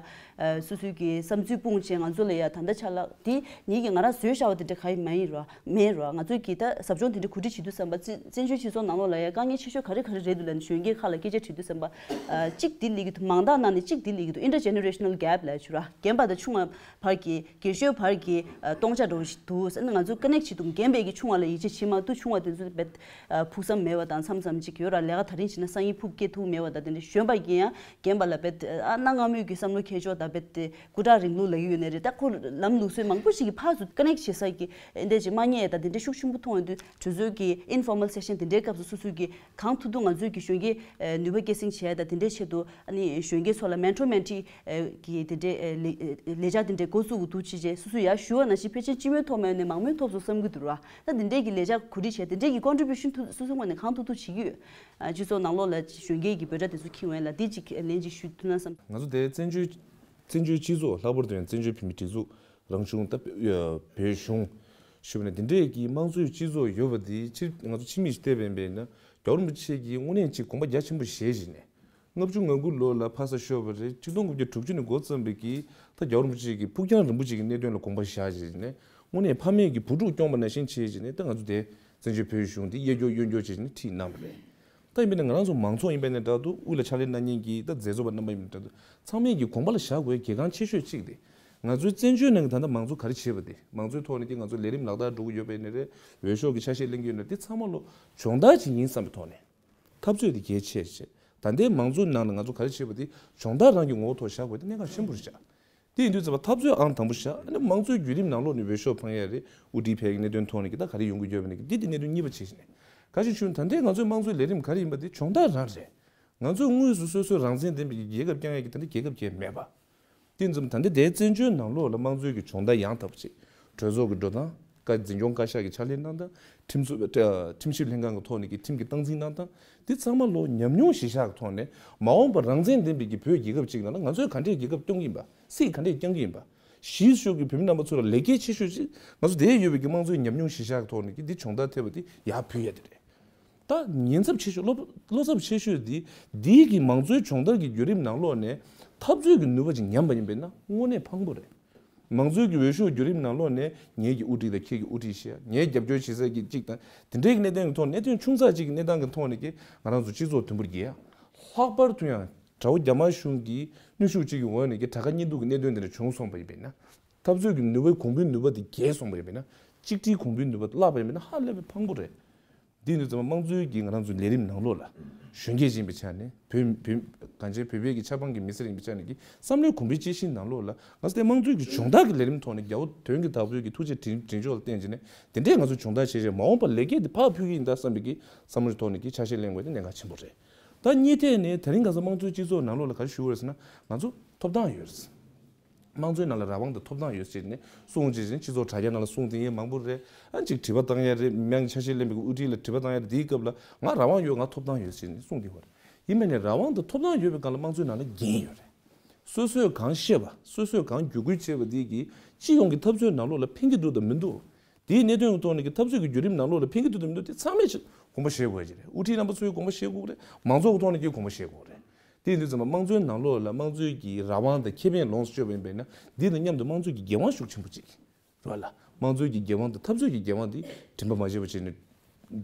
སོ་སོའི་གི་བསམ་ཚུལ་སྤུངས་བྱས། ང་ཚོ་ལ་ཡ་ད་ལྟ་ཆ་ལག་དེ་ངེད་ཀྱིས་ང་རང་བཟོས་བཞག་པ་དེ་འདྲ་གང་ཡང་མ་ཡིན་ར། མེད་ར། ང་ཚོས་ཀྱིས་ད་ཟབ་སྦྱོང་དེ་འདྲ་གོ་སྒྲིག་བྱེད་དུས་ཙམ་པ་བཙན་བཙན་བྱོལ་སྤྱི་ཚོགས་ནང་ལོགས་ལ་ཡ་དཀའ་ངལ་ཆེ་ཤོས་ག་རེ་ག་རེ་རེད་འདུག་ལབ་ནས་གཞོན་སྐྱེས་ཁག་ལ་སྐད་ཆ་དྲིས་དུས་ཙམ་པ། ཨ་གཅིག་དེ་སླེབས་ཀྱི་འདུག། མང་དག་ནང་ནས་གཅིག་དེ་སླེབས་ཀྱི་འདུག། intergenerational gap་ལབ་ཡ་ཆུ་ར། རྒན་པ་དང་ཆུང་བ་བར་གྱི། རྒན་ཤོས་བར་གྱི་ཨ་སྟོང་ཆ་འདྲ་བོ་ཞིག་འདུག་ཟེར་ནས། ང་ཚོས་ཀ་ནེག་བྱེད་ཐུབ། རྒན་པས་ཀྱིས་ཆུང་བ་ལ་ཡིད་ཆེས་བྱེད་མ་ཐུབ། ཆུང་བ་དེ་ཚོ་རྦད་ཨ་ཕུགས་བསམ་མེད་པ་དང་། མཚམས་མཚམས་ཅིག་ཡོད་ར། ལས་ཀ་དེ་རིང་བྱས་ན་སང་ཉིན་ཕུགས་སྐྱེལ་ཐུབ་མེད་པ་དང་། དེ་འདྲ་གཞོན་པ་གིས་ཡང་རྒན་པ་ལ་རྦད་ཨ་སྣང་ངམ་གྱི་བསམ་བློ་འཁྱེར་ཕྱོགས་དང་། རྦད་དེ་སྐུ་དྲག་རིང་ལུགས་ལབ་ཀྱི་ཡོད་ནའི་རེད། ད་ཁོ་ལམ་ལུགས་སྲོལ་མང་པོ་ཞིག་གི་ཕར་ཚུར་ཀ་ནེག་བྱེད་ས་ཀྱི་ཨེ་འདྲ་ཅིག་མ་རྙེད་ཡ་དང་དེ་འདྲ་ཤུགས་ཆེན་པོ་མཐོང་ཡོང་དུས། གྲོས་ཚོགས་ཀྱི་informal session་དེ་འདྲའི་སྐབས་སུ་སོ་སོ་གིས་གང་ཐུབ་ཐུབ་ང་ཚོའི་གི་གཞོན་སྐྱེས་ཨ་ནུས་པ་སྐྱེད་སྲིང་བྱེད་ཡ་དང་། དེ་འདྲའི་ཆེད་དུ་ཨ་ནི་གཞོན་སྐྱེས་ཚོ་ལ་mentor mentee་ཨ་གི་དེ་འདྲའི་ཨ་ལས་ལས་འཆར་དེ་འདྲའི་འགོ་བཙུགས་དགོས་འདུག་ཅེས་བྱས། སོ་སོ་ཡར་ཞུ་བ་ནང་བཞིན་ཕལ་ཆེར་སྤྱི་མོས་ཐོག་མ་ཡིན་ནའི་མང་མོས་ཐོབ་སོང་བསམ་གྱི་འདུག་ར། ད་དེ་འདྲའི་གི་ལས་འཆར་གོ་སྒྲིག་བྱས། དེ་འདྲའི་གི་contribution་ཐུབ། སོ་སོའི་ངོས་ནས་གང་ཐུབ་ཐུབ་བྱེད་ཀྱི་ཡོད། ཨ་སྤྱི་ཚོགས་ནང་ལོགས་ལ་གཞོན་སྐྱེས་ཀྱི་འབོད་སྒྲ་དེ་ཚོ་འཁྱེར་ཡོང་ཡ་ལ་འདི་གཅིག་ལན་གཅིག་ཞུ་ཐུབ་ན་བསམ། ང་ཚོ་དེ་བཙན་བྱོལ་བཙན་བྱོལ་སྤྱི་ཚོགས། ལྷག་པར་དུ་ཡང་བཙན་བྱོལ་བོད་མིའི་སྒྲིག་འཛུགས། རང་གཞུང་ད་བོད་གཞུང་ཞུ་བ་ནས་འདི་འདྲས་ཀྱི་དམངས་གཙོའི་སྤྱི་ཚོགས་ཡོད་པ་འདི་ཕྱིར་ང་ཚོ་ཕྱི་མིག་ཅིག་བལྟས་པ་ཡིན་པས་ན། རྒྱལ་བ་རིན་པོ་ཆེ་གིས་དངོས་གནས་ཅིག་དགོངས་པ་རྒྱ་ཆེན་པོ་བཞེས་བྱས་ནས། ལྔ་བཅུ་ང་དགུ་ལོ་ལ་ཕ་ས་ཤོར་བ་རེད། ཆིག་སྟོང་དགུ་བརྒྱ་དྲུག་ཅུ་ནས་འགོ་བརྩམས་པའི་གི་ད་རྒྱལ་བ་རིན་པོ་ཆེ་གི་ཕུགས་རྒྱང་རིང་པོ་ཅིག་གི་གནད་དོན་ལ་དགོངས་པ་བཞག་བྱས་ནས། དངོས་གནས་ཕ་མེས་ཀྱི་བུ་ཕྲུག་སྐྱོང་བ་ནང་བཞིན་བྱས་བྱས་ནས། ད་ང་ཚོ་དེ་བཙན་བྱོལ་བོད་གཞུང་འདི་གཡས་སྐྱོར་གཡོན་སྐྱོར་བྱས་ནས་ཁྲིད་གནང་བ་རེད། ད་ཡིན་པས་ན་ང་རང་ཚོ་མང་ཚོགས་ཡིན་པས་ན་འདྲ་འདུག། དབུས་ལ་ཕྱག་ལས་གནང་མཁན་གྱི་ད་མཛད་གཙོ་པ་རྣམ་པ་ཡིན་པ་འདྲ་འདུག། ཚང་མས་ཀྱི་དགོངས་པ་ལ་བཞག་དགོས་གལ་འགངས་ཆེ་ཤོས་གཅིག་དེ། ང་ཚོའི་བཙན་བྱོལ་ནང་གི་ད་ལྟ་མང་གཙོ་ག་རེ་བྱེད་པ་དེ། མང་གཙོའི་ཐོག་ནས་ཀྱི་ང་ཚོ་ལས་རིམ་ལག་བསྟར་འགྲོ་གི་ཡོད་པ་ཡིན་ན་རེད། འོས་ཤོག་གི་ཆ་ཤས་ལེན་གྱི་ཡོད་ན་རེད། དེ་ཚང་མ་ལོ་སྦྱོང་བརྡར་ཅིག་ཡིན་བསམ་པའི་ཐོག་ནས། འཐབ་རྩོད་དེ་གལ་ཆེ་ཆེ། ད་ལྟའི་མང་གཙོའི་ནང་ལ་ང་ཚོ་ག་རེ་བྱེད་པ་དེ་སྦྱོང་བརྡར་རང་གི་ངོ་བོ་ཐོག་བཞག་དགོས་དེ་གནད་འགག་ཆེན་པོ་རེད་ཤག། དེ་ཡིན་དུས་ཙམ་པ་འཐབ་རྩོད་ཨང་དང་པོ་བཞག། ཨ་ནི་དམངས་གཙོའི་བརྒྱུད་རིམ་ནང་ལོགས་ནས་འོས་ཤོག་འཕང་ཡ་རེད། དབུ་ཁྲིད་ཕལ་གྱི་གནད་དོན་ཐོག་ནས་ཀྱི་ད་ག་རེ་ཡོང་གི་ཡོད་པ་ནས་ཀྱི་འདི་དེ་གནད་དོན་གཉིས་པ་བྱས་ཤིང་ནས། ག་ཞིག་ཞུ་ན། ད་ལྟའི་ང་ཚོའི་དམངས་གཙོའི་ལས་རིམ་ག་རེ་ཡིན་པ་དེ་སྦྱོང་བརྡར་རང་རེད། ང་ཚོས་དངོས་སུ་སོ་སོའི་རང་བཙན་ལྡན་པའི་རྒྱལ་ཁབ་བསྐྱངས་ཡ་གི་ད་ལྟ་རྒྱལ་ཁབ་གལ་མེད་པ། དེ་ཙམ་ད་ལྟ་དེའི་བཙན་བྱོལ་ནང་ལོགས་ལ་དམངས་གཙོའི་གི་སྦྱོང་བརྡར་ཡང་དག་པ་བྱེད། གྲོས་ཚོགས་ཀྱི་འགྲོ་སྟངས། བཀའ་འཛིན་སྐྱོང་བཀའ་ཤག་གི་ཕྱག་ལས་གནང་སྟངས། ཁྲིམས་བཟོ་ཁྲིམས་ཞིབ་ལྷན་ཁང་གི་ཐོག་ནས་ཀྱི་ཁྲིམས་ཀྱི་སྟངས་འཛིན་གནང་སྟངས། འདི་ཚང་མ་ལོ་ཉམས་མྱོང་གཞི་བཞག་གི་ཐོག་ནས། མ་འོངས་པར་རང་བཙན་ལྡན་པའི་གི་བོད་རྒྱལ་ཁབ་ཅིག་ནང་ལ་ང་ཚོས་ག་འདྲས་རྒྱལ་ཁབ་སྐྱོང་གི་ཡིན་པ། སྲིད་ག་འདྲས་སྐྱོང་གི་ཡིན་པ། གཞིས་བཞུགས་ཀྱི་བོད་མི་རྣམ་པ་ཚོ་ལ་ལེགས་སྐྱེས་ཆེ་ཤོས་ཅིག། ང་ཚོ་དེར་ཡོད་པའི་གི་དམངས་གཙོའི་ཉམས་མྱོང་གཞི་བཞག་གི་ཐོག་ནས་ཀྱི་འདི་སྦྱོང་བརྡར་ཐེབས་པ་འདི་ཡར་ཕུལ་ཡ་དེ་རེད། ད་ཉེན་ཚབས་ཆེ་ཤོས། བློ་བློ་འཚབ་ཆེ་ཤོས་འདི། འདིའི་གི་མང་གཙོའི་སྦྱོང་བརྡར་གྱི་བརྒྱུད་རིམ་ནང་ལོགས་ནས་འཐབ་རྩོད་ཀྱི་ནུས་པ་ཅིག་ཉམས་པ་ཡིན་པས་ན་དངོས་གནས་ཕངས་པོ་རེད། མང་གཙོའི་གི་འོས་ཤོག་བརྒྱུད་རིམ་ནང་ལོགས་ནས་ངེད་ཀྱི་དབུ་ཁྲིད་དང་ཁྱེད་ཀྱི་དབུ་ཁྲིད་བཤད། ངས་རྒྱབ་སྐྱོར་བྱེད་ས་གི་གཅིག་དང་། དེ་འདྲའི་གི་གནད་དོན་གྱི་ཐོག། གནད་དོན་ཆུང་ཙག་ཅིག་གི་གནས་སྟངས་ཀྱི་ཐོག་ནས་ཀྱི་ང་རང་ཚོ་སྤྱི་ཚོགས་དུམ་བུར་འགྱེལ་ཡ། ལྷག་པར་དུ་ཡང་དགྲ་བོ་རྒྱ་དམར་གཞུང་གི་གནོན་ཤུགས་གཅིག་གི་འོག་ནས་ཀྱི་དགྲ་དགའ་གཉེན་སྡུག་གི་གནད་དོན་དེ་འདྲ་བྱུང་སོང་བ་ཡིན་པས་ན། འཐབ་རྩོད་ཀྱི་ནུས་པའི་གོང་བུའི་ནུས་པ་དེ་རྒྱས་སོང་བ་ཡིན་པས་ན། གཅིག་སྒྲིལ་གོང་བུའི་ནུས་པ་བརླག་པ་ཡིན་པ་ན་ཧ་ལས་པའི་ཕངས་པོ་རེད། འདི་ནི་ཚང་མ་དམངས་གཙོའི་གི་ང་རང་ཚོའི་ལས་རིམ་ནང་ལོགས་ལ་གཞོན་སྐྱེས་ཡིན་པའི་ཆ་ནས་བོད་བོད་གང་ཅི་བོད་པའི་གི་ཆབ་འབངས་ཀྱི་མི་སེར་ཡིན་པའི་ཆ་ནས་ཀྱི་བསམ་བློའི་གོང་འཕེལ་ཇི་བཞིན་ནང་ལོགས་ལ་ང་ཚོ་དེ་དམངས་གཙོའི་གི་སྦྱོང་བརྡར་གྱི་ལས་རིམ་ཐོག་ནས་རྒྱལ་བ་དོན་གྱི་བདག་པོའི་གི་ཐུགས་རྗེ་དྲིན་དྲིན་ཕྱོགས་ལ་བརྟེན་བྱས་ནས་དེ་འདྲས་ང་ཚོ་སྦྱོང་བརྡར་བྱས་རྗེས་མ་འོངས་པར་ལེགས་སྐྱེས་དེ་ཕར་ཕུལ་གྱི་ཡིན་ད་བསམ་པའི་གི་བསམ་བློ་ཐོག་ནས་ཀྱི་ཆ་ཤས་ལེན་དགོས་དེ་གནད་འགག་ཆེན་པོ་རེད། ད་གཉིས་ཐད་ནས་དེ་རིང་ཁ་སང་དམངས་གཙོའི་སྤྱི་ཚོགས་ནང་ལོགས་ལ་ག་རེ་ཞུ་དགོས་རེད་ཟེར་ན་ང་ཚོ་ཐོབ་ཐང་ཡོད་རེད། དམངས་གཙོའི་ནང་ལ་རང་དབང་དང་ཐོབ་ཐང་ཡོད་ཟེར་ནས་གསུངས་བྱས་ནས་སྤྱི་ཚོགས་དྲ་རྒྱ་ནང་ལ་གསུངས་དེ་ཡས་མང་པོ་རེད། ཨ་ཅིག་དྲི་བ་བཏང་ཡ་རེད། མི་མང་གི་ཆ་ཤས་ལེན་པའི་དབུ་ཁྲིད་ལ་དྲི་བ་བཏང་ཡ་རེད། དེའི་སྐབས་ལ་ང་རང་དབང་ཡོད། ང་ཐོབ་ཐང་ཡོད་ཟེར་ནས་གསུངས་དེ་ཡོད་རེད། ཡིན་མིན་ནས་རང་དབང་དང་ཐོབ་ཐང་ཡོད་པའི་སྒང་ལ་དམངས་གཙོའི་ནང་ལ་འགན་ཡོད་རེད། སོ་སོས་གང་ཤེས་པ་སོ་སོས་གང་བརྒྱུད་སྐུལ་བྱས་པ་དེ་གིས་སྤྱི་ཡོངས་ཀྱི་འཐབ་རྩོད་ནང་ལོགས་ལ་ཕན་གྱི་འདུག་དང་མི་འདུག་དེའི་གནད་དོན་གྱི་ཐོག་ནས་ཀྱི་འཐབ་རྩོད་ཀྱི་བརྒྱུད་རིམ་ནང་ལོགས་ལ་ཕན་གྱི་འདུག་དང་མི་འདུག་དེ་ཚང་མས་ཆ་དགོངས་པ་བཞེས་དགོས་ཀྱི་རེད། དབུ་ཁྲིད་རྣམ་པ་ཚོས་དགོངས་པ་བཞེས་དགོས་ཀྱི་རེད། མང་ཚོགས་ཀྱི་ཐོག་ནས་ཀྱི་དགོངས་པ་བཞེས་དགོས་ཀྱི་རེད། དེ་ཡིན་དུས་ཙམ་པ་དམངས་གཙོའི་ནང་ལོགས་ལ་དམངས་གཙོའི་གི་རང་དབང་དང་ཁེ་ཕན་ལོངས་སུ་སྤྱོད་པ་ཡིན་པས་ན་འདི་ནི་མཉམ་དུ་དམངས་གཙོའི་གི་འགན་དབང་ཤུགས་ཆེན་པོ་ཅིག་རེད་བ་ལ། དམངས་གཙོའི་གི་འགན་དབང་དང་འཐབ་རྩོད་ཀྱི་འགན་དབང་འདི་དྲན་པ་མ་བརྗེད་པ་བྱས་ནས་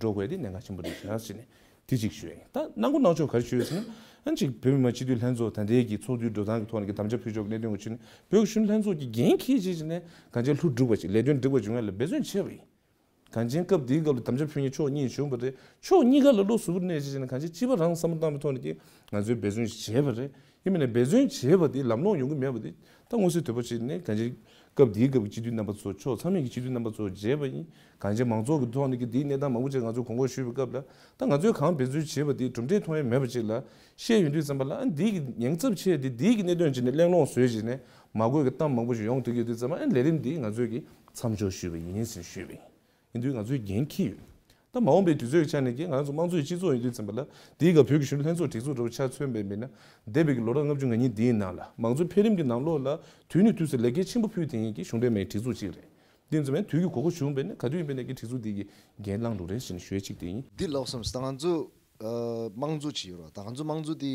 འགྲོ་དགོས་དེ་གནད་འགག་ཆེན་པོ་རེད་ཟེར་ནས་དེ་གཅིག་ཞུ་ཡ་ཡིན། ད་གནང་སྒོ་གནང་ཕྱོགས་ག་རེ་ཞུ་ཡོད་ཟེར་ན་ཨ་ཅིག་བོད་མི་མང་སྤྱི་འཐུས་ལྷན་ཚོགས་ད་ལྟའི་གི་ཚོགས་འདུའི་འགྲོ་སྟངས་ཀྱི་ཐོག་ནས་ཀྱི་དམ་བཅའ་ཕུལ་ཕྱོགས་གནད་དོན་གྱི་ཆུ་ནས་བོད་ཀྱི་གཞོན་ནུ་ལྷན་ཚོགས་ཀྱི་འགན་འཁྱེར་བྱས་བྱས་ནས་གང་ཅི་ལྷུ་སྒྲུག་པ་ཅིག་ལས་དོན་སྒྲིག་པ་བྱུང་ཡ་ལ་འབད་བརྩོན་བྱས་པ་ཡིན། གངས་ཅན་སྐབས་འདིའི་སྐབས་ལ་དམ་བཅའ་ཕུལ་མཁན་ཕྱོགས་གཉིས་བྱུང་བ་རེད། ཕྱོགས་གཉིས་ཀ་ལ་བློ་གཟུ་བོར་གནས་བྱས་བྱས་ནས་གངས་ཅན་སྤྱི་པ་རང་བསམ་བློ་བཏང་བའི་ཐོག་ནས་ཀྱི་ང་ཚོས་འབད་བརྩོན་བྱས་པ་རེད། ཡིན་མིན་ནས་འབད་བརྩོན་བྱས་པ་དེ་ལམ་ལྷོང་ཡོང་གི་མེད་པ་དེ་ད་མངོན་གསལ་དོད་པོ་བྱས་ནས་གངས་ཅན་སྐབས་འདིའི་སྐབས་ཀྱི་སྤྱི་འཐུས་རྣམ་པ་ཚོ་ཕྱོགས་ཚང་མས་ཀྱི་སྤྱི་འཐུས་རྣམ་པ་ཚོ་བྱས་པ་ཡིན། གངས་ཅན་མང་ཚོགས་ཀྱི་ཐོག་ནས་ཀྱི་འདིའི་གནས་སྟངས་མང་པོ་ཅིག་ང་ཚོས་གོང་འོག་ཞུས་པའི་སྐབས་ལ་ད་ང་ཚོས་གང་འབད་བརྩོན་བྱས་པ་དེ་གྲུབ་འབྲས་མཐོང་ཡ་མེད་པ་ཅིག་ལ་བཤད་ཡོང་དུས་ཙམ་པ་ལ་ཨ་འདིའི་གི་ཉེན་ཚབས་ཆེ་དེ་འདིའི་གི་གནད་དོན་ཅིག་ནས་གླེང་སློང་བཟོས་བྱས་ནས་མ་དགོས་ཀྱི་གཏམ་མང་པོ་ཞིག་ཡོང་ཐུབ་ཀྱི་ཡོད་དུས་ཙམ་པ་ཨ་ལས་རིམ་འདི་ང་ཚོས་ཀྱི་མཚམས་འཇོག་ཞུས་པ་ཡིན་ཟེར་ཞུས་པ་ཡིན། ཡིན་དུས་ང་ཚོས་འགན་འཁྱེར་ཡོད། ད་མ་འོངས་པའི་དུས་ཚོད་ཀྱི་ཆ་ནས་ཀྱི་ང་ཚོ་དམངས་གཙོའི་སྤྱི་ཚོགས་ཡིན་དུས་ཙམ་པ་ལ་འདིའི་སྐབས་བོད་ཀྱི་གཞོན་ནུ་ལྷན་ཚོགས་སྒྲིག་འཛུགས་འདྲ་བོ་ཆ་མཚོན་པ་ཡིན་ན་འདས་པའི་གི་ལོ་གྲངས་ལྔ་བཅུ་ང་གཉིས་འདིའི་ནང་ལ་མང་གཙོ་འཕེལ་རིམ་གྱི་ནང་ལོགས་ལ་དུས་ནས་དུས་སུ་ལེགས་སྐྱེས་ཆེན་པོ་ཕུལ་བསྡད་མཁན་གྱི་གཞུང་འབྲེལ་མིན་སྒྲིག་འཛུགས་གཅིག་རེད། དེ་ཡིན་ཙམ་པ་དུས་ཀྱི་གོ་སྐབས་བྱུང་བས་ན་ག་དུས་ཡིན་པའི་ནས་ཀྱི་སྒྲིག་འཛུགས་འདི་གི་འགན་བླངས་འགྲོ་རེད་ཟེར་ནས་ཞུ་ཡས་གཅིག་དེ་ཡིན། འདི་ལགས་སམ་ད་ང་ཚོ་ཨ་དམངས་གཙོ་ཅིག་ཡོད་ར། ད་ང་ཚོ་དམངས་གཙོ་དེ་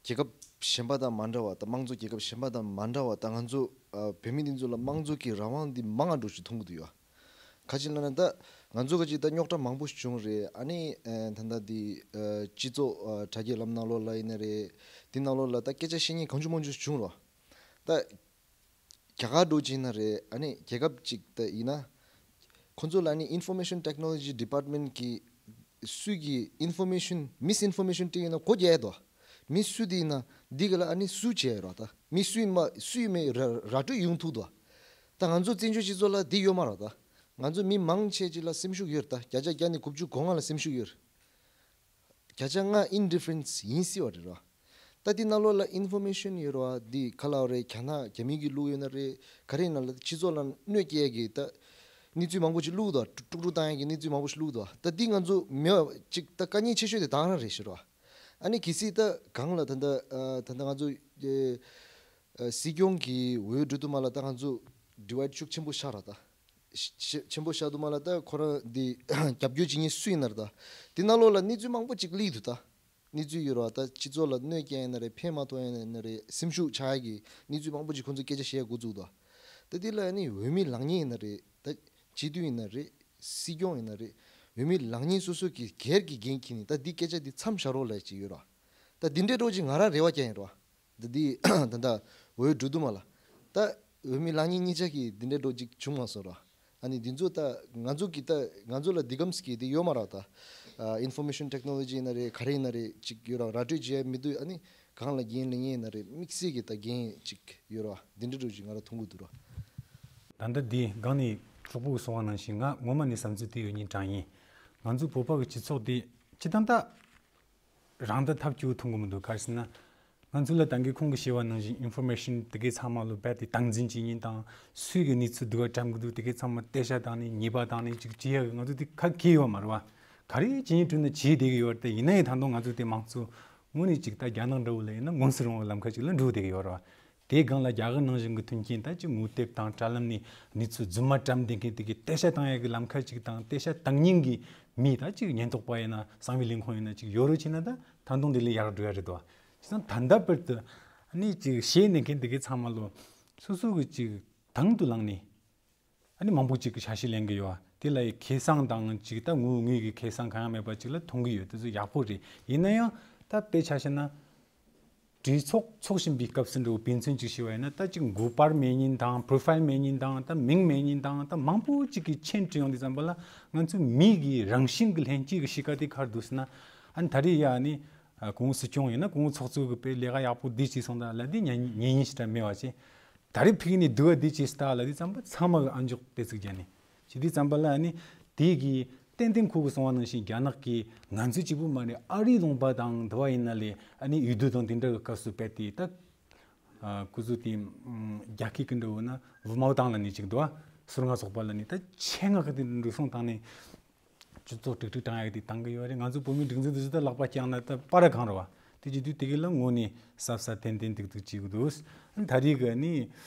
རྒྱལ་ཁབ་གཞན་པ་དང་མ་འདྲ་བ་ད་དམངས་གཙོ་རྒྱལ་ཁབ་གཞན་པ་དང་མ་འདྲ་བ་ད་ང་ཚོ་ཨ་བོད་མི་འདི་ཚོ་ལ་དམངས་གཙོ་གི་རང་དབང་འདི་མང་ང་འགྲོ་ཞིག་མཐོང་གི་འདུག་ཡ། ག་ཅི་ལབ་ན་ད་ང་ཚོ་ག་ཅི་ད་རྙོག་དྲ་མང་པོ་ཞིག་བྱུང་རེད། ཨ་ནི་ཨ་ད་ད་འདི་ཨ་སྤྱི་ཚོགས་ཨ་དྲ་རྒྱའི་ལམ་ནང་ལོགས་ལ་ཡིན་ན་རེད། འདི་ནང་ལོགས་ལ་ད་སྐད་ཆ་བཤད་མཁན་གང་བྱུང་མང་བྱུང་ཞིག་བྱུང་ར། ད་རྒྱ་གར་འགྲོ་ཅིག་ན་རེད། ཨ་ནི་རྒྱལ་ཁབ་ཅིག་ད་ཡིན་ན། ཁོ་ཚོ་ལ་ཨ་ནི་Information Technology Department གི་སུས་ཀྱི་Information Misinformation སྤྲད་ཡོད་ན་གོ་རྒྱག་ཡ་དོ། མི་སུ་དེ་ཡིན་ན་འདི་ག་ལ་ཨ་ནི་སུ་བྱས་རོགས་ད། མི་སུས་མ་སུས་མེད་ར་ར་སྤྲོད་ཡོང་ཐུབ་དོ། ད་ང་ཚོ་བཙན་བྱོལ་སྤྱི་ཚོགས་ལ་འདི་ཡོད་མ་རོགས་ད། ང་ཚོ་མི་མང་ཆེ་ཅིག་ལ་སེམས་ཤུགས་ཡོད་ད། བརྒྱ་ཆ་བརྒྱ་ནས་དགུ་བཅུ་གོ་ལྔ་ལ་སེམས་ཤུགས་ཡོད། བརྒྱ་ཆ་ལྔ་Indifference ཡིན་སྲིད་པ་རེད་རོ། ད་འདི་ནང་ལོགས་ལ་Information ཡོད་རོ། འདི་ག་ལ་རེད། རྒྱ་ནག་རྒྱ་མི་གི་ལུགས་ཡོད་ན་རེད། ག་རེ་ཡིན་ན་ལ་སྤྱི་ཚོགས་ལ་གནོད་སྐྱེལ་གི་ད་གནས་ཚུལ་མང་པོ་ཅིག་བླུགས་འདུག་དཀྲུག་དཀྲུག་བཏང་ཡ་གི་གནས་ཚུལ་མང་པོ་ཞིག་བླུགས་འདུག་ད་འདི་ང་ཚོ་མེད་པ་ཅིག་ད་དཀའ་ངལ་ཆེ་ཤོས་དེ་ད་ག་རང་རེད་ཤི་རོ། ཨ་ནི་གལ་སྲིད་ད་གང་ལ་ད་ད་ད་ང་ཚོ་སྲིད་སྐྱོང་གི་འོས་སྒྲུབ་དུ་མ་ལ་ད་ང་ཚོ་Divide ཤུགས་ཆེན་པོ་ཤར་ར་ད། ཆེ་ཆེན་པོ་ཤར་དུ་མ་ལ་ད་ཁོ་རང་འདི་རྒྱབ་སྐྱོར་བྱེད་མཁན་སུ་ཡིན་ན་ར་ད། འདི་ནང་ལོགས་ལ་གནས་ཚུལ་མང་པོ་ཅིག་སླེབས་འདུག་ད། གནས་ཚུལ་ཡོད་ར་ད་སྤྱི་ཚོགས་ལ་གནོད་སྐྱེལ་ཡིན་ན་རེད། ཕན་མ་ཐོགས་ཡིན་ན་རེད། སེམས་ཤུགས་ཆག་ཡ་གི་གནས་ཚུལ་མང་པོ་ཅིག་ཁོང་ཚོས་སྐད་ཆ་བཤད་འགོ་བཙུགས་འདུག་ད་འདི་ལ་ནི་འོས་མི་ལངས་མཁན་ཡིན་ན་རེད། ད་སྤྱི་འཐུས་ཡིན་ན་རེད། སྲིད་སྐྱོང་ཡིན་ན་རེད། འོས་མི་ལངས་མཁན་སོ་སོ་གི་སྒེར་གྱི་འགན་འཁྱེར་ནས་ད་འདི་སྐད་ཆ་འདི་མཚམས་བཞག་རོགས་ལབ་ཅིག་ཡོད་ར། ད་འདི་འདྲའི་འགྲོ་ཅིག་ང་རང་རེ་བ་རྒྱག་ཡིན་ར། འདི་འདི་ད་ལྟ་འོས་སྒྲུབ་དུ་མ་ལ་ད་འོས་མི་ལངས་མཁན་གཉིས་ཆ་གི་འདི་འདྲའི་འགྲོ་ཅིག་བྱུང་མ་སོང་ར། ཨ་ནི་འདི་ཚོ་ད་ང་ཚོ་གི་ད་ང་ཚོ་ལ་འདི་གམ་སྐྱེ་འདི་ཡོད་མ་ར་ད། ཨ་Information Technology ཡིན་ན་རེད། ག་རེ་ཡིན་ན་རེད། ཅིག་ཡོད་ར། ར་སྤྲོད་བྱེད་ཡ་མི་འདུག་ཨ་ནི་གང་ལ་འགན་ལེན་ཡིན་ན་རེད། དམིགས་བསལ་གི་ད་འགན་ཅིག་ཡོད་ར། འདི་འདྲའི་འགྲོ་ཅིག་ང་ར་མཐོང་གི་འདུག་ར། ད་ལྟ་འདི་སྒང་ནས་གྲོགས་པོས་གསུངས་པ་ནང་བཞིན་ང་ངོ་མ་ནས་བསམ་ཚུལ་དེ་ཡོད་ཉིན་དྲང་ཡིན། ང་ཚོ་བོད་པ་གི་སྤྱི་ཚོགས་འདི་སྤྱི་བཏང་ད། རང་ད་ཐབས་སྐྱོ་ཐུང་གི་མི་འདུག་ག་རེ་ཟེར་ན། ང་ཚོ་ལ་ད་གིན་ཁོང་གིས་བཤད་པ་ནང་བཞིན་Information དེ་གའི་ཚང་མ་ལོ་རྦད་དེ་སྟངས་འཛིན་བྱེད་མཁན་དང་སུས་གི་གནས་ཚུལ་སྡུག་ག་བཀྲམ་གི་འདུག་དེ་གའི་ཚང་མ་བལྟས་ཤ་བཏང་ནས་ཉེས་པ་བཏང་ནས་ཅིག་བྱེད་ཡ་གི་ང་ཚོ་དེ་ཁ་གི་ཡོད་མ་རེད་བ། ག་རེ་བྱེད་ཡིན་དྲུག་ན་བྱེད་བསྡད་གི་ཡོད་རེད། དེ་ཡིན་ན་ཡང་ད་དུང་ང་ཚོ་དེ་མང་གཙོ་དངོས་གནས་ཅིག་ད་རྒྱ་ནག་འདྲ་བོ་ལ་ཡིན་ན་མངོན་གསལ་རང་བའི་ལམ་ཁ་ཅིག་ལ་འགྲོ་བསྡད་གི་ཡོད་རེད་བ། དེའི་སྒང་ལ་རྒྱ་གར་ནང་བཞིན་གྱི་མཐུན་རྐྱེན་ད་ཅིག་ངོ་དེབ་དང་དྲ་ལམ་ནས་གནས་ཚུལ་རྫུན་མ་བཀྲམ་བསྡད་མཁན་དེ་གའི་བལྟས་ཤ་བཏང་ཡ་གི་ལམ་ཁ་ཅིག་དང་བལྟས་ཤ་བཏང་མཁན་གྱི་མི་ད་ཅིག་ཉེན་རྟོག་པ་ཡིན་ན་གསང་བའི་ལས་ཁུངས་ཡིན་ན་ཅིག་ཡོད་རེད་བྱས་ན་ད་ད་དུང་དེ་ལས་ཡག་འགྲོ་ཡ་རེད་དོ། བྱས་ཙང་ད་ལྟ་བར་དུ་ཨ་ནི་ཅིག་བཤད་ནས་མཁན་དེ་གའི་ཚང་མ་ལོ་སོ་སོ་གི་ཅིག་དང་དུ་བླངས་ནས་ཨ་ནི་མང་པོ་ཅིག་གི་ཆ་ཤས་ལེན་གི་ཡོད། དེ་ལ་ཡི་ཁེ་བཟང་དང་ཅིག་ད་དངོས་དངོས་ཀྱི་ཁེ་བཟང་གང་ཡང་མེད་པ་ཅིག་ལ་མཐོང་གི་ཡོད། དེ་ཚོ་ཡག་པོ་རེད། ཡིན་ན་ཡང་ད་དཔེ་ཆ་བཞག་ན། གྲོས་ཚོགས་འཚོགས་བཞིན་པའི་སྐབས་སུ་འགྲོ་དཔེ་མཚོན་ཅིག་ཞུ་བ་ཡིན་ན། ད་ཅིག་མགོ་པར་མེད་ཉིན་དང་པྲོ་ཕའིལ་མེད་ཉིན་དང་ད་མིང་མེད་ཉིན་དང་ད་མང་པོ་ཅིག་གི་མཆན་བྲིས་ཡོང་དུས་ཙམ་པ་ལ། ང་ཚོའི་མི་གི་རང་བཞིན་གི་ལྷན་སྐྱེས་ཀྱི་གཤིས་ཀ་དེ་ག་རེ་འདུག་ཟེར་ན། ཨ་ནི་ད་རེས་ཡ་ཨ་ནི་ཨ་གོང་སྲིད་སྐྱོང་ཡིན་ན་གོང་ཚོགས་གཙོ་གི་དཔེ་ལས་ཀ་ཡག་པོ་འདི་བྱས་སོང་ད་ལབ་དུས་ཉན་ཉན་ཉན་ཞིག་ད་མེད་པ་བྱས། ད་རེས་ཕ་གི་ནས་སྡུག་པ་འདི་བྱས་སོང་ད་ལབ་དུས་ཙམ་པ་ཚང་མ་གི་ཨ་མཆོག་དེ་ཚིག་རྒྱ་ནས་བྱེད་དུས་ཙམ་པ་ལ། ཨ་ནི་དེ་གི་ཏན་ཏན་ཁོ་གི་གསུང་བ་ནང་བཞིན་རྒྱ་ནག་གིས་ང་ཚོ་གཅིག་པུ་མ་རེད། ཨ་རིའི་ལུང་པ་དང་འདི་བ་ཡིན་ན་ལས་ཨ་ནི་འོས་བསྡུ་དང་དེ་འདྲ་གི་སྐབས་སུ་བལྟས་ཏེ། ད་ཨ་ཁོ་ཚོ་དེ་ཨམ་རྒྱ་སྐད་ཀྱི་འདྲ་བོ་ན་ཝུ་མའོ་ཏང་ལ་ནི་ཅིག་འདུག་བ། ཟུར་ང་ཚོགས་པ་ལ་ནི་ད་ཆེད་མངགས་གི་དེ་འགྲོ་སོང་བཏང་ནས་སྤྱི་ཚོགས་དཀྲུག་དཀྲུག་བཏང་ཡག་དེ་བཏང་གི་ཡོད་རེད། ང་ཚོ་བོད་མི་སྒྲིག་འཛུགས་དེ་ཚོ་ད་ལག་པ་བརྐྱངས་ན་ད་པར་གང་རེད་བ། དེ་བྱེད་དུས་དེ་གི་ལ་དངོས་ནས་ཟབ་ཟབ་ཏན་ཏན་ཏིག་ཏིག་བྱེད་དགོས་འདུག་ད་རེས་གི་ནི་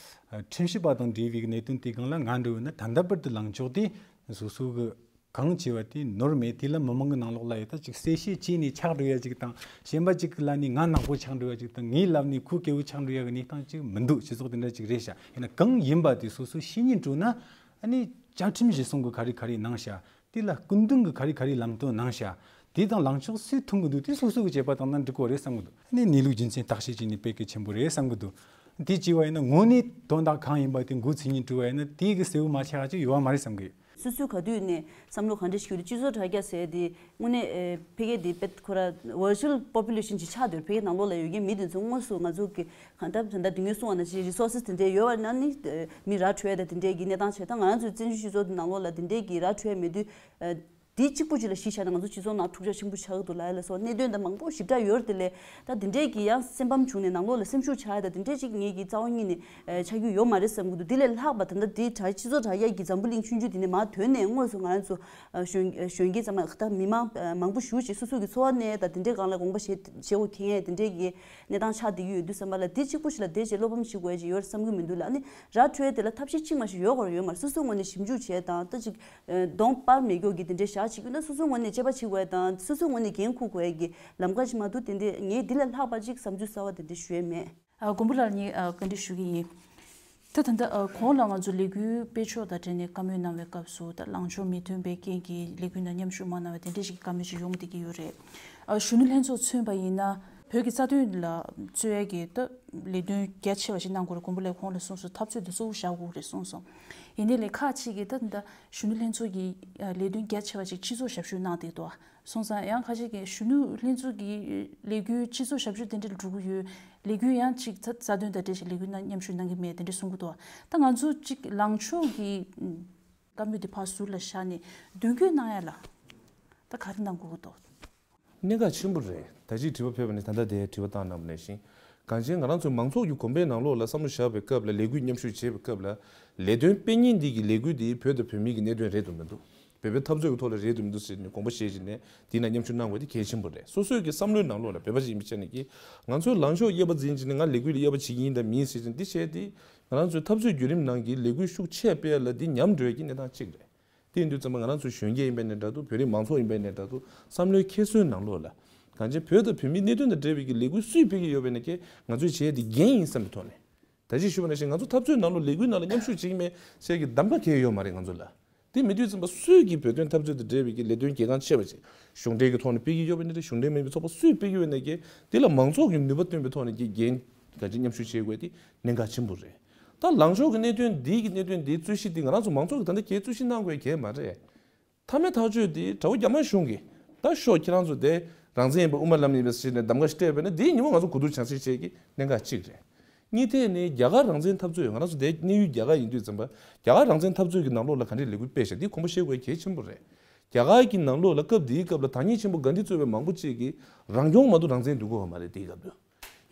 ཨ་ཁྲིམས་ཞིབ་པ་དང་འབྲེལ་བའི་གི་གནད་དོན་དེ་སྒང་ལ་ང་འདྲ་བོ་ན་ད་ལྟ་བར་དུ་ལངས་ཕྱོགས་དེ་སོ་སོ་གི་གང་བྱས་པ་དེ་ནོར་མེད། དེ་ལ་མི་མང་གི་ནང་ལོགས་ལ་ཡོད་ད་ཅིག་གསལ་བཤད་བྱས་ནས་ཆགས་འགྲོ་ཡ་ཅིག་དང་། གཞན་པ་ཅིག་གི་ལ་ནི་ང་ནག་པོ་ཆགས་འགྲོ་ཡ་ཅིག་དང་། ངའི་ལབ་ནས་ཁོའི་སྐྱེ་བོ་ཆགས་འགྲོ་ཡ་གི་གནས་སྟངས་ཅིག་མི་འདུག་སྤྱི་ཚོགས་དེ་འདྲ་ཅིག་རེད་ཤག་ཡིན་ན་གང་ཡིན་པ་དེ་སོ་སོ་ཤེས་ཉེན་སྤྲོད་ན། ཨ་ནི་བཅའ་ཁྲིམས་གཞི་བཟུང་གི་ག་རེ་ག་རེ་གནང་ཤག་དེ་ལ་སྐུ་མདུན་གི་ག་རེ་ག་རེ་ལམ་སྟོན་གནང་ཤག་དེ་དང་ལངས་ཕྱོགས་སུས་མཐུན་གི་འདུག་དེ་སོ་སོ་གི་བྱེད་པ་དང་ན་འགྲིག་གོ་རེད་བསམ་གི་འདུག་ཨ་ནི་གནས་ལུགས་རྒྱུ་མཚན་བརྟག་དཔྱད་བྱས་ནས་དཔེ་གལ་ཆེན་པོ་རེད་བསམ་གི་འདུག་དེ་བྱས་པ་ཡིན་ན་དངོས་གནས་དོན་དག་གང་ཡིན་པ་དེ་མགོ་ཚོས་ནས་དྲིས་པ་ཡིན་ན་དེ་གི་གསལ་བོ་མ་ཆགས་ཅིག་ཡོད་པ་མ་རེད་བསམ་གི། སོ་སོའི་ག་དུས་ནས་བསམ་བློ་ག་འདྲ་ཞིག་ཡོད་རེད། སྤྱི་ཚོགས་དྲ་རྒྱ་ཟེར་དེ་དངོས་གནས་ཨེ་ཕ་གི་དེ་དཔེ་ཁོ་ར་virtual population ཅིག་ཆགས་བསྡད་ཡོད་རེད། ཕ་གི་ནང་ལོགས་ལ་ཡོད་མཁན་མི་དེ་ཚོ་དངོས་སུ་ང་ཚོ་གི་གང་ལྟར་ད་ལྟ་དེ་སྔོན་གསུངས་པ་ནང་བཞིན་resources དེ་འདྲས་ཡོད་པ་ན་ནི་ཨེ་མི་ར་འཕྲོད་ཡ་ད་དེ་འདྲས་ཀྱི་གནས་སྟངས་བྱས། ད་ང་རང་ཚོའི་བཙན་བྱོལ་སྤྱི་ཚོགས་དེ་ནང་ལོགས་ལ་དེ་འདྲས་ཀྱི་ར་འཕྲོད་ཡ་མེད་དུས། ཨ་དེ་གཅིག་པུ་ཅིག་ལ་གཞི་བཞག་ན་ང་ཚོ་སྤྱི་ཚོགས་ནང་འཁྲུག་ཆ་ཆེན་པོ་ཆགས་ཀྱི་འདུག་ལབ་ཡ་ལ་སོགས་གནད་དོན་དང་མང་པོ་ཞིབ་ཕྲ་ཡོད་རེད། དེ་ལས་ད་དེ་འདྲས་ཀྱི་ཡང་སེམས་ཕམ་བྱུང་ནས་ནང་ལོགས་ལ་སེམས་ཤུགས་ཆག་ཡ་ད་དེ་འདྲས་ཅིག་ངེད་ཀྱི་རྩ་བ་ཉིད་ནས་ཨ་ཆགས་རྒྱུ་ཡོད་མ་རེད་བསམ་གྱི་འདུག་དེ་ལས་ལྷག་པ་ད་ལྟ་དེ་དྲ་སྤྱི་ཚོགས་དྲ་རྒྱ་གི་འཛམ་བུ་གླིང་ཆུང་ཆུང་དེ་ནས་མར་ཐོན་ནས་དངོས་སུ་ང་རང་ཚོ་ཨ་གཞོན་གཞོན་སྐྱེས་ཚང་མ་ད་མི་མང་ཨ་མང་པོ་ཞེ་ཅིག་སོ་སོ་གི་འཚོ་བ་གནས་ད་དེ་འདྲའི་སྒང་ལ་དགོངས་པ་བཞེས་བཞེས་དགོས་ཁེལ་ཡ་དེ་འདྲའི་གི་གནས་སྟངས་ཆགས་བསྡད་ཀྱི་ཡོད་དུས་ཙམ་པ་ལ་དེ་གཅིག་པུ་ཞིག་ལ་བསྡད་བྱས་བློ་ཕམ་བྱེད་དགོས་ཡ་ཅིག་ཡོད་རེད་བསམ་གྱི་མི་འདུག་ལ། ཨ་ནི་ར་འཕྲོད་དེ་ལ་ཐབས་ཤེས་གཅིག་མ་གཏོགས་ཡོད་དགོས་རེད་ཡོད་མ་རེད། སོ་སོའི་ངོས་ནས་ཞིབ་འཇུག་བྱས་དང་ད་ཅིག་གདོང་པར་མེད་མགྱོགས་ཀྱི་དེ་འདྲའི་བཞག་བྱེད་ཀྱི་ན་སོ་སོའི་ངོས་ནས་དཔྱད་པ་བྱེད་དགོས་ཡ་དང་སོ་སོའི་ངོས་ནས་འགན་འཁུར་དགོས་ཡ་གི་ལམ་ཁ་ཅིག་མ་གཏོགས་དེ་འདྲའི་ངས་འདི་ལས་ལྷག་པ་ཅིག་བསམ་ཚུལ་གསར་པ་དེ་འདྲ་ཞུ་ཡ་མེད། ཨ་མགོན་པོ་ལགས་ནི་ཨ་བཀའ་འདྲི་ཞུ་གི་ཡིན། ད་ད་ལྟ་ཨ་གོང་ལ་ང་ཚོ་ལས་འགུལ་སྤེལ་ཕྱོགས་དང་འབྲེལ་ནས་བཀའ་མོལ་གནང་བའི་སྐབས་སུ་ད་ལངས་ཕྱོགས་མི་མཐུན་པའི་རྐྱེན་གྱིས་ལས་འགུལ་ནང་མཉམ་ཞུགས་མ་གནང་བའི་དེ་འདྲ་ཞིག་གི་བཀའ་མོལ་ཞིག་ཡོང་བསྡད་ཀྱི་ཡོད་རེད། ཨ་གཞོན་ནུ་ལྷན་ཚོགས་མཚོན་པ་ཡིན་ན་བོད་ཀྱི་རྩ་དོན་ལ་རྩོད་ཡ་གི་ད་ལས་དོན་རྒྱ་ཆེ་བ་ཞིག་གནང་དགོས་རེད། མགོན་པོ་ལགས་གོང་ལ་གསུངས་སོང་། འཐབ་རྩོད་དེ་གཙོ་བོ་བཞག་དགོས་རེད་གསུངས་སོང་། ཡིན་ནའི་ལས་ཁག་ཅིག་གིས་ད་ད་གཞོན་ནུ་ལྷན་ཚོགས་ཀྱི་ཨ་ལས་དོན་རྒྱ་ཆེ་བ་ཅིག་སྤྱི་ཚོགས་ཞབས་ཞུ་གནང་བསྡད་འདུག་སོང་ཙང་ཡང་ཁ་ཤས་ཀྱིས་གཞོན་ནུ་ལྷན་ཚོགས་ཀྱི་ལས་འགུལ་སྤྱི་ཚོགས་ཞབས་ཞུ་དེ་འདྲ་ལ་འགྲོ་གི་ཡོད། ལས་འགུལ་ཡང་ཅིག་རྩ་རྩ་དོན་དང་འབྲེལ་ཞིང་ལས་འགུལ་ནང་མཉམ་ཞུགས་གནང་གི་མེད་དེ་འདྲ་གསུང་གི་འདུག་ད་ང་ཚོ་ཅིག་ལངས་ཕྱོགས་ཀྱི་བཀའ་མོལ་དེ་ཕར་ཟུར་ལ་བཞག་ནས་མདུན་སྐྱོད་གནང་ཡ་ལ་ད་ག་རེ་གནང་དགོས་ཀྱི་འདུག་གནད་འགག་ཆེན་པོ་རེད། ད་ཅིག་དྲི་བ་ཕེབས་པ་ནི་ད་ལྟ་དེ་དྲི་བ་བཏང་གནང་བ་ནང་བཞིན། གང་ཅི་ང་རང་ཚོའི་མང་ཚོགས་ཀྱི་གོམ་པའི་ནང་ལོགས་ལ་བསམ་བློ་བཞག་པའི་སྐབས་ལ་ལས་འགུལ་མཉམ་ཞུགས་བྱེད་པའི་སྐབས་ལ་ལས་དོན་སྤེལ་མཁན་འདི་གི་ལས་འགུལ་འདི་བོད་དང་བོད་མིའི་གི་གནད་དོན་རེད་དམ་མི་འདུག་བོད་པའི་འཐབ་རྩོད་ཀྱི་ཐོག་ལ་རེད་དམ་མི་འདུག་ཟེར་ནས་དགོངས་པ་བཞེས་བྱས་ནས་འདི་ན་མཉམ་ཞུགས་གནང་དགོས་དེ་གལ་ཆེན་པོ་རེད། སོ་སོའི་གི་བསམ་བློའི་ནང་ལོགས་ལ་བོད་པ་ཞིག་ཡིན་པའི་ཆ་ནས་ཀྱི་ང་ཚོའི་ལངས་ཕྱོགས་དབྱེ་བ་འཛིན་བྱས་ནས་ང་ལས་འགུལ་ལ་དབྱེ་བ་བྱེད་ཀྱི་ཡིན་དང་མིན་ཟེར་བྱས་ནས་འདི་བྱས་ཏེ་ང་རང་ཚོའི་འཐབ་རྩོད་བརྒྱུད་རིམ་ནང་གི་ལས་འགུལ་ཤུགས་ཆེ་སྤེལ་ལ་འདི་ཉམས་འགྲོ་ཡ་གི་གནས་སྟངས་གཅིག་རེད། དེ་ཡིན་དུས་ཙམ་པ་ང་རང་ཚོ་གཞོན་སྐྱེས་ཡིན་པ་ནས་འདྲ་འདུག་བོད་རིགས་མང་ཚོགས་ཡིན་པ་ནས་འདྲ་འདུག་བསམ་བློའི་འཁྱེར་སོའི་ནང་ལོགས་ལ་གང་ཅི་བོད་དང་བོད་མིའི་གནད་དོན་དང་འབྲེལ་བའི་གི་ལས་འགུལ་སུས་སྤེལ་གྱི་ཡོད་པ་ན་ཀྱེ་ང་ཚོས་བྱས་ཏེ་འགན་ཡིན་བསམ་པའི་ཐོག་ནས། ད་ཅི་ཞུས་པ་ནང་བཞིན་ང་ཚོ་འཐབ་རྩོད་ནང་ལོགས་ལས་འགུལ་ནང་ལ་མཉམ་ཞུགས་བྱེད་ཀྱི་མེད་ཟེར་གྱི་གདམ་ག་གང་ཡང་ཡོད་མ་རེད་ང་ཚོ་ལ། དེ་མེད་དུས་ཙམ་པ་སུས་ཀྱི་བོད་དོན་འཐབ་རྩོད་དང་འབྲེལ་བའི་གི་ལས་དོན་གལ་འགངས་ཆེ་བ་ཅིག་གཞུང་འབྲེལ་གྱི་ཐོག་ནས་སྤེལ་གྱི་ཡོད་པ་ནི་རེད། གཞུང་འབྲེལ་མིན་པའི་ཚོགས་པ་སུས་སྤེལ་གྱི་ཡོད་ན་ཀྱེ་དེ་ལ་མང་ཚོགས་ཀྱི་ནུས་པ་བཏོན་པའི་ཐོག་ནས་ཀྱེ་འགན་གང་ཅི་མཉམ་ཞུགས་བྱེད་དགོས་དེ་གནད་འགག་ཆེན་པོ་རེད། ད་ལངས་ཕྱོགས་ཀྱི་གནད་དོན་འདི་གི་གནད་དོན་འདིའི་རྩོད་གཞི་འདི་ང་རང་ཚོ་མང་ཚོགས་ཀྱིས་ད་ལྟ་གའི་རྩོད་གཞི་གནང་དགོས་གལ་མ་རེད། མཐའ་མའི་ཐག་གཅོད་འདི་དགྲ་བོ་རྒྱ་དམར་གཞུང་གིས་ད་ཤོག་ཁྱེད་རང་ཚོ་དེ་རང་བཙན་ཡིན་པ་དབུ་མ་ལམ་ཡིན་པ་ཟེར་ནས་གདམ་ག་ཞིག་སྤྲད་པ་ན་འདིའི་ཉིན་མོ་ང་ཚོ་གོ་བསྡུར་བྱ་སྲིད་བྱེད་ཀྱི་གནད་འགག་གཅིག་རེད། གཉིས་ཐད་ནས་རྒྱ་གར་རང་བཙན་འཐབ་རྩོད་ང་རང་ཚོ་དེ་གནས་ཡུལ་རྒྱ་གར་ཡིན་དུས་ཙམ་པ་རྒྱ་གར་རང་བཙན་འཐབ་རྩོད་ཀྱི་ནང་ལོགས་ལ་ག་འདྲའི་ལས་འགུལ་སྤེལ་བཞག་འདི་གོམ་པ་བཤད་དགོས་གལ་ཆེན་པོ་རེད། རྒྱ་གར་གྱི་ནང་ལོགས་ལ་སྐབས་འདིའི་སྐབས་ལ་དག་ཉིད་ཆེན་པོ་གྷན་དྷི་གཙོས་པའི་མང་པོ་ཅིག་གིས་རང་སྐྱོང་མ་གཏོགས་རང་བཙན་འདོད་ཀྱི་ཡོད་མ་རེད། དེའི་སྐབས་དུ།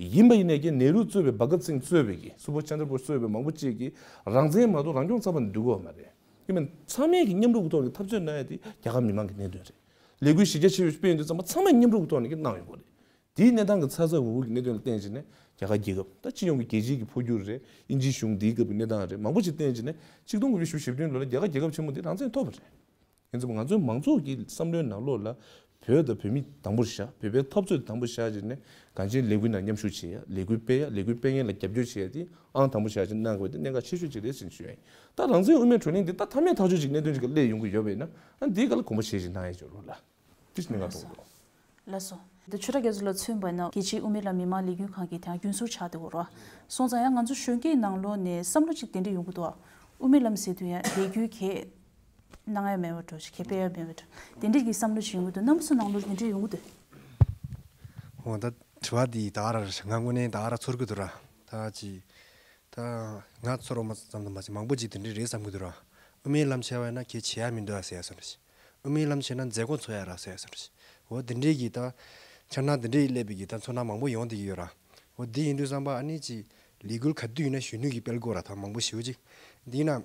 ཡིན་པ་ཡིན་ནའི་ཀྱེ་ནེ་རུ་གཙོས་པའི་བྷ་གཏ་སིང་གཙོས་པའི་གི་སུ་བྷ་ཤ་ཅན་དྲ་བྷོ་སི་གཙོས་པའི་མང་པོ་ཅིག་གིས་རང་བཙན་མ་གཏོགས་རང་སྐྱོང་རྩ་བ་ནས་འདོད་ཀྱི་ཡོད་མ་རེད། ཡིན་པ་ཚང་མས་ཀྱི་མཉམ་རུབ་ཀྱི་ཐོག་ནས་འཐབ་རྩོད་གནང་ཡ་དེ་རྒྱ་གར་མི་མང་གི་གནད་དོན་རེད། ལས་འགུལ་གཞི་རྒྱ་ཆེ་བའི་སྤེལ་ཡོང་དུས་ཙམ་པ་ཚང་མས་མཉམ་རུབ་ཀྱི་ཐོག་ནས་ཀྱི་གནང་ཡོང་དགོས་རེད། དེའི་གནས་སྟངས་ཀྱི་ཚ་ཚ་འུར་འུར་གྱི་གནད་དོན་ལ་བརྟེན་བྱས་ནས་རྒྱ་གར་རྒྱལ་ཁབ་ད་སྤྱི་ཡོངས་ཀྱི་རྒྱལ་སྤྱིའི་གི་འཕོ་འགྱུར་རེད། དབྱིན་ཇིའི་གཞུང་འདིའི་སྐབས་ཀྱི་གནས་སྟངས་རེད། མང་པོ་ཅིག་བརྟེན་བྱས་ནས་ཆིག་སྟོང་དགུ་བརྒྱ་བཞི་བཅུ་ཞེ་བདུན་ལོ་ལ་རྒྱ་གར་རྒྱལ་ཁབ་ཆེན་པོ་འདི་རང་བཙན་ཐོབ་པ་རེད། ཡིན་ཙམ་ང་ཚོའི་མང་ཚོགས་ཀྱི་བསམ་བློའི་ནང་ལོགས་ལ་བོད་དང་བོད་མི་དང་པོར་བཞག་བོད་པའི་འཐབ་རྩོད་དང་པོ་བཞག་བྱས་ནས་གང་ཅིའི་ལས་འགུལ་ནང་མཉམ་ཞུགས་བྱེད་ཡ། ལས་འགུལ་སྤེལ་ཡ། ལས་འགུལ་སྤེལ་མཁན་ལ་རྒྱབ་སྐྱོར་བྱེད་ཡ་དེ་ཨང་དང་པོ་བཞག་བྱས་གནང་དགོས་དེ་གནད་འགག་ཆེ་ཤོས་ཅིག་རེད་ཟེར་ནས་ཞུ་ཡ་ཡིན། ད་རང་བཙན་དབུ་མའི་བགྲོ་གླེང་འདི་ད་མཐའ་མའི་ཐག་གཅོད་ཅིག་གནད་དོན་ཅིག་ག་སླེབས་ཡོང་གི་ཡོད་པ་ཡིན་ན་ཨ་འདིའི་སྐབས་ལ་གོམ་པ་བྱས་ཤིག་གནང་ཡ་ཅིག་རོགས་ལ་ཅི་ཞིག་གནད་འགག་གཏོང་དགོས། ལགས་སོ། ད་ཆོས་གྲགས་རྒྱ་མཚོ་ལགས་མཚོན་པ་ན་རྒྱལ་སྤྱིའི་དབུ་མའི་ལམ་མི་མང་ལས་འགུལ་ཁང་གི་དེ་ཡང་རྒྱུན་སྲོལ་ཆགས་བསྡད་ཡོད་རེད་བ། སོང་ཙང་ཡང་ང་ཚོ་གཞོན་སྐྱེས་ནང་ལོགས་ནས་བསམ་བློ་ཅིག་དེ་འདྲ་ཡོང་གི་འདུག་དབུ་མའི་ལམ་ཟེར་དུས་ཡང་ལས་འགུལ་གས་གནང་ཡ་མེད་པ་འདྲ་ཞིག་གས་སྤེལ་ཡ་མེད་པ་འདྲ་དེ་འདྲ་གི་བསམ་བློ་ཞིག་ཡོང་གི་འདུག་རྣམ་པ་ཚོ་ནང་ལོགས་དེ་འདྲ་ཡོང་གི་འདུག་འོ་ད་དྲི་བ་འདི་ད་ག་རང་ང་དངོས་གནས་ད་ག་རང་ཚོར་གི་འདུག་ར། ད་ཅི་ད་ང་ཚོར་བ་ཙམ་དུ་མ་ཟད་མང་པོ་ཅིག་དེ་འདྲ་རེད་བསམ་གི་འདུག་ར། དབུ་མའི་ལམ་བྱས་པ་ཡིན་ན་གལ་ཆེ་ཡ་མི་འདུག་ཨ་ཟེར་ཡ་སོ་འདྲ་ཞིག་དབུ་མའི་ལམ་བྱས་ན་མཛད་སྒོ་འཚོགས་ཡ་ར་ཟེར་ཡ་སོ་འདྲ་ཞིག་འོ་དེ་འདྲའི་གི་ད་འཆར་སྣང་དེ་འདྲའི་སླེབས་པའི་གི་ད་ཚོར་སྣང་མང་པོ་ཡོང་བསྡད་ཀྱི་ཡོད་ར། འོ་དེ་ཡིན་དུས་ཙམ་པ་ཨ་ནི་ཅི་ལས་འགུལ་ག་དུས་ཡིན་ན་གཞོན་ནུ་གི་སྤེལ་དགོས་ར་ད་མང་པོ་ཞེ་པོ་ཅིག་འདི་ཡིན་ན།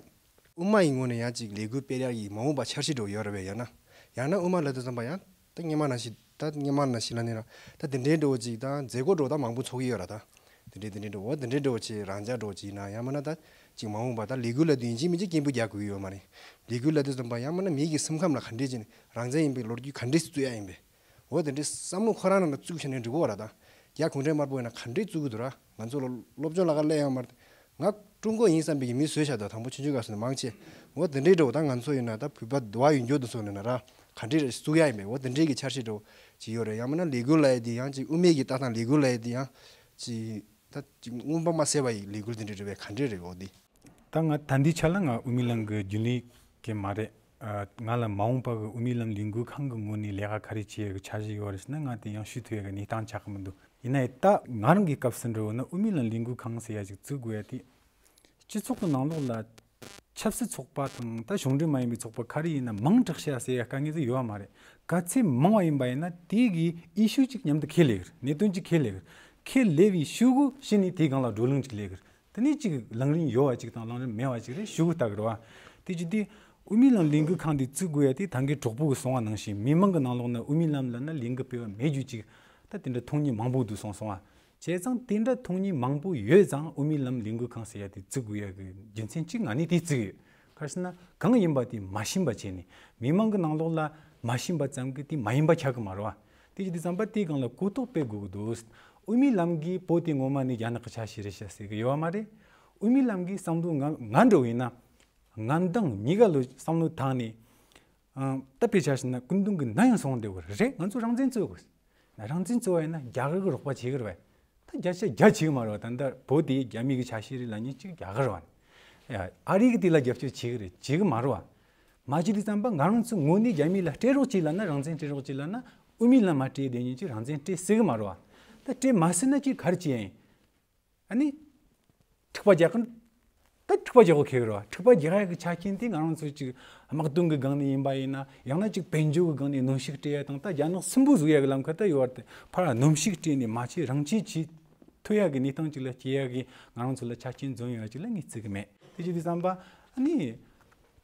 དབུ་མ་ཡི་ངོས་ནས་ཡང་ཅིག་ལས་འགུལ་སྤེལ་ཡག་གི་མ་འོངས་པ་འཆར་གཞི་འདྲ་བོ་ཡོད་རེད་པས། ཡང་ན་ཡང་ན་དབུ་མ་ལབ་དུས་ཙམ་པ་ཡང་ད་སྔོན་མ་ནང་བཞིན་ད་སྔོན་མ་ནང་བཞིན་ལབ་ནི་ར་ད་དེ་འདྲའི་འདྲ་བོ་ཅིག་ད་མཛད་སྒོ་འདྲ་བོ་ད་མང་པོ་ཚོགས་ཀྱི་ཡོད་ར། ད་དེ་འདྲའི་དེ་འདྲའི་འདྲ་བོ་དེ་འདྲའི་འདྲ་བོ་ཅིག་རང་འཇགས་འདྲ་བོ་ཅིག་ཡིན་ན་ཡང་མིན་ན་ད་ཅིག་མ་འོངས་པ་ད་ལས་འགུལ་ལབ་དུས་ཡིན་གཅིག་མིན་གཅིག་སྐད་འབོད་རྒྱག་དགོས་ཀྱི་ཡོད་མ་རེད། ལས་འགུལ་ལབ་དུས་ཙམ་པ་ཡང་མིན་ན་མི་གི་སེམས་ཁམས་ལ་ག་འདྲས་ཅིག་རང་བཙན་ཡིན་པའི་ལོ་རྒྱུས་ག་འདྲས་སུ་བཙུགས་ཡག་ཡིན་པས། འོ་དེ་འདྲའི་བསམ་བློ་ཁོ་རང་ནང་ལ་བཙུགས་བྱས་ནས་འགྲིག་གོ་ར་ད། རྒྱ་གུང་ཁྲན་དམར་པོ་ཡིན་ན་ག་འདྲས་བཙུགས་ཀྱི་འདུག་ར། ང་ཚོ་ལ་སློབ་སྦྱོང་ལ་ཁ་སླེབས་ཡོད་མ་རེད། ང་ཀྲུང་གོ་ཡིན་བསམ་པའི་མི་བཟོས་བཞག་འདུག་དང་པོ་ཆུང་ཆུང་སྐབས་སུ་ནས་མང་ཆེ། འོ་དེ་འདྲའི་འདྲ་བོ་ད་ང་ཚོ་ཡིན་ན་ད་བོད་པ་འདི་བ་ཡོད་འགྱོ་འདུག་སོང་ནས་ན་ར་ག་འདྲས་རེ་བཙུགས་ཡག་ཡིན་པས། འོ་དེ་འདྲའི་གི་འཆར་གཞི་འདྲ་བོ་ཅིག་ཡོད་རེད། ཡང་མིན་ན་ལས་འགུལ་ལབ་ཡག་དེ་ཡང་ཅིག་དབུ་མའི་གི་ལྟ་སྟངས་ལས་འགུལ་ལབ་ཡག་དེ་ཡང་ཅིག་ད་ཅིག་མངོན་པ་མ་གསལ་བ་ཡི་ལས་འགུལ་དེ་འདྲ་རེད་པས། ག་འདྲས་རེད། འོ་དེ། ད་ང་ད་ལྟའི་ཆ་ལ་ང་དབུ་མའི་ལམ་གྱི་རྒྱུན་ལས་མཁན་མ་རེད། ཨ། ང་ལ་མ་འོངས་པ་གི་དབུ་མའི་ལམ་ལས་འགུལ་ཁང་གི་ངོས་ནས་ལས་ཀ་ག་རེ་བྱེད་ཡག་གི་འཆར་གཞི་ཡོད་རེད་ཟེར་ན་ང་དེ་ཡང་ཞུ་ཐུབ་ཡག་གི་གནས་སྟངས་ཆགས་ཀྱི་མི་འདུག་ཡིན་ན་ཡང་ད་ང་རང་གི་སྐབས་སུ་འགྲོ་ན་དབུ་མའི་ལམ་ལས་འགུལ་ཁང་ཟེར་ཡག་ཅིག་བཙུགས་དགོས་ཡག་དེ། སྤྱི་ཚོགས་ཀྱི་ནང་ལོགས་ལ་ཆབ་སྲིད་ཚོགས་པ་དང་ད་གཞུང་འབྲེལ་མ་ཡིན་པའི་ཚོགས་པ་ག་རེ་ཡིན་ན་མིང་གྲགས་ཤག་ཟེར་ཡག་དཀའ་ངལ་ཟིག་ཡོད་པ་མ་རེད། ག་ཚད་མང་བ་ཡིན་པ་ཡིན་ན་དེ་གི་ཨི་ཤུ་ཅིག་མཉམ་དུ་ཁས་ལེན་གི་རེད། གནད་དོན་ཅིག་ཁས་ལེན་གི་རེད། ཁས་ལེན་པའི་ཤུལ་གུ་ཕྱི་ནས་དེའི་སྒང་ལ་བགྲོ་གླེང་ཅིག་ལས་གི་རེད། དེ་ནས་ཅིག་ལངས་རིན་ཡོད་པ་ཅིག་དང་ལངས་རིན་མེད་པ་ཅིག་རེད། ཞུ་གི་ལྟ་གི་རེད་བ། དེ་ཅི་དེ་དབུ་མའི་ལམ་ལས་འགུལ་ཁང་འདི་བཙུགས་དགོས་ཡ་དེ་ད་གིན་གྲོགས་པོ་གིས་གསུངས་པ་ནང་བཞིན་མི་མང་གི་ནང་ལོགས་ན་དབུ་མའི་ལམ་ལབ་ན་ལས་འགུལ་སྤེལ་བ་མེད་རྒྱུ་ཅིག་ད་དེ་འདྲ་མཐོང་མྱོང་མང་པོ་འདུག་གསུངས་སོང་བ། བྱས་ཙང་དེ་འདྲ་མཐོང་མྱོང་མང་པོ་ཡོད་ཙང་དབུ་མའི་ལམ་ལས་འགུལ་ཁང་ཟེར་ཡ་དེ་བཙུགས་དགོས་ཡ་གི་རྒྱུ་མཚན་གཅིག་ང་ནས་དེ་བརྩི་གི་ཡོད། ག་རེ་ཟེར་ན་གང་ཡིན་པ་དེ་མ་ཤེས་པ་བྱས་ནས་མི་མང་གི་ནང་ལོགས་ལ་མ་ཤེས་པ་ཙམ་གྱིས་དེ་མ་ཡིན་པ་ཆགས་གི་མ་རེད་བ། དེ་ཅི་དེ་ཙམ་པ་དེའི་སྒང་ལ་གོ་རྟོགས་སྤེལ་དགོས་ཀྱི་འདུག་དབུ་མའི་ལམ་གྱི་བོད་དེ་ངོ་མ་ནས་རྒྱ་ནག་གི་ཆ་ཤས་རེད་ཤག་ཟེར་གི་ཡོད་པ་མ་རེད། དབུ་མའི་ལམ་གྱི་བསམ་བློ་ང་ང་འདྲ་བོ་ཡིན་ན། ང་འདང་མི་ག་ལོ་བསམ་བློ་བཏང་ནས། ཨང་། ད་དཔེ་ཆ་བཞག་ན་སྐུ་མདུན་གྱི་ན་ཡང་གསུངས་བསྡད་ཡོད་རེད། ང་ཚོ་རང་བཙན་རྩོད་དགོས། ན་རང་བཙན་རྩོད་པ་ཡིན་ན་རྒྱ་གར་གྱི་རོགས་པ་བྱེད་ཀྱི་རེད་བས། ད་རྒྱ་ཆ་རྒྱ་བྱེད་ཀྱི་མ་རེད་བ། ད་ལྟ་བོད་དེ་རྒྱ་མི་གི་ཆ་ཤས་རེད་ལབ་མཁན་གཅིག་རྒྱ་གར་བ། ཡ། ཨ་རི་གི་དེ་ལ་རྒྱབ་སྐྱོར་བྱེད་ཀྱི་རེད། བྱེད་ཀྱི་མ་རེད་བ། མ་བྱེད་དུས་ཙམ་པ་ང་རང་ཚོ་ངོས་ནས་རྒྱ་མི་ལ་སྤྲད་རོགས་བྱེད་ལབ་ན། རང་བཙན་སྤྲད་རོགས་བྱེད་ལབ་ན། དབུ་མའི་ལམ་མ་སྤྲད་བསྡད་མཁན་གཅིག་རང་བཙན་སྤྲད་སྲིད་ཀྱི་མ་རེད་བ། ད་སྤྲད་མ་སྲིད་ན་གཅིག་ག་རེ་བྱེད་ཡ་ཡིན། ཨ་ནི། འཁྲུག་པ་རྒྱག་གི། ད་འཁྲུག་པ་རྒྱག་དགོས་ཁེལ་གི་རེད་བ། འཁྲུག་པ་རྒྱག་ཡག་གི་ཆ་རྐྱེན་དེ་ང་རང་ཚོ་ཅིག་དམག་དོན་གི་སྒང་ནས་ཡིན་པ་ཡིན་ན། ཡང་ན་ཅིག་དཔལ་འབྱོར་གི་སྒང་ནས་གནོན་ཤུགས་སྤྲད་ཡ་དང་། ད་རྒྱ་ནག་སུན་པོ་བཟོ་ཡ་གི་ལམ་ཁ་ད་ཡོད་བ། དེ་ཕར་གནོན་ཤུགས་སྤྲད་ནས་མ་བྱེད་རང་བྱེད་བྱེད་ཐུབ་ཡ་གི་གནས་སྟངས་ཅིག་ལ་སྐྱེལ་ཡ་གི་ང་རང་ཚོ་ལ་ཆ་རྐྱེན་འཛོམས་ཡོད་ཅིག་ལ་ངས་བརྩི་གི་མེད། དེ་ཅི་དེ་ཙམ་པ་ཨ་ནི།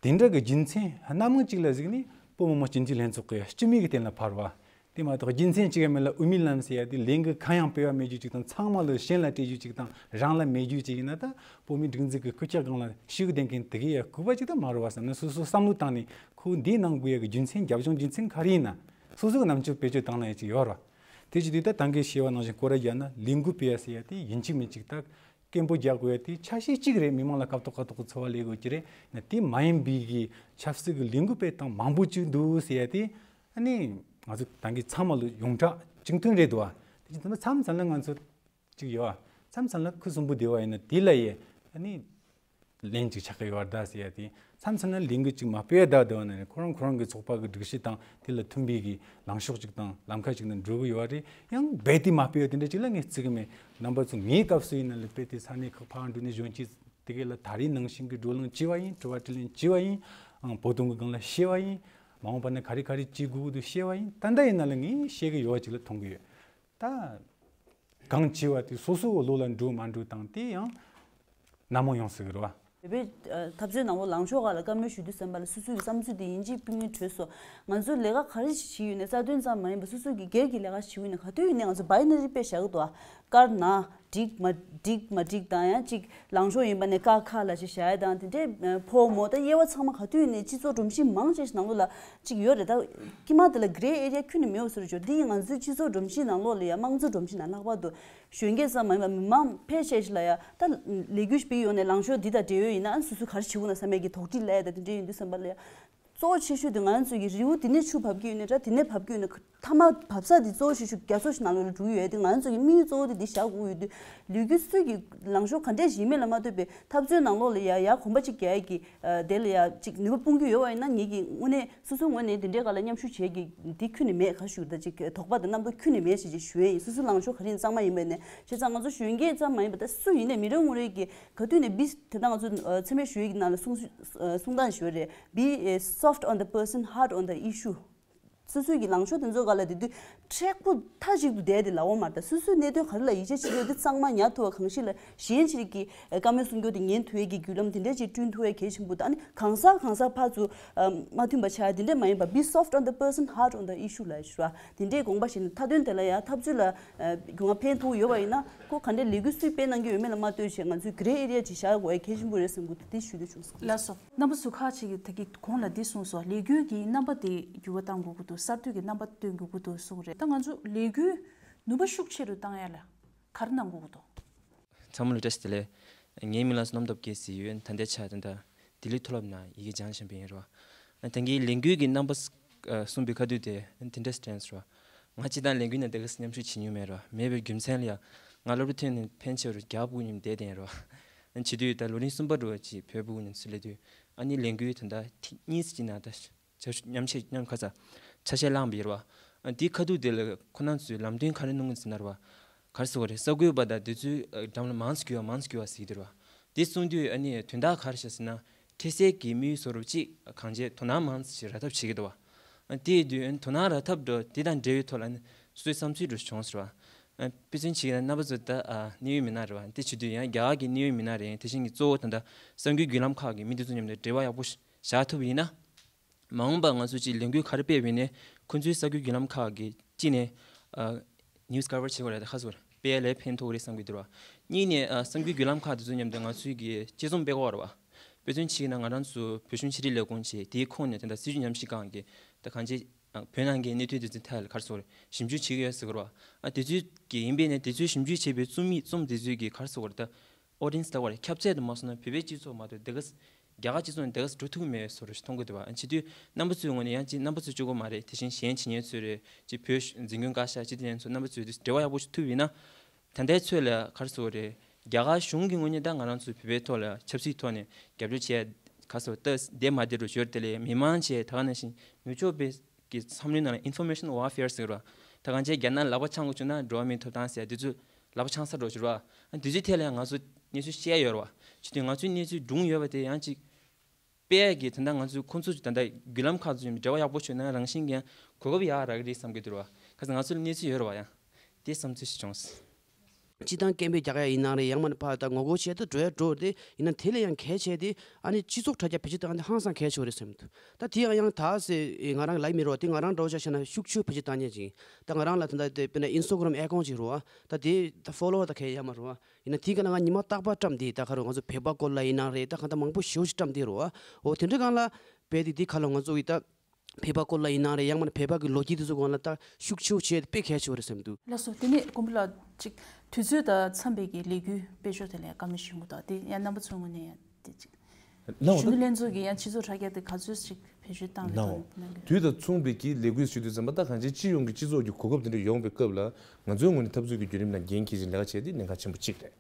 དེ་འདྲ་གི་རྒྱུ་མཚན་སྣ་མང་ཅིག་ལ་གཟིགས་ནས་བོད་མི་མང་སྤྱི་འཐུས་ལྷན་ཚོགས་ཀྱི་སྤྱི་མོས་ཀྱི་སྟེང་ལ་ཕར་བ། དེ་མ་གཏོགས་རྒྱུ་མཚན་གཅིག་ཡང་མེད་ལ། དབུ་མའི་ལམ་ཟེར་ཡ་དེ་ལས་འགུལ་གང་ཡང་སྤེལ་བ་མེད་རྒྱུ་ཅིག་དང་། ཚང་མ་ལ་གཞན་ལ་སྤྲད་རྒྱུ་ཅིག་དང་། རང་ལ་མེད་རྒྱུ་ཅིག་ཡིན་ན། ད་བོད་མིའི་སྒྲིག་འཛུགས་ཀྱི་སྐུ་ཕྱྭ་སྒང་ལ་ཞུགས་བསྡད་མཁན་དེ་གས་ཡ་ལྐུགས་པ་ཅིག་ད་མ་རེད་བ་བསམ་ནས་སོ་སོ་བསམ་བློ་བཏང་ནས། ཁོ་འདི་གནང་དགོས་ཡ་གི་རྒྱུ་མཚན། རྒྱབ་ལྗོངས་རྒྱུ་མཚན་ག་རེ་ཡིན་ན། སོ་སོ་གི་རྣམ་དཔྱོད་བེད་སྤྱོད་བཏང་ན་ཡ་ཅིག་ཡོད་རེད་བ། དེ་ཅི་དུས་ད་ད་གིན་བཤད་པ་ནང་བཞིན་སྐོར་ར་རྒྱག་ན་ལས་འགུལ་སྤེལ་ཡ་ཟེར་ཡ་དེ་ཡིན་གཅིག་མིན་གཅིག་ད། སྐད་འབོད་རྒྱག་དགོས་ཡ་དེ་ཆ་ཤས་གཅིག་རེད། མི་མང་ལ་སྐབས་ཐོག་སྐབས་ཐོག་གི་ཚོར་བ་སླེབས་དགོས་ཀྱི་རེད། ན་དེ་མ་ཡིན་པའི་གི་ཆབ་སྲིད་ཀྱི་ལས་འགུལ་སྤེལ་སྟངས་མང་པོ་ཅིག་འདུག་ཟེར་ཡ་དེ། ཨ་ནི་ང་ཚོ་ད་གིན་ཚང་མ་ལ་ཡོངས་གྲགས་གཅིག་མཐུན་རེད་འདུག་བ། དེ་བཞིན་མཚམས་མཚམས་ལ་ང་ཚོ་ཅིག་ཡོད་བ། མཚམས་མཚམས་ལ་ཁུ་སིམ་པོ་བསྡད་པ་ཡིན་ན་དེ་ལ་ཡ་ཨ་ནི་ལན་ཅིག་ཆགས་ཀྱི་ཡོད་བ་ད་ཟེར་ཡ་དེ། མཚམས་མཚམས་ལ་ལས་འགུལ་ཅིག་མ་སྤེལ་བསྡད་པ་ན་ཁོ་རང་ཁོ་རང་གི་ཚོགས་པ་གི་སྒྲིག་གཞི་དང་དེ་ལ་མཐུན་པའི་གི་ལངས་ཕྱོགས་ཅིག་དང་ལམ་ཁ་ཅིག་ནང་འགྲོ་གི་ཡོད་རེད། ཡང་རྦད་དེ་མ་སྤེལ་བ་དེ་འདྲ་ཅིག་ལ་ངས་བརྩི་གི་མེད། རྣམ་པ་ཚོ་ངའི་སྐབས་སུ་ཡིན་ན་ལ་དཔེ་དེ་ས་གནས་ཁག་ཕར་འགྲོ་ནས་གཞོན་སྐྱེས་དེ་གས་ལ་ད་རེས་ནང་བཞིན་གི་བགྲོ་གླེང་བྱས་པ་ཡིན། དྲི་བ་དྲིས་ལན་བྱས་པ་ཡིན། ཨང་། བོད་དོན་གི་སྒང་ལ་བཤད་པ་ཡིན། མ་འོངས་པ་ན་ག་རེ་ག་རེ་བྱེད་དགོས་ཀྱི་འདུག་བཤད་པ་ཡིན། ད་ལྟ་ཡིན་ན་ལ་ངས་བཤད་གི་ཡོད་པ་ཅིག་ལ་མཐོང་གི་ཡོད། ད། གང་བྱས་པ་དེ་སོ་སོའི་བློ་ལ་འགྲོ་མ་འགྲོ་དང་དེ་ཡང་ནན་མོ་ཡོང་སྲིད་ཀྱི་རེད་བ། བོད་པའི་ཨ་འཐབ་རྩོད་ནང་ལོགས་ལངས་ཕྱོགས་ཁག་ལ་བཀའ་མོལ་ཞུ་དུས་ཙམ་པ་ལ་སོ་སོའི་བསམ་ཚུལ་དེ་ཡིན་གཅིག་མིན་གཉིས་བྲོས་སོང་། ང་ཚོས་ལས་ཀ་ག་རེ་ཞིག་བྱེད་ཡོད་ནའི་རྩ་དོན་ཙམ་མ་ཡིན་པར་སོ་སོའི་གི་སྒེར་གྱི་ལས་ཀ་ཞིག་བྱེད་ཡོད་ནའི་ག་དུས་ཡིན་ནའི་ང་ཚོ་བའི་ནེ་རི་དཔེ་བཞག་གི་འདུག་ཨ། དཀར་ནག་འགྲིག་མ་འགྲིག་མ་འགྲིག་དང་། ཡང་གཅིག་ལངས་ཕྱོགས་ཡིན་པ་ནས་ཀ་ཁ་ལབ་བྱས་བཞག་ཡ་དང་། དེ་འདྲའི་ཕོ་མོ་ད་དབྱེ་བ་ཚང་མ་ག་དུས་ཡིན་ནའི་སྤྱི་ཚོགས་སྒྲོམ་གཞི་མང་ཆེ་ཞིག་ནང་ལོགས་ལ་གཅིག་ཡོད་རེད། ད་དཀྱིལ་མ་དེ་ལ་གྷི་རེ་ཨེ་རི་ཡ་ཁྱོན་ནས་མེད་པ་བཟོ་འདྲ་ཅིག་འདི་ང་ཚོའི་སྤྱི་ཚོགས་སྒྲོམ་གཞི་ནང་ལོགས་ལ་ཡ་དམངས་གཙོ་སྒྲོམ་གཞི་ནང་ལྷག་པར་དུ་གཞོན་སྐྱེས་ཙམ་མ་ཡིན་པར་མི་མང་ཕལ་ཆེ་ཞིག་ལ་ཡ་ད་ལས་འགུལ་སྤེལ་ཡོང་ནས་ལངས་ཕྱོགས་འདི་དང་འབྲེལ་ཡོད་ཡིན་ན། ཨ་ནི་སོ་སོ་ག་རེ་བྱེད་དགོས་ན་བསམ་ཡ་གི་དོགས་འདྲི་སླེབས་ཡ་ད་དེ་འདྲ་ཡིན་དུས་ཙམ་པ་ལ་ཡ། གཙོ་བོ་ཆེ་ཤོས་དེ་ང་ཚོ་གི་རི་བོ་དེ་ནས་ཆུ་བབས་ཀྱི་ཡོད་ནའི་འདྲ། དེ་ནས་བབས་ཀྱི་ཡོད་ནའི་མཐའ་མ་བབས་ས་དེ་གཙོ་བོ་ཆེ་ཤོས་རྒྱ་མཚོ་ཞིག་ནང་ལོགས་ལ་འགྲོ་གི་ཡོད་དེ། ང་ཚོ་གི་དམིགས་ཡུལ་གཙོ་བོ་དེ་འདི་བཞག་དགོས་ཀྱི་ཡོད་དུས། ལས་འགུལ་སུས་ཀྱི་ལངས་ཕྱོགས་ག་འདྲས་ཞིག་ཡིན་མིན་ལ་མ་ལྟོས་པའི་འཐབ་རྩོད་ནང་ལོགས་ལ་ཡ་ཡ་གོམ་པ་གཅིག་རྒྱག་ཡ་གི་ཨ་དེ་ལ་ཡ་གཅིག་ནུས་པ་སྤུངས་ཀྱི་ཡོད་པ་ཡིན་ན། ངེད་ཀྱི་དངོས་གནས་སོ་སོའི་ངོས་ནས་དེ་འདྲའི་སྒང་ལ་མཉམ་ཞུགས་བྱེད་ཀྱི་འདི་ཁྱོན་ནས་མེད། ག་ཞུ་ད་ཅིག་དོགས་པ་དང་རྣམ་རྟོག་ཁྱོན་ནས་མེད་ཞེས་ཅིག་ཞུ་ཡ་ཡིན། སོ་སོའི་ལངས་ཕྱོགས་ག་རེ་ཡིན་གཙང་མ་ཡིན་པ་ནས། བྱས་ཙང་ང་ཚོ་གཞོན་སྐྱེས་ཙམ་མ་ཡིན་པ་ད་སུ་ཡིན་ནའི་མི་རེ་ངོ་རེ་གི་ག་དུས་ནས་བི་དེ་ད་ང་ཚོ་ཨ་མཚན་སྨད་ཞུ་ཡ་གི་ནང་ལ་གསུང་གསུང་སྟངས་ཞུ་ཡ་རེད། Be uh, soft on the person, hard on the issue. སོ་སོའི་གི་ལངས་ཕྱོགས་དེ་ཚོ་སྒང་ལ་དེ་དུས་མཁྲེགས་པོ་མཐའ་གཅིག་ཏུ་བསྡད་དེ་ལབ་པ་མ་རེད། ད་སོ་སོའི་གནད་དོན་ག་རེ་ལ་ཡིད་ཆེས་བྱེད་ཀྱི་ཡོད་དེ་གཙང་མ་ཉར་ཐུབ་པ་གང་ཞིག་ལ་གཞན་ཕྱིར་གྱི་ཨ་བཀའ་མོལ་གསུང་རྒྱུ་དེ་ཉན་ཐུབ་ཡ་གི་བརྒྱུད་ལམ་དེ་འདྲ་ཅིག་བསྐྲུན་ཐུབ་ཡ་གལ་ཆེན་པོ། ད་ཨ་ནི་གང་ཟག་གང་ཟག་ཕར་ཚུར་ཨ་མ་མཐུན་པ་ཆགས་ཡ་དེ་འདྲ་མ་ཡིན་པ། Be soft on the person, hard on the issue ལབ་ཞུ་བ་དེ་འདྲའི་དགོངས་པ་བཞེས་ནས་མཐའ་དོན་དེ་ལ་ཡ་འཐབ་རྩོད་ལ་ཨ་སྒང་ལ་ཕན་ཐོགས་ཡོད་པ་ཡིན་ན། ཁོ་ག་འདྲའི་ལས་འགུལ་སུས་སྤེལ་གནང་གི་ཡོད་མེད་ལ་མ་ལྟོས་བྱས་ང་ཚོས་gray area ཅིག་བཞག་དགོས་ཡ་གལ་ཆེན་པོ་རེད་བསམ་གྱི་འདུག་དེ་ཞུ་འདོད་བྱུང་སོང་། ལགས་སོ། རྣམ་པ་ཚོས་ཁ་ཅིག་གིས་ད་གི་གོང་ལ་འདི་གསུངས་སོང་། ལས་འགུལ་གྱི་རྣམ་པ་དེ་འགྱུར་བ་གཏང་དགོས་ཀྱི་འདུག་གསར་གཏོད་ཀྱི་རྣམ་པ་སྟོན་དགོས་ཀྱི་འདུག་གསུངས་རེད། ད་ང་ཚོ་ལས་འགུལ་ནུས་པ་ཤུགས་ཆེ་རུ་བཏང་ཡ་ལ་ག་རེ་གནང་དགོས་ཀྱི་འདུག་ཚང་མ་ལ་བཀྲ་ཤིས་བདེ་ལེགས། ངའི་མིང་ལ་བསོད་ནམས་སྟོབས་རྒྱལ་ཟེར་ཡོད། ད་ལྟའི་ཆར་ད་ལྟ་ལྡི་ལི་མཐོ་སློབ་ནང་ཡི་གེ་སྦྱང་བཞིན་པ་ཡིན་རོ། ད་གིན་ལས་འགུལ་གྱི་རྣམ་པ་གསུངས་པའི་ཁ་ཐུག་དེ་དེ་འདྲ་དྲན་སོང་། ང་སྤྱིར་བཏང་ལས་འགུལ་ནང་དེ་ག་ཙམ་མཉམ་ཞུགས་བྱེད་མྱོང་མེད་རོ། མེད་པའི་རྒྱུ་མཚན་ལ་ཡང་ང་སློབ་གྲྭ་ཐོན་ནས་ཕན་ཆད་རུ་རྒྱ་བོད་མཉམ་བསྡད་དེ་ཡིན་རོ། བྱེད་དུས་ད་ལོ་རིམ་གསུམ་པ་རུ་ཅིག་བོད་ཕྲུག་ནས་ཚུར་སླེབས་དུས་ཨ་ནི་ལས་འགུལ་ད་ལྟ་ཐེངས་གཉིས་ཅིག་ནང་ད་ཆ་མཉམ་ཆད་མཉམ་ཁ་ཚ་ཆ་ཤས་བླངས་པ་ཡིན་རོ། ཨ་དེའི་ཁ་ཐུག་དེ་ལ་ཁོ་རང་ཚོས་ལམ་སྟོན་ག་རེ་གནང་གི་ཟེར་ན་རོ། ག་རེ་ཟེར་དགོས་རེད། གསར་འགོད་པ་དང་དེ་ཚོའི་འགྲམ་ལ་མང་ཙམ་རྒྱུག་པ་མང་ཙམ་རྒྱུག་པ་ཟེར་གྱི་འདུག་རོ། དེ་གསུངས་དུས་ཨ་ནི་དོན་དག་ག་རེ་བྱས་ཟེར་ན། འཕྲལ་སེལ་གྱི་དམིགས་ཡུལ་བཟོ་རུབ་ཅིག་གང་བྱས་དོ་སྣང་མང་ཙམ་ཞིག་རག་ཐབས་བྱེད་ཀྱི་འདུག་བ། དེ་ཡིན་དུས་དོ་སྣང་རག་ཐབས་འགྲོ་དེ་དང་འབྲེལ་བའི་ཐོག་ལ་ནི་སོ་སོའི་བསམ་ཚུལ་འགྲོ་བྱུང་ཟེར་བ། དཔེ་མཚོན་བྱས་ན་རྣམ་པ་ཚོ་ད་གནད་ཡོད་མི་སྣ་རེད་བ། དེ་བྱེད་དུས་ཡང་རྒྱ་གར་གྱི་གནད་ཡོད་མི་སྣ་རེད། དེ་བཞིན་གྱི་གཙོ་བོ་ད་ལྟ་གསར་འགྱུར་བརྒྱུད་ལམ་ཁག་གི་མི་དེ་ཚོ་མཉམ་དུ་འབྲེལ་བ་ཡག་པོ་བཞག་ཐུབ་པ་ཡིན་ན། མ་འོངས་པར་ང་ཚོ་ཅིག་ལས་འགུལ་ག་རེ་སྤེལ་བ་ཡིན་ནའི་ཁོ་ཚོའི་གསར་འགྱུར་བརྒྱུད་ལམ་ཁག་གི་གཅིག་ནས་ཨ་news cover བྱེད་དགོས་རེད། ད་ཁ་སོ་སྤེལ་ལས་ཕན་ཐོགས་རེད་བསམ་གྱི་འདུག་བ། གཉིས་ནས་ཨ་གསར་འགྱུར་བརྒྱུད་ལམ་ཁག་དེ་ཚོ་མཉམ་དུ་ང་ཚོའི་གི་དཔྱད་རྩོམ་སྤེལ་དགོས་རེད་བ། དཔེ་མཚོན་བྱས་ན་ང་རང་ཚོ་བོད་གཞུང་ཕྱི་དྲིལ་ལས་ཁུངས་བྱས་དེའི་ཁོངས་ནས་དེ་འདྲ་སྲིད་བྱུས་ཉམས་ཞིབ་ཁང་གི་ད་གང་ཅི་བོད་ནང་གི་གནད་དོན་དེ་ཚོའི་ཐད་ལ་ག་རེ་ཟེར་དགོས་རེད། ཞིབ་འཇུག་བྱེད་ཀྱི་ཡོད་ཟེར་དགོས་རེད་བ། ཨ་དེ་ཚོའི་གི་ཡིན་པས་ནས་དེ་ཚོའི་ཞིབ་འཇུག་བྱས་པའི་རྩོམ་ཡིག་རྩོམ་དེ་ཚོའི་གི་ག་རེ་ཟེར་དགོས་རེད། ད་audience ལ་བར་ཁྱབ་ཚད་དུ་མ་སོང་ན་བོད་པའི་སྤྱི་ཚོགས་མ་གཏོགས་དེ་ག་རྒྱ་གར་སྤྱི་ཚོགས་ནས་དེ་ག་འགྲོ་ཐུབ་མེད་བཟོ་འདྲ་ཞིག་མཐོང་གི་འདུག་བ། ཨ་བྱེད་དུས་རྣམ་པ་ཚོའི་ངོས་ནས་ཡང་ཅིག་རྣམ་པ་ཚོ་གཅིག་པོ་མ་རེད། དེ་བཞིན་གཞན་བྱེད་མཁན་ཚོ་རེད། ཅིག་བོད་འཛིན་སྐྱོང་བཀའ་ཤག་སྤྱི་བདེ་ལྷན་ཚོགས་རྣམ་པ་ཚོའི་འབྲེལ་བ་ཡག་པོ་ཞིག་ཐུབ་ཡིན་ན། ད་ལྟའི་ཚོད་ལ་ག་རེ་ཟེར་དགོས་རེད། རྒྱ་གར་གཞུང་གི་ངོས་ནས་ད་ང་རང་ཚོའི་བོད་པའི་ཐོག་ལ་ཆབ་སྲིད་ཐོག་ནས་རྒྱབ་སྐྱོར་བྱས་ག་རེ་ཟེར་དགོས་ད་བསྡད་མ་བསྡད་རུ་འབྱོར་དེ་ལས་མི་མང་བྱས་ད་ག་ནང་བཞིན་ནུབ་ཕྱོགས་པའི་གི་བསམ་བློའི་ནང་ལ་information warfare ཟེར་བ། ད་གང་ཅི་རྒྱ་ནག་ལག་པ་འཆང་དགོས་བྱུང་ན་འགྲོ་བ་མིའི་ཐོབ་ཐང་ཟེར་དེ་ཚོ་ལག་པ་འཆང་ས་འགྲོ་བྱུང་བ། ཨ་དེ་ཚོའི་ཐད་ལ་ཡང་ང་ཚོ་གནས་ཚུལ་བཤད་ཡོད་རེད་བ། བྱེད་དུས་ང་ཚོའི་གནས་ཚུལ་སྒྲུང་ཡོད་པ་དེ་ཡང་ཅིག་སྤེལ་ཡག་གི་ད་ལྟ་ང་ཚོའི་ཁོང་ཚོ་ད་ལྟ་བརྒྱུད་ལམ་ཁག་ཚོ་འབྲེལ་བ་ཡག་པོ་བྱུང་ན་རང་བཞིན་གྱིས་གོ་སྐབས་ཡག་རག་གི་རེད་བསམ་གྱི་འདུག་བ། ཁ་སང་ང་ཚོ་ལ་གནས་ཚུལ་ཡོད་རེད་བ། ཡང་དེ་བསམ་ཚུལ་ཞིག་བྱུང་སོང་། སྤྱི་བཏང་སྐད་འབོད་རྒྱག་ཡ་ཡིན་ནའང་རེད། ཡང་མིན་ན་ཕར་ད་ངོ་རྒོལ་བྱས་ཏེ་འགྲོ་ཡ་དེ་ཡིན་ན་དེ་ལས་ཡང་གལ་ཆེ་དེ་ཨ་ནི་སྤྱི་ཚོགས་དྲ་རྒྱ་བེད་སྤྱོད་བཏང་ཡ་དེ་ཧང་སང་གལ་ཆེ་བ་རེད་བསམ་འདུག་ད་དེ་ཡང་ཡང་ད་སེ་ང་རང་ལབ་མི་རོགས་དེ་ང་རང་འདྲ་བོ་ཆ་བཞག་ན་ཤུགས་ཆེ་བེད་སྤྱོད་བཏང་མཁན་ཅིག་ད་ང་རང་ལ་ད་ལྟ་དེ་དཔེར་ན་Instagram account ཅིག་རོ། ད་དེ་ད་follower ད་གས་ཡ་མ་རོ། ཡིན་ན་དེའི་སྒང་ལ་ང་ཉི་མ་རྟག་པར་བཀྲམ་དེ་ད་ག་རོ་ང་ཚོ་བོད་པ་སྐོར་ལ་ཡིན་ནའང་རེད། ད་གང་ལྟར་མང་པོ་ཞེ་པོ་ཅིག་བཀྲམ་དེ་རོ། འོ་དེ་འདྲའི་སྒང་ལ་དཔེ་དེ་དེ་ཁ་ལོ་ང་ཚོ་ཡི་ད། བོད་པ་སྐོར་ལ་ཡིན་ནའང་རེད། ཡང་མིན་ན་བོད་པ་གི་ལོ་རྒྱུས་དེ་ཚོ་སྒང་ལ་ད་ཤུགས་ཆེ་བོ་བྱས་ཏེ་དཔེ་གལ་ཆེ་བ་རེད་བསམ་འདུག་ལགས་སོ། དེ་ནས་མགོན་པོ་ལགས་ཅིག་དུས་ཚོད་དང་འཚམས་པའི་གི་ལས་འགུལ་སྤེལ་ཕྱོགས་དེ་ལ་བཀའ་མོལ་ཞུ་གི་འདུག་དེ་ཡང་རྣམ་པ་ཚོའི་ངོས་ནས་ཡང་དེ་ཅིག་ལགས་འོ་གཞོན་ནུ་ད་ལྷན་ཚོགས་ཀྱི་ཡང་སྤྱི་ཚོགས་དྲ་རྒྱ་དེ་ག་ཚོད་ཅིག་བེད་སྤྱོད་བཏང་ལགས་འོ་གི་འདུག་གནང་གི་དུས་དང་མཚུངས་པའི་གི་ལས་འགུལ་ཞུ་དུས་ཙམ་པ་ད་གང་ཅི་སྤྱི་ཡོངས་ཀྱི་སྤྱི་ཚོགས་ཀྱི་གོ་སྐབས་དེ་འདྲ་ཡོང་བའི་སྐབས་ལ་ང་ཚོའི་ངོས་ནས་འཐབ་རྩོད་ཀྱི་བརྒྱུད་རིམ་ནང་འགན་འཁྱེར་བཞིན་ལས་ཀ་བྱས་ཏེ་གནད་འགག་ཆེན་པོ་གཅིག་རེད།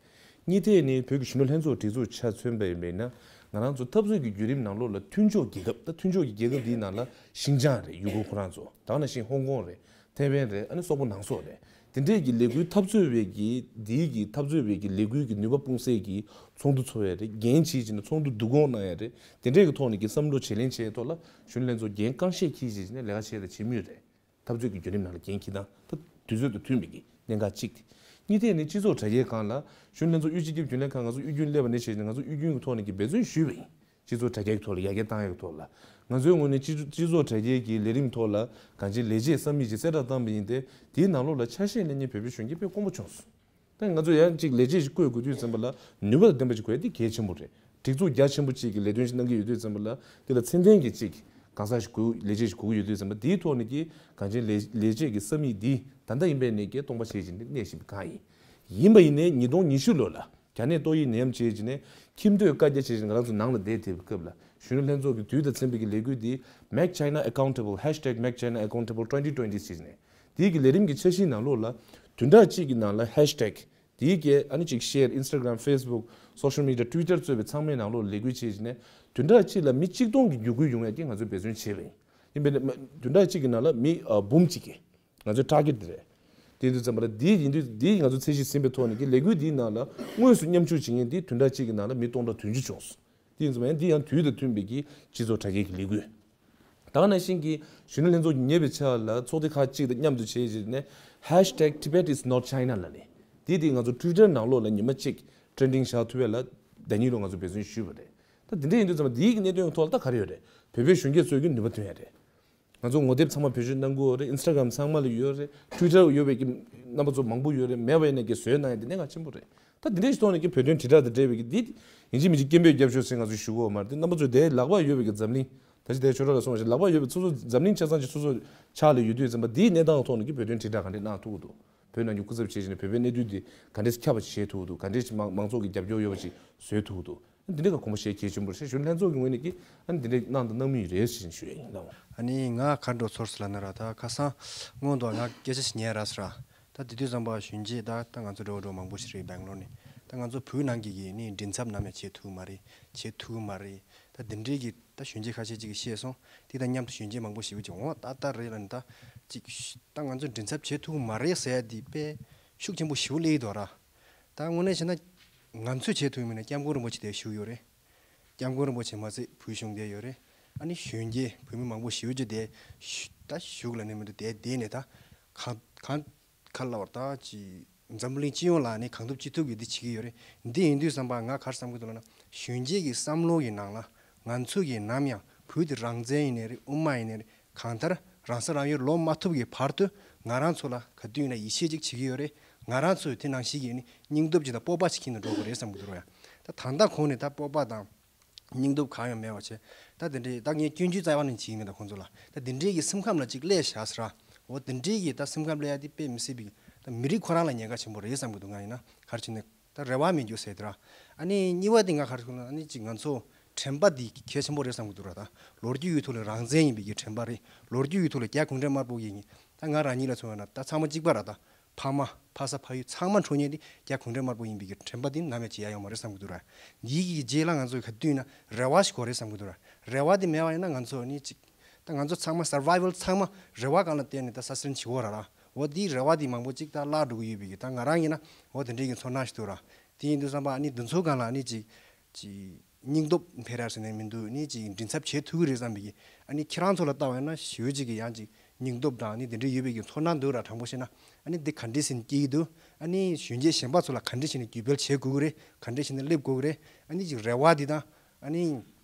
གཉིས་ཐད་ནི་བོད་ཀྱི་གཞོན་ནུ་ལྷན་ཚོགས་སྒྲིག་འཛུགས་ཆ་མཚོན་པ་ཡིན་པས་ན་ང་རང་ཚོ་འཐབ་རྩོད་ཀྱི་བརྒྱུད་རིམ་ནང་ལོགས་ལ་མཐུན་ཕྱོགས་རྒྱལ་ཁབ་ད་མཐུན་ཕྱོགས་ཀྱི་རྒྱལ་ཁབ་འདིའི་ནང་ལ་ཤིན་ཅང་རེད། ཡུ་གུར་ཁོ་རང་ཚོ་ད་ག་ནང་བཞིན་ཧོང་ཀོང་རེད། ཐེ་ཝན་རེད། ཨ་ནི་སོག་པོ་ནང་སོག་རེད། དེ་འདྲས་ཀྱི་ལས་འགུལ་འཐབ་རྩོད་པའི་གི་འདིའི་གི་འཐབ་རྩོད་པའི་གི་ལས་འགུལ་གྱི་ནུས་པ་སྤུངས་སའི་གི་ཚོགས་འདུ་ཚོགས་ཡ་རེད། འགན་བྱེད་ཀྱི་ནི་ཚོགས་འདུ་བསྡུ་སྐོང་གནང་ཡ་རེད། དེ་འདྲས་ཀྱི་ཐོག་ནས་ཀྱི་བསམ་བློ་བྱེད་ལེན་བྱས་ཐོག་ལ་གཞོན་ནུ་ལྷན་ཚོགས་འགན་རྐང་བཞེས་འཁྱེར་བྱས་ཀྱི་ནི་ལས་ཀ་བྱས་དང་བྱེད་མུས་རེད། འཐབ་རྩོད་ཀྱི་བརྒྱུད་རིམ་ནང་ལ་འགན་འཁྱེར་སྟངས་ད་དུས་ཚོད་དང་མཐུན་པའི་གི་གནད་འགག་གཅིག་དེ། གཉིས་ཐད་ནི་སྤྱི་ཚོགས་དྲ་རྒྱའི་སྒང་ལ་གཞོན་ནུ་ལྷན་ཚོགས་དབུས་སྤྱི་ཁྱབ་རྒྱུན་ལས་ཁང་ང་ཚོ་དབུས་རྒྱུན་སླེབས་པ་ནས་བྱས་ནས་ང་ཚོ་དབུས་རྒྱུན་གྱི་ཐོག་ནས་ཀྱི་འབད་བརྩོན་ཞུས་པ་ཡིན། སྤྱི་ཚོགས་དྲ་རྒྱ་གི་ཐོག་ལ་ཡར་རྒྱས་བཏང་ཡག་གི་ཐོག་ལ་ང་ཚོའི་ངོས་ནས་སྤྱི་སྤྱི་ཚོགས་དྲ་རྒྱའི་གི་ལས་རིམ་ཐོག་ལ་གང་ཅི་ལས་བྱེད་ས་མིག་ཅིག་གསལ་བསྒྲགས་བཏང་པ་ཡིན་ཏེ། དེའི་ནང་ལོགས་ལ་ཆ་ཤས་ལེན་མཁན་བོད་པའི་གཞོན་སྐྱེས་དཔེ་དཀོན་པོ་བྱུང་སོང་། ད་ང་ཚོ་ཡང་ཅིག་ལས་བྱེད་ཞིག་བསྐོས་དགོས་དུས་ཙམ་པ་ལ་ནུས་པ་དང་ལྡན་པ་ཞིག་དགོས་ཡ་དེ་གལ་ཆེན་པོ་རེད། སྒྲིག་འཛུགས་རྒྱ་ཆེན་པོ་ཅིག་གི་ལས་དོན་ཞིག་གནང་གི་ཡོད་དུས་ཙམ་པ་ལ་དེ་ལ་ཚད་ལྡན་གྱི་ཅིག་གང་ཟག་ཞིག་དགོས། ལས་བྱེད་ཞིག་དགོས་ཀྱི་ཡོད་དུས་ཙམ་པ་དེའི་ཐོག་ནས་ཀྱི་གང་ཅི་ལས་ལས་བྱེད་ཀྱི་ས་མིག་འདི་ད་ལྟ་ཡིན་པའི་ནས་ཀྱི་སྟོང་པ་བྱེད་བཞིན་གནས་བཞིན་པའི་སྒང་ཡིན། ཡིན་པ་ཡིན་ནའི་ཉིས་སྟོང་ཉི་ཤུ་ལོ་ལ་རྒྱ་ནད་ཏོག་དབྱིབས་ནད་ཡམས་བྱས་བྱས་ནས་ ཁྱིམ་སྡོད་བཀའ་རྒྱ་བྱས་ཤིང་ང་རང་ཚོ་ནང་ལ་བསྡད་དེ་སྐབས་ལ་གཞོན་ནུ་ལྷན་ཚོགས་ཀྱི་དུས་དང་མཚན་པའི་གི་ལས་འགུལ་འདི་Make China Accountable, Hashtag Make China Accountable twenty twenty བྱས་ནས་དེའི་གི་ལས་རིམ་གྱི་འཆར་གཞིའི་ནང་ལོགས་ལ་བདུན་ཕྲག་གཅིག་གི་ནང་ལ་Hashtag དེའི་གི་ཨ་ནི་ཅིག་Share, Instagram, Facebook, Social Media, Twitter གཙོས་པའི་ཚང་མའི་ནང་ལོགས་ལས་འགུལ་བྱས་ནས་བདུན་ཕྲག་གཅིག་ལ་མི་གཅིག་སྟོང་གི་བརྒྱུད་སྐུལ་ཡོང་ཡ་གི་ང་ཚོས་འབད་བརྩོན་བྱས་པ་ཡིན། ཡིན་པས་ན་བདུན་ཕྲག་གཅིག་གི་ནང་ལ་མི་ཨ་འབུམ་གཅིག་གི་ང་ཚོའི་target དེ་རེད། དེ་དུས་ཙམ་པ་ལ་འདི་ཡིན་དུས་འདི་ང་ཚོ་ཚད་གཞི་ཟིན་པའི་ཐོག་ནས་ཀྱི་ལས་འགུལ་འདིའི་ནང་ལ་དངོས་སུ་མཉམ་ཞུགས་བྱེད་མཁན་འདི་བདུན་ཕྲག་གཅིག་གི་ནང་ལ་མི་སྟོང་ཕྲག་བདུན་ཅུ་བྱུང་སོང་། དེ་ཡིན་ཙམ་པ་ཡང་འདི་ཡང་དུས་དང་མཐུན་པའི་གི་སྤྱི་ཚོགས་དྲ་རྒྱའི་གི་ལས་འགུལ། ད་ག་ནང་བཞིན་གྱི་གཞོན་ནུ་ལྷན་ཚོགས་ཀྱིས་ཉེ་བའི་ཆར་ལ་ཚོགས་སྡེ་ཁག་ཅིག་དང་མཉམ་དུ་བྱས་བྱས་ནས་Hashtag Tibet is not China ལབ་ནས་དེ་དེ་ང་ཚོ་Twitter ནང་ལོགས་ལ་ཉི་མ་གཅིག་trending བཞག་ཐུབ་ཡ་ལ་ཟླ་ཉིན་ལོ་ང་ཚོ་འབད་བརྩོན་ཞུས་པ་རེད། ད་འདི་འདྲ་ཡིན་དུས་ཙམ་པ་འདིའི་གི་གནད་དོན་ཐོག་ལ་ད་ག་རེ་ཡོད་རེད། བོད་པའི་གཞོན་སྐྱེས་ཚོས་ཀྱི་ནུས་པ་ཐོན་ཡ་རེད། ང་ཚོ་ངོ་དེབ་ཚང་མ་བེད་སྤྱོད་གནང་གི་ཡོད་རེད། Instagram ཚང་མ་ལ་ཡོད་རེད། Twitter ཡོད་པའི་གི་རྣམ་པ་ཚོ་མང་པོ་ཡོད་རེད། མེད་པ་ཡིན་ན་གི་བཟོས་གནང་ཡ་དེ་གནད་འགག་ཆེན་པོ་རེད། ད་འདི་འདྲའི་ཐོག་ནས་གི་བོད་དོན་དྲིལ་བསྒྲགས་དང་འབྲེལ་བའི་གི་འདི་ཡིན་གཅིག་མིན་གཅིག་སྐད་འབོད་རྒྱབ་ཤོག་ཟེར་ང་ཚོ་ཞུ་གི་ཡོད་མ་རེད། དེ་རྣམ་པ་ཚོས་དེ་ལག་པ་ཡོད་པའི་གི་འཛམ་གླིང་ད་ཅི་དེ་ཆོས་གྲགས་ལ་སོང་བ་ཞིག་ལག་པ་ཡོད་པའི་སོ་སོ་འཛམ་གླིང་ཆ་ཚང་ཅིག་སོ་སོ་ཕྱག་ལ་ཡོད་དུས་ཙམ་པ་འདིའི་གནས་སྟངས་ཐོག་ནས་གི་བོད་དོན་དྲིལ་བསྒྲགས་ག་འདྲས་གནང་ཐུབ་ཀྱི་འདུག་བོད་ནང་གི་སྐུ་ཚབ་བྱས་བྱས་ནས་བོད་པའི་གནས་དོན་འདི་ག་འདྲས་ཁྱབ་པ་ཞིག་བྱེད་ཐུབ་ཀྱི་འདུག་ག་འདྲས་ཅིག་མང་མང་ཚོགས་ཀྱི་རྒྱབ་སྐྱོར་ཡོད་པ་ཞིག་བཟོས་ཐུབ་ཀྱི་འདུག་འདི་འདྲའི་དགོངས་པ་བཞེས་གལ་ཆེན་པོ་རེད་ཤག་གཞོན་ནུ་ལྷན་ཚོགས་ཀྱི་ངོས་ནས་ཀྱི་ཨ་ནི་འདི་འདྲའི་གནང་དང་གནང་མུས་རེད་ཞེས་ཞུ་ཡ་ཡིན་ལགས། ཨ་ནི་ང་ག་འདྲ་ཚོར་སོང་ལབ་ན་ར། ད་ཁ་སང་སྔོན་དུ་ང་སྐད་ཆ་ཞིག་ཉན་ར་སོང་ར། ད་དེ་དུས་ཙམ་པ་གཞོན་སྐྱེས་ད་ད་ང་ཚོ་འདྲ་བོ་འདྲ་བོ་མང་པོ་ཞིག་རེད་སྦེང་ལོར་ནས། ད་ང་ཚོ་བོད་ནང་གི་གི་ནི་མགྲིན་ཚབ་ནམ་ཡང་བྱེད་ཐུབ་ཀྱི་མ་རེད། བྱེད་ཐུབ་ཀྱི་མ་རེད། ད་དེ་འདྲའི་གི་ད་གཞོན་སྐྱེས་ཁ་ཤས་ཅིག་གིས་བཤད་སོང་། དེ་དང་མཉམ་དུ་གཞོན་སྐྱེས་མང་པོ་ཞིག་ཅིག་འོ་ད་ད་རེད་ལབ་ནས་ད་ཅིག་ད་ང་ཚོ་མགྲིན་ཚབ་བྱེད་ཐུབ་ཀྱི་མ་རེད་ཟེར་ཡ་དེ་དཔེ་ཤུགས་ཆེན་པོ་ཞིག་སླེབས་ཡོད་ར། ད་དངོས་གནས་བྱས་ན་ང་ཚོས་བྱེད་ཐུབ་མིན་ན་སྐྱབས་མགོན་རིན་པོ་ཆེ་དེ་བཞུགས་ཡོད་རེད། སྐྱབས་མགོན་རིན་པོ་ཆེ་མ་ཚད་བོད་གཞུང་དེ་ཡོད་རེད། ཨ་ནི་གཞོན་སྐྱེས་བོད་མི་མང་པོ་ཞིག་ཅིག་དེ་ད་བཞུགས་ལ་ནི་མི་འདུག་དེ་དེ་ནས་ད་གང་གང་ག་ལ་བར་ད་ཅི་འཛམ་བུ་གླིང་སྤྱི་ཡོངས་ལ་ནི་གང་ཐུབ་ཅི་ཐུབ་ཀྱི་འདི་བྱེད་ཀྱི་ཡོད་རེད། འདི་ཡིན་དུས་ཙམ་པ་ང་ག་རེ་བསམ་གྱི་འདུག་ལབ་ན། གཞོན་སྐྱེས་ཀྱི་བསམ་བློ་ཡི་ནང་ལ་ང་ཚོ་གི་ནམ་ཡང་བོད་དེ་རང་བཙན་ཡིན་ནའི་རེད། དབུ་མ་ཡིན་ནའི་རེད། གང་ལྟར་རང་ས་རང་ཡུལ་ལོག་མ་ཐུབ་ཀྱི་བར་དུ་ང་རང་ཚོ་ལ་ག་དུས་ཡིན་ན་ཡིད་ཆེས་ཅིག་བྱེད་ཀྱི་ཡོད་རེད། ང་རང་ཚོས་དེ་ནང་བཞིན་གྱི་ནི་སྙིང་སྟོབས་ཅིག་དང་སྤོབས་པ་ཅིག་འཁྱེར་ནས་འགྲོ་དགོས་རེད་བསམ་གྱི་འདུག་ར། ཡ་ད་ད་ལྟ་གོང་ནས་ད་སྤོབས་པ་དང་སྙིང་སྟོབས་གང་ཡང་མེད་པ་བྱས། ད་དེ་འདྲའི་ད་ངས་སྐྱོན་བརྗོད་རྩ་བ་ནས་བྱེད་ཀྱི་མེད། ད་ཁོང་ཚོ་ལ་ད་དེ་འདྲའི་གི་སེམས་ཁམས་ལ་ཅིག་སླེབས་བཞག་ཟེར་ར། འོ་དེ་འདྲའི་གི་ད་སེམས་ཁམས་སླེབས་ཡ་དེ་དཔེ་མི་སྲིད་པའི་ད་མི་རིགས་ཁོ་རང་ལ་ཉེན་ཁ་ཆེན་པོ་རེད་བསམ་གྱི་འདུག་ང་ཡིན་ན་ག་རེ་བྱས་ནས། ད་རེ་བ་མི་འགྱུར་ཟེར་དེ་ར། ཨ་ནི་གཉིས་པ་དེ་ང་ག་རེ་ཞུ་ན། ཨ་ནི་ཅིག་ང་ཚོ་དྲན་པ་འདི་གལ་ཆེན་པོ་རེད་བསམ་གྱི་འདུག་ར། ད་ལོ་རྒྱུས་ཡོད་ཐོག་ལ་རང་བཙན་ཡིན་པའི་གི་དྲན་པ་རེད། ལོ་རྒྱུས་ཡོད་ཐོག་ལ་རྒྱ་གུང་ཁྲན་དམར་པོ་གི་ཡིན། ད་ང་རང་ཉིད་ལ་མཚོན་པ་ན་ད་ཚང་མ་གཅིག་པ་ར། ད་ཕ་མ་ཕ་ས་ཕ་ཡུལ་ཚང་མ་འཕྲོག་མཁན་དེ་རྒྱ་གུང་ཁྲན་དམར་པོ་ཡིན་པའི་གི་དྲན་པ་དེ་ནམ་ཡང་བརྗེད་ཡ་ཡོད་མ་རེད་བསམ་གྱི་འདུག་ར། འདིའི་གི་རྗེས་ལ་ང་ཚོ་ག་དུས་ན་རེ་བ་ཞིག་དགོས་རེད་བསམ་གྱི་འདུག་ར། རེ་བ་དེ་མེད་པ་ཡིན་ན་ང་ཚོ་ནི་ཅིག་ད་ང་ཚོ་ཚང་མ་survival ཚང་མ་རེ་བ་སྒང་ལ་བརྟེན་ནས་ད་སྲ་སྲིན་བྱེད་དགོས་ར་ར། འོ་དེའི་རེ་བ་དེ་མང་པོ་ཅིག་ད་བརླག་འགྲོ་གི་ཡོད་པའི་གི་ད་ང་རང་ཡིན་ན་འོ་དེ་འདྲའི་གི་ཚོར་སྣང་ཞིག་འདུག་ར། དེ་ཡིན་དུས་ཙམ་པ་ཨ་ནི་འདི་ཚོ་སྒང་ལ་ཨ་ནི་ཅིག་ཅིག་སྙིང་སྟོབས་འཕེལ་ར་ཟེར་ནས་མི་འདུག་ནི་ཅིག་མགྲིན་ཚབ་བྱེད་ཐུབ་ཀྱི་རེད་བསམ་པའི་གི་ཨ་ནི་ཁྱེད་རང་ཚོ་ལ་ལྟ་བ་ཡིན་ན་ཞེ་པོ་ཅིག་གི་ཡང་ཅིག་སྙིང་སྟོབས་དང་ནི་དེ་འདྲ་ཡོད་པའི་གི་ཚོར་སྣང་འདུག་ར། དྲང་པོ་བཤད་ན་ཨ་ནི་འདི་ག་འདྲས་ཟིན་སྐྱེ་གི་འདུག་ཨ་ནི་གཞོན་སྐྱེས་གཞན་པ་ཚོ་ལ་ག་འདྲས་བྱས་ནས་རྒྱུད་སྤེལ་བྱེད་དགོས་ཀྱི་རེད། ག་འདྲས་བྱས་ནས་སླེབས་དགོས་ཀྱི་རེད། ཨ་ནི་ཅིག་རེ་བ་འདི་དང་ཨ་ནི་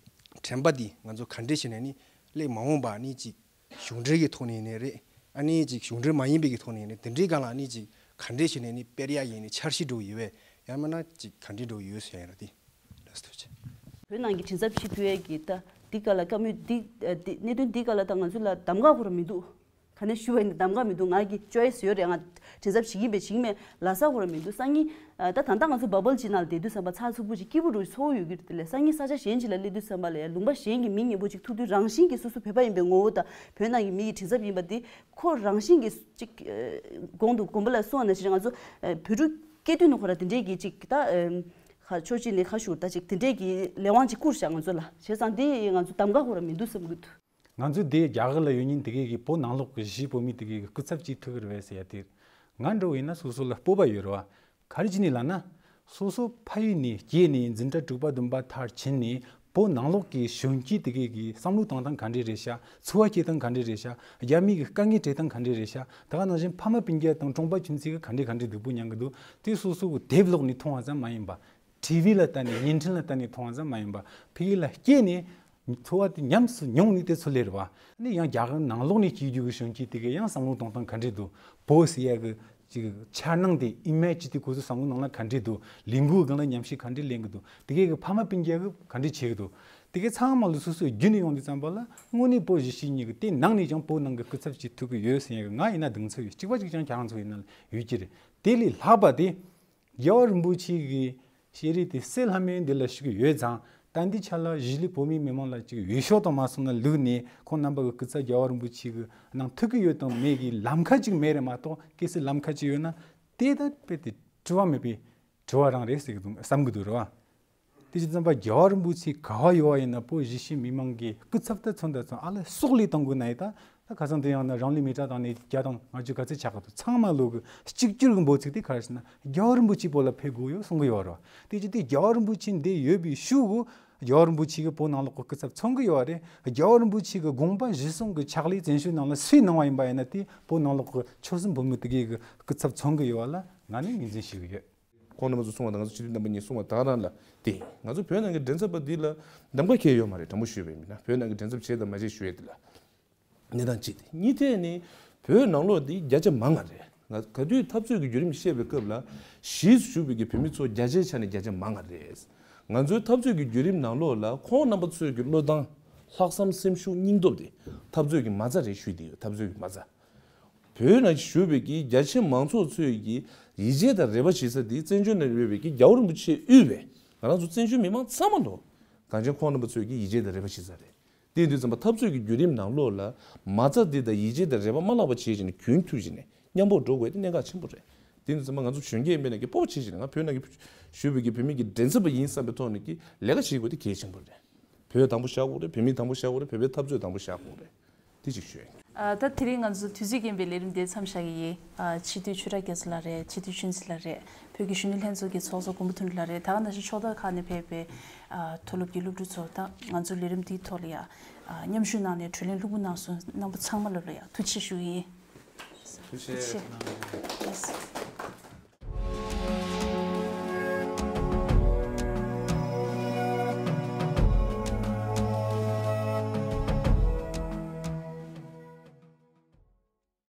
དྲན་པ་འདི་ང་ཚོ་ག་འདྲས་བྱས་ནས་ནི་སླེབས་མ་འོངས་པ་ནི་ཅིག་གཞུང་འབྲེལ་གྱི་ཐོག་ནས་ནི་རེད། ཨ་ནི་ཅིག་གཞུང་འབྲེལ་མ་ཡིན་པའི་གི་ཐོག་ནས་ནི་དེ་འདྲའི་སྒང་ལ་ནི་ཅིག་ག་འདྲས་བྱས་ནས་ནི་སྤེལ་ཡ་ཡིན་ནི་འཆར་གཞི་འགྲོ་གི་ཡོད་པས། ཡང་མིན་ན་ཅིག་ག་འདྲས་འགྲོ་གི་ཡོད་ཟེར་ཡ་ར། དེ་ལགས་སོ་ཐུགས་རྗེ་ཆེ། བོད་ནང་གི་མགྲིན་ཚབ་བྱེད་ཐུབ་ཡས་ཀྱི་ད་འདི་ག་ལ་བཀའ་མོལ་འདི་ཨ་འདི་གནད་དོན་འདི་ག་ལ་ད་ང་ཚོ་ལ་གདམ་ག་ཁོ་རང་མི་འདུག་ག་ནས་ཞུ་བ་ཡིན་ན་གདམ་ག་མི་འདུག་ང་གི་choice ཡོད་རེད། ང་མགྲིན་ཚབ་བྱེད་ཀྱི་མེད་བྱེད་ཀྱི་མེད་ལབ་ས་ཁོ་རང་མི་འདུག་སང་ཉིན་ཨ་ད་ད་ལྟ་ང་ཚོ་bubble ཅིག་ནང་ལ་བསྡད་དུས་ཙམ་པ་ཚགས་ཚུད་པོ་ཅིག་སྐྱིད་པོ་འདྲ་བོ་ཅིག་ཚོར་ཡོད་ཀྱི་རེད། དེ་ལས་སང་ཉིན་ས་ཆ་གཞན་ཅིག་ལ་སླེབས་དུས་ཙམ་པ་ལ་ཡང་ལུང་པ་གཞན་གྱི་མི་མཉེས་པོ་ཅིག་ཐུག་དུས་རང་བཞིན་གྱིས་སོ་སོ་བོད་པ་ཡིན་པའི་ངོ་བོ་དང་བོད་ནང་གི་མི་ཡི་མགྲིན་ཚབ་ཡིན་པ་འདི་ཁོ་རང་བཞིན་གྱིས་ཅིག་ཨ་གོང་དུ་དགོན་པ་ལ་གསུངས་པ་ནང་བཞིན་ང་ཚོ་ཨ་བོད་ཕྲུག་སྐྱེས་དུས་ནས་ཁོ་རང་དེ་འདྲའི་གི་ཅིག་ད་ཨ་ཁ་ཕྱོགས་གཅིག་ནས་ཁ་ཞུ་ད་ཅིག་དེ་འདྲའི་གི་ལས་དབང་ཅིག་བསྐུར་བཞག་ང་ཚོ་ལ། བྱས་ཙང་འདི་ང་ཚོ་གདམ་ག་ཁོ་རང་མི་འདུག་བསམ་གྱི་འདུག་ང་ཚོ་དེ་རྒྱ་གར་ལ་ཡོད་ཉིན་དེ་གའི་གི་བོད་ནང་ལོགས་ཀྱི་གཞིས་བོད་མི་དེ་གའི་གི་སྐུ་ཚབ་ཅིག་ཐུག་གི་རེད་པས་ཟེར་ཡ་དེ། ང་འདྲ་བོ་ཡིན་ན་སོ་སོ་ལ་སྤོབས་པ་ཡོད་རེད་བ། ག་རེ་བྱས་ནས་ལབ་ན། སོ་སོ་ཕ་ཡུལ་ནས་སྐྱེས་ནས་འཛིན་གྲྭ་དྲུག་པ་བདུན་པ་མཐར་ཕྱིན་ནས་བོད་ནང་ལོགས་ཀྱི་གཞོན་སྐྱེས་དེ་གའི་གི་བསམ་བློ་གཏོང་སྟངས་ག་འདྲས་རེད་ཤག་འཚོ་བ་སྐྱེལ་སྟངས་ག་འདྲས་རེད་ཤག་རྒྱ་མི་གི་དཀའ་ངལ་འཕྲད་སྟངས་ག་འདྲས་རེད་ཤག་ད་ག་ནང་བཞིན་ཕ་མ་སྤུན་ཀྱག་དང་གྲོང་པ་ཁྱིམ་མཚེས་ཀྱི་ག་འདྲས་ག་འདྲས་སྡུག་པོ་མྱངས་གི་འདུག་དེ་སོ་སོ་གི་དེབ་ཀློག་ནས་མཐོང་བ་ཙམ་མ་ཡིན་པ། ཊི་ཝི་ལ་ལྟ་ནས་བརྙན་འཕྲིན་ལ་ལྟ་ནས་མཐོང་བ་ཙམ་མ་ཡིན་པ། ཕ་གི་ལ་སྐྱེས་ནས་འཚོ་བ་དེ་ཉམས་སུ་མྱོང་ནས་དེ་ཚོ་ལས་རེད་བ། ནི་ཡང་རྒྱ་གར་ནང་ལོགས་ནས་སྐྱེས་རྒྱུ་གི་གཞོན་སྐྱེས་དེ་གས་ཡང་བསམ་བློ་གཏོང་སྟངས་ག་འདྲས་འདུག་བོད་ཟེར་ཡ་གི་ཅིག་འཆར་སྣང་དེ་ཨི་མེ་ཇི་དེ་ཁོ་ཚོའི་བསམ་བློ་ནང་ལ་ག་འདྲས་འདུག་ལས་འགུལ་སྒང་ལ་ཉམས་ཞིབ་ག་འདྲས་ལེན་གི་འདུག་དེ་གས་གི་ཕ་མ་སྤུན་ཀྱག་གི་ག་འདྲས་བྱེད་གི་འདུག་དེ་གས་ཚང་མ་ལ་སོ་སོས་རྒྱུས་ནས་ཡོང་དུས་ཙམ་པ་ལ་དངོས་གནས་བོད་གཞིས་བྱེས་གཉིས་ཀྱི་དེ་ནང་ནས་ཀྱང་བོད་ནང་གི་སྐུ་ཚབ་ཅིག་ཐུག་གི་ཡོད་ཟེར་ཡ་གི་ང་ཡིན་ན་གདེང་ཚོད་ཡོད། གཅིག་པ་གཅིག་རྐྱང་ཁྱེད་རང་ཚོ་ཡིན་ན་ཡོད་ཀྱི་རེད། དེ་ལས་ལྷག་པ་དེ་རྒྱལ་བ་རིན་པོ་ཆེ་གི་ ཤེས་རིག་དེ་སྲིད་ལྷ་མོའི་འདི་ལ་ཞུགས་ཡོད་ཙང་། ད་འདི་ཆ་ལ་གཞིས་ལུས་བོད་མིའི་མི་མང་ལ་ཅིག་འོས་ཤོག་དང་མ་སོང་ན་ལུགས་ནས་ཁོང་རྣམ་པ་གི་སྐུ་ཚབ་རྒྱལ་བ་རིན་པོ་ཆེ་གི་ནང་ཐུག་གི་ཡོད་དང་མེད་ཀྱི་ལམ་ཁ་ཅིག་མེད་རེད་མ་གཏོགས། གལ་སྲིད་ལམ་ཁ་ཅིག་ཡོད་ན་དེ་ད་དཔེ་དེ་དྲི་བ་མེད་པའི་དྲི་བ་རང་རེད་ཟེར་གི་འདུག་བསམ་གི་འདུག་རེད་བ། དེ་བྱས་ཙང་པ་རྒྱལ་བ་རིན་པོ་ཆེ་ག་བ་ཡོད་བ་ཡིན་ན་བོད་གཞིས་བྱེས་མི་མང་གི་སྐུ་ཚབ་ད་མཚོན་ད་མཚོན་ཨ་ལ་སྲོག་ལས་གཏོང་དགོས་ན་ཡི་ད། ད་ཁ་སང་དེ་ཡང་ན་རང་ལུས་མེ་སྲེག་བཏང་ནས་བརྒྱ་དང་ལྔ་བཅུ་ག་ཚོད་ཆགས་གི་འདུག་ཚང་མ་ལོག་གི་གཅིག་གྱུར་གི་འབོད་ཚིག་དེ་ག་རེ་ཟེར་ན་རྒྱལ་བ་རིན་པོ་ཆེ་བོད་ལ་ཕེབས་དགོས་ཡོད་གསུང་གི་ཡོད་རེད་བ། དེ་བྱས་དེ་རྒྱལ་བ་རིན་པོ་ཆེ་འདི་ཡོད་པའི་ཤུགས་གི་རྒྱལ་བ་རིན་པོ་ཆེ་གི་བོད་ནང་ལོག་གི་སྐུ་ཚབ་མཚོན་གི་ཡོད་རེད། རྒྱལ་བ་རིན་པོ་ཆེ་གི་དགོངས་པ་གཞིར་བཟུང་གི་ཕྱག་ལས་བཙན་བྱོལ་ནང་ལ་སུས་གནང་བ་ཡིན་པ་ཡིན་ན་དེ་བོད་ནང་ལོག་གི་ཆོལ་གསུམ་བོད་མི་དེ་གའི་གི་སྐུ་ཚབ་མཚོན་གི་ཡོད་བ་ལ་ང་ནི་ངོས་འཛིན་ཞུ་གི་ཡོད། ཁོང་རྣམ་པ་ཚོ་གསུང་བ་དང་ང་ཚོ་སྤྱི་འཐུས་རྣམ་པ་གཉིས་གསུང་བ་དག་རང་ལ་བརྟེན། ང་ཚོ་བོད་ནང་གི་མགྲིན་ཚབ་པ་འདི་ལ་གདམ་ག་གལ་ཡོད་མ་རེད། དྲང་པོ་ཞུས་པ་ཡིན་ན་བོད་ནང་གི་མགྲིན་ཚབ་བྱས་དང་མ་བྱས་ཞུ་ཡས་འདི་ལ་གནས་སྟངས་གཅིག་དེ། གཉིས་ཐད་ནི་བོད་ནང་ལོགས་འདི་བརྒྱ་ཆ་མང་བ་རེད། ང་ག་དུས་འཐབ་རྩོད་ཀྱི་བརྒྱུད་རིམ་བཤད་པའི་སྐབས་ལ་གཞིས་སུ་བཞུགས་པའི་གི་བོད་མི་ཚོ་བརྒྱ་ཆའི་ཆ་ནས་བརྒྱ་ཆ་མང་བ་རེད། ང་ཚོའི་འཐབ་རྩོད་ཀྱི་བརྒྱུད་རིམ་ནང་ལོགས་ལ་ཁོང་རྣམ་པ་ཚོའི་གི་བློས་བཏང་ལྷག་བསམ་སེམས་ཤུགས་སྙིང་སྟོབས་དེ་འཐབ་རྩོད་ཀྱི་མ་རྩ་རེད་ཞུས་བསྡད་ཡོད། འཐབ་རྩོད་ཀྱི་མ་རྩ། བོད་ནང་བཞུགས་པའི་གི་རྒྱ་ཆེ་མང་ཚོགས་ཚོས་ཀྱི་ཡིད་ཆེས་དང་རེ་བ་བྱེད་ས་དེ་བཙན་བྱོལ་ནང་ཡོད་པའི་གི་རྒྱལ་བ་རིན་པོ་ཆེ་དབུས་པའི་ང་རང་ཚོ་བཙན་བྱོལ་མི་མང་ཚང་མ་ལོ་གངས་ཅན་ཁོང་རྣམ་པ་ཚོས་ཀྱི་ཡིད་ཆེས་དང་རེ་བ་བྱེད་ས་རེད། དེ་དུས་ཙམ་པ་འཐབ་རྩོད་ཀྱི་བརྒྱུད་རིམ་ནང་ལོགས་ལ་མ་རྩ་དེ་དང་ཡིད་ཆེས་དང་རེ་བ་མ་བརླག་པ་བྱེད་བྱས་ནས་རྒྱུན་མཐུད་བྱས་ནས་མཉམ་པོ་འགྲོ་དགོས་དེ་གནད་འགག་ཆེན་པོ་རེད། དེ་དུས་ཙམ་པ་ང་ཚོ་གཞོན་སྐྱེས་ཡིན་པའི་ནང་གི་སྤོབས་པ་བྱེད་བྱས་ནས་ང་བོད་ནང་གི་བཞུགས་པའི་གི་བོད་མི་གི་མགྲིན་ཚབ་པ་ཡིན་བསམ་པའི་ཐོག་ནས་ཀྱི་ལས་ཀ་བྱེད་དགོས་དེ་གལ་ཆེན་པོ་རེད། བོད་དང་པོ་བཞག་དགོས་རེད། བོད་མི་དང་པོ་བཞག་དགོས་རེད། བོད་པའི་འཐབ་རྩོད་དང་པོ་བཞག་དགོས་རེད། དེ་ཅིག་ཞུ་ཡ་ཡིན། ཨ། ད་དེ་རིང་ང་ཚོ་དུས་ཚོད་རྐྱེན་པས་ལས་རིམ་དེ་མཚམས་བཞག་གི་ཡིན། ཨ། སྤྱི་འཐུས་ཆོས་གྲགས་རྒྱ་མཚོ་ལགས་རེད། སྤྱི་འཐུས་ཆོས་འཛིན་ལགས་རེད། བོད་ཀྱི་གཞོན་ནུ་ལྷན་ཚོགས་ཀྱི་ཚོགས་གཙོ་མགོན་པོ་དོན་གྲུབ་ལགས་རེད། ད་ག་ནང་བཞིན་ཕྱོགས་མཐའ་ཁག་ནས་ཕེབས་པའི་ཨ། མཐོ་སློབ་ཀྱི་སློབ་ཕྲུག་ཚོ་དང་ང་ཚོའི་ལས་རིམ་འདིའི་ཐོག་ལ་ཡ། ཨ། མཉམ་ཞུགས་གནང་ནས་བགྲོ་གླེང་ལྷུག་པོ་གནང་སོང་། རྣམ་པ་ཚང་མ་ལ་ལ་ཡ་ཐུགས་རྗེ་ཆེ་ཞུ་གི་ཡིན། ཐུགས་རྗེ་ཆེ། ཐུགས་རྗེ་ཆེ།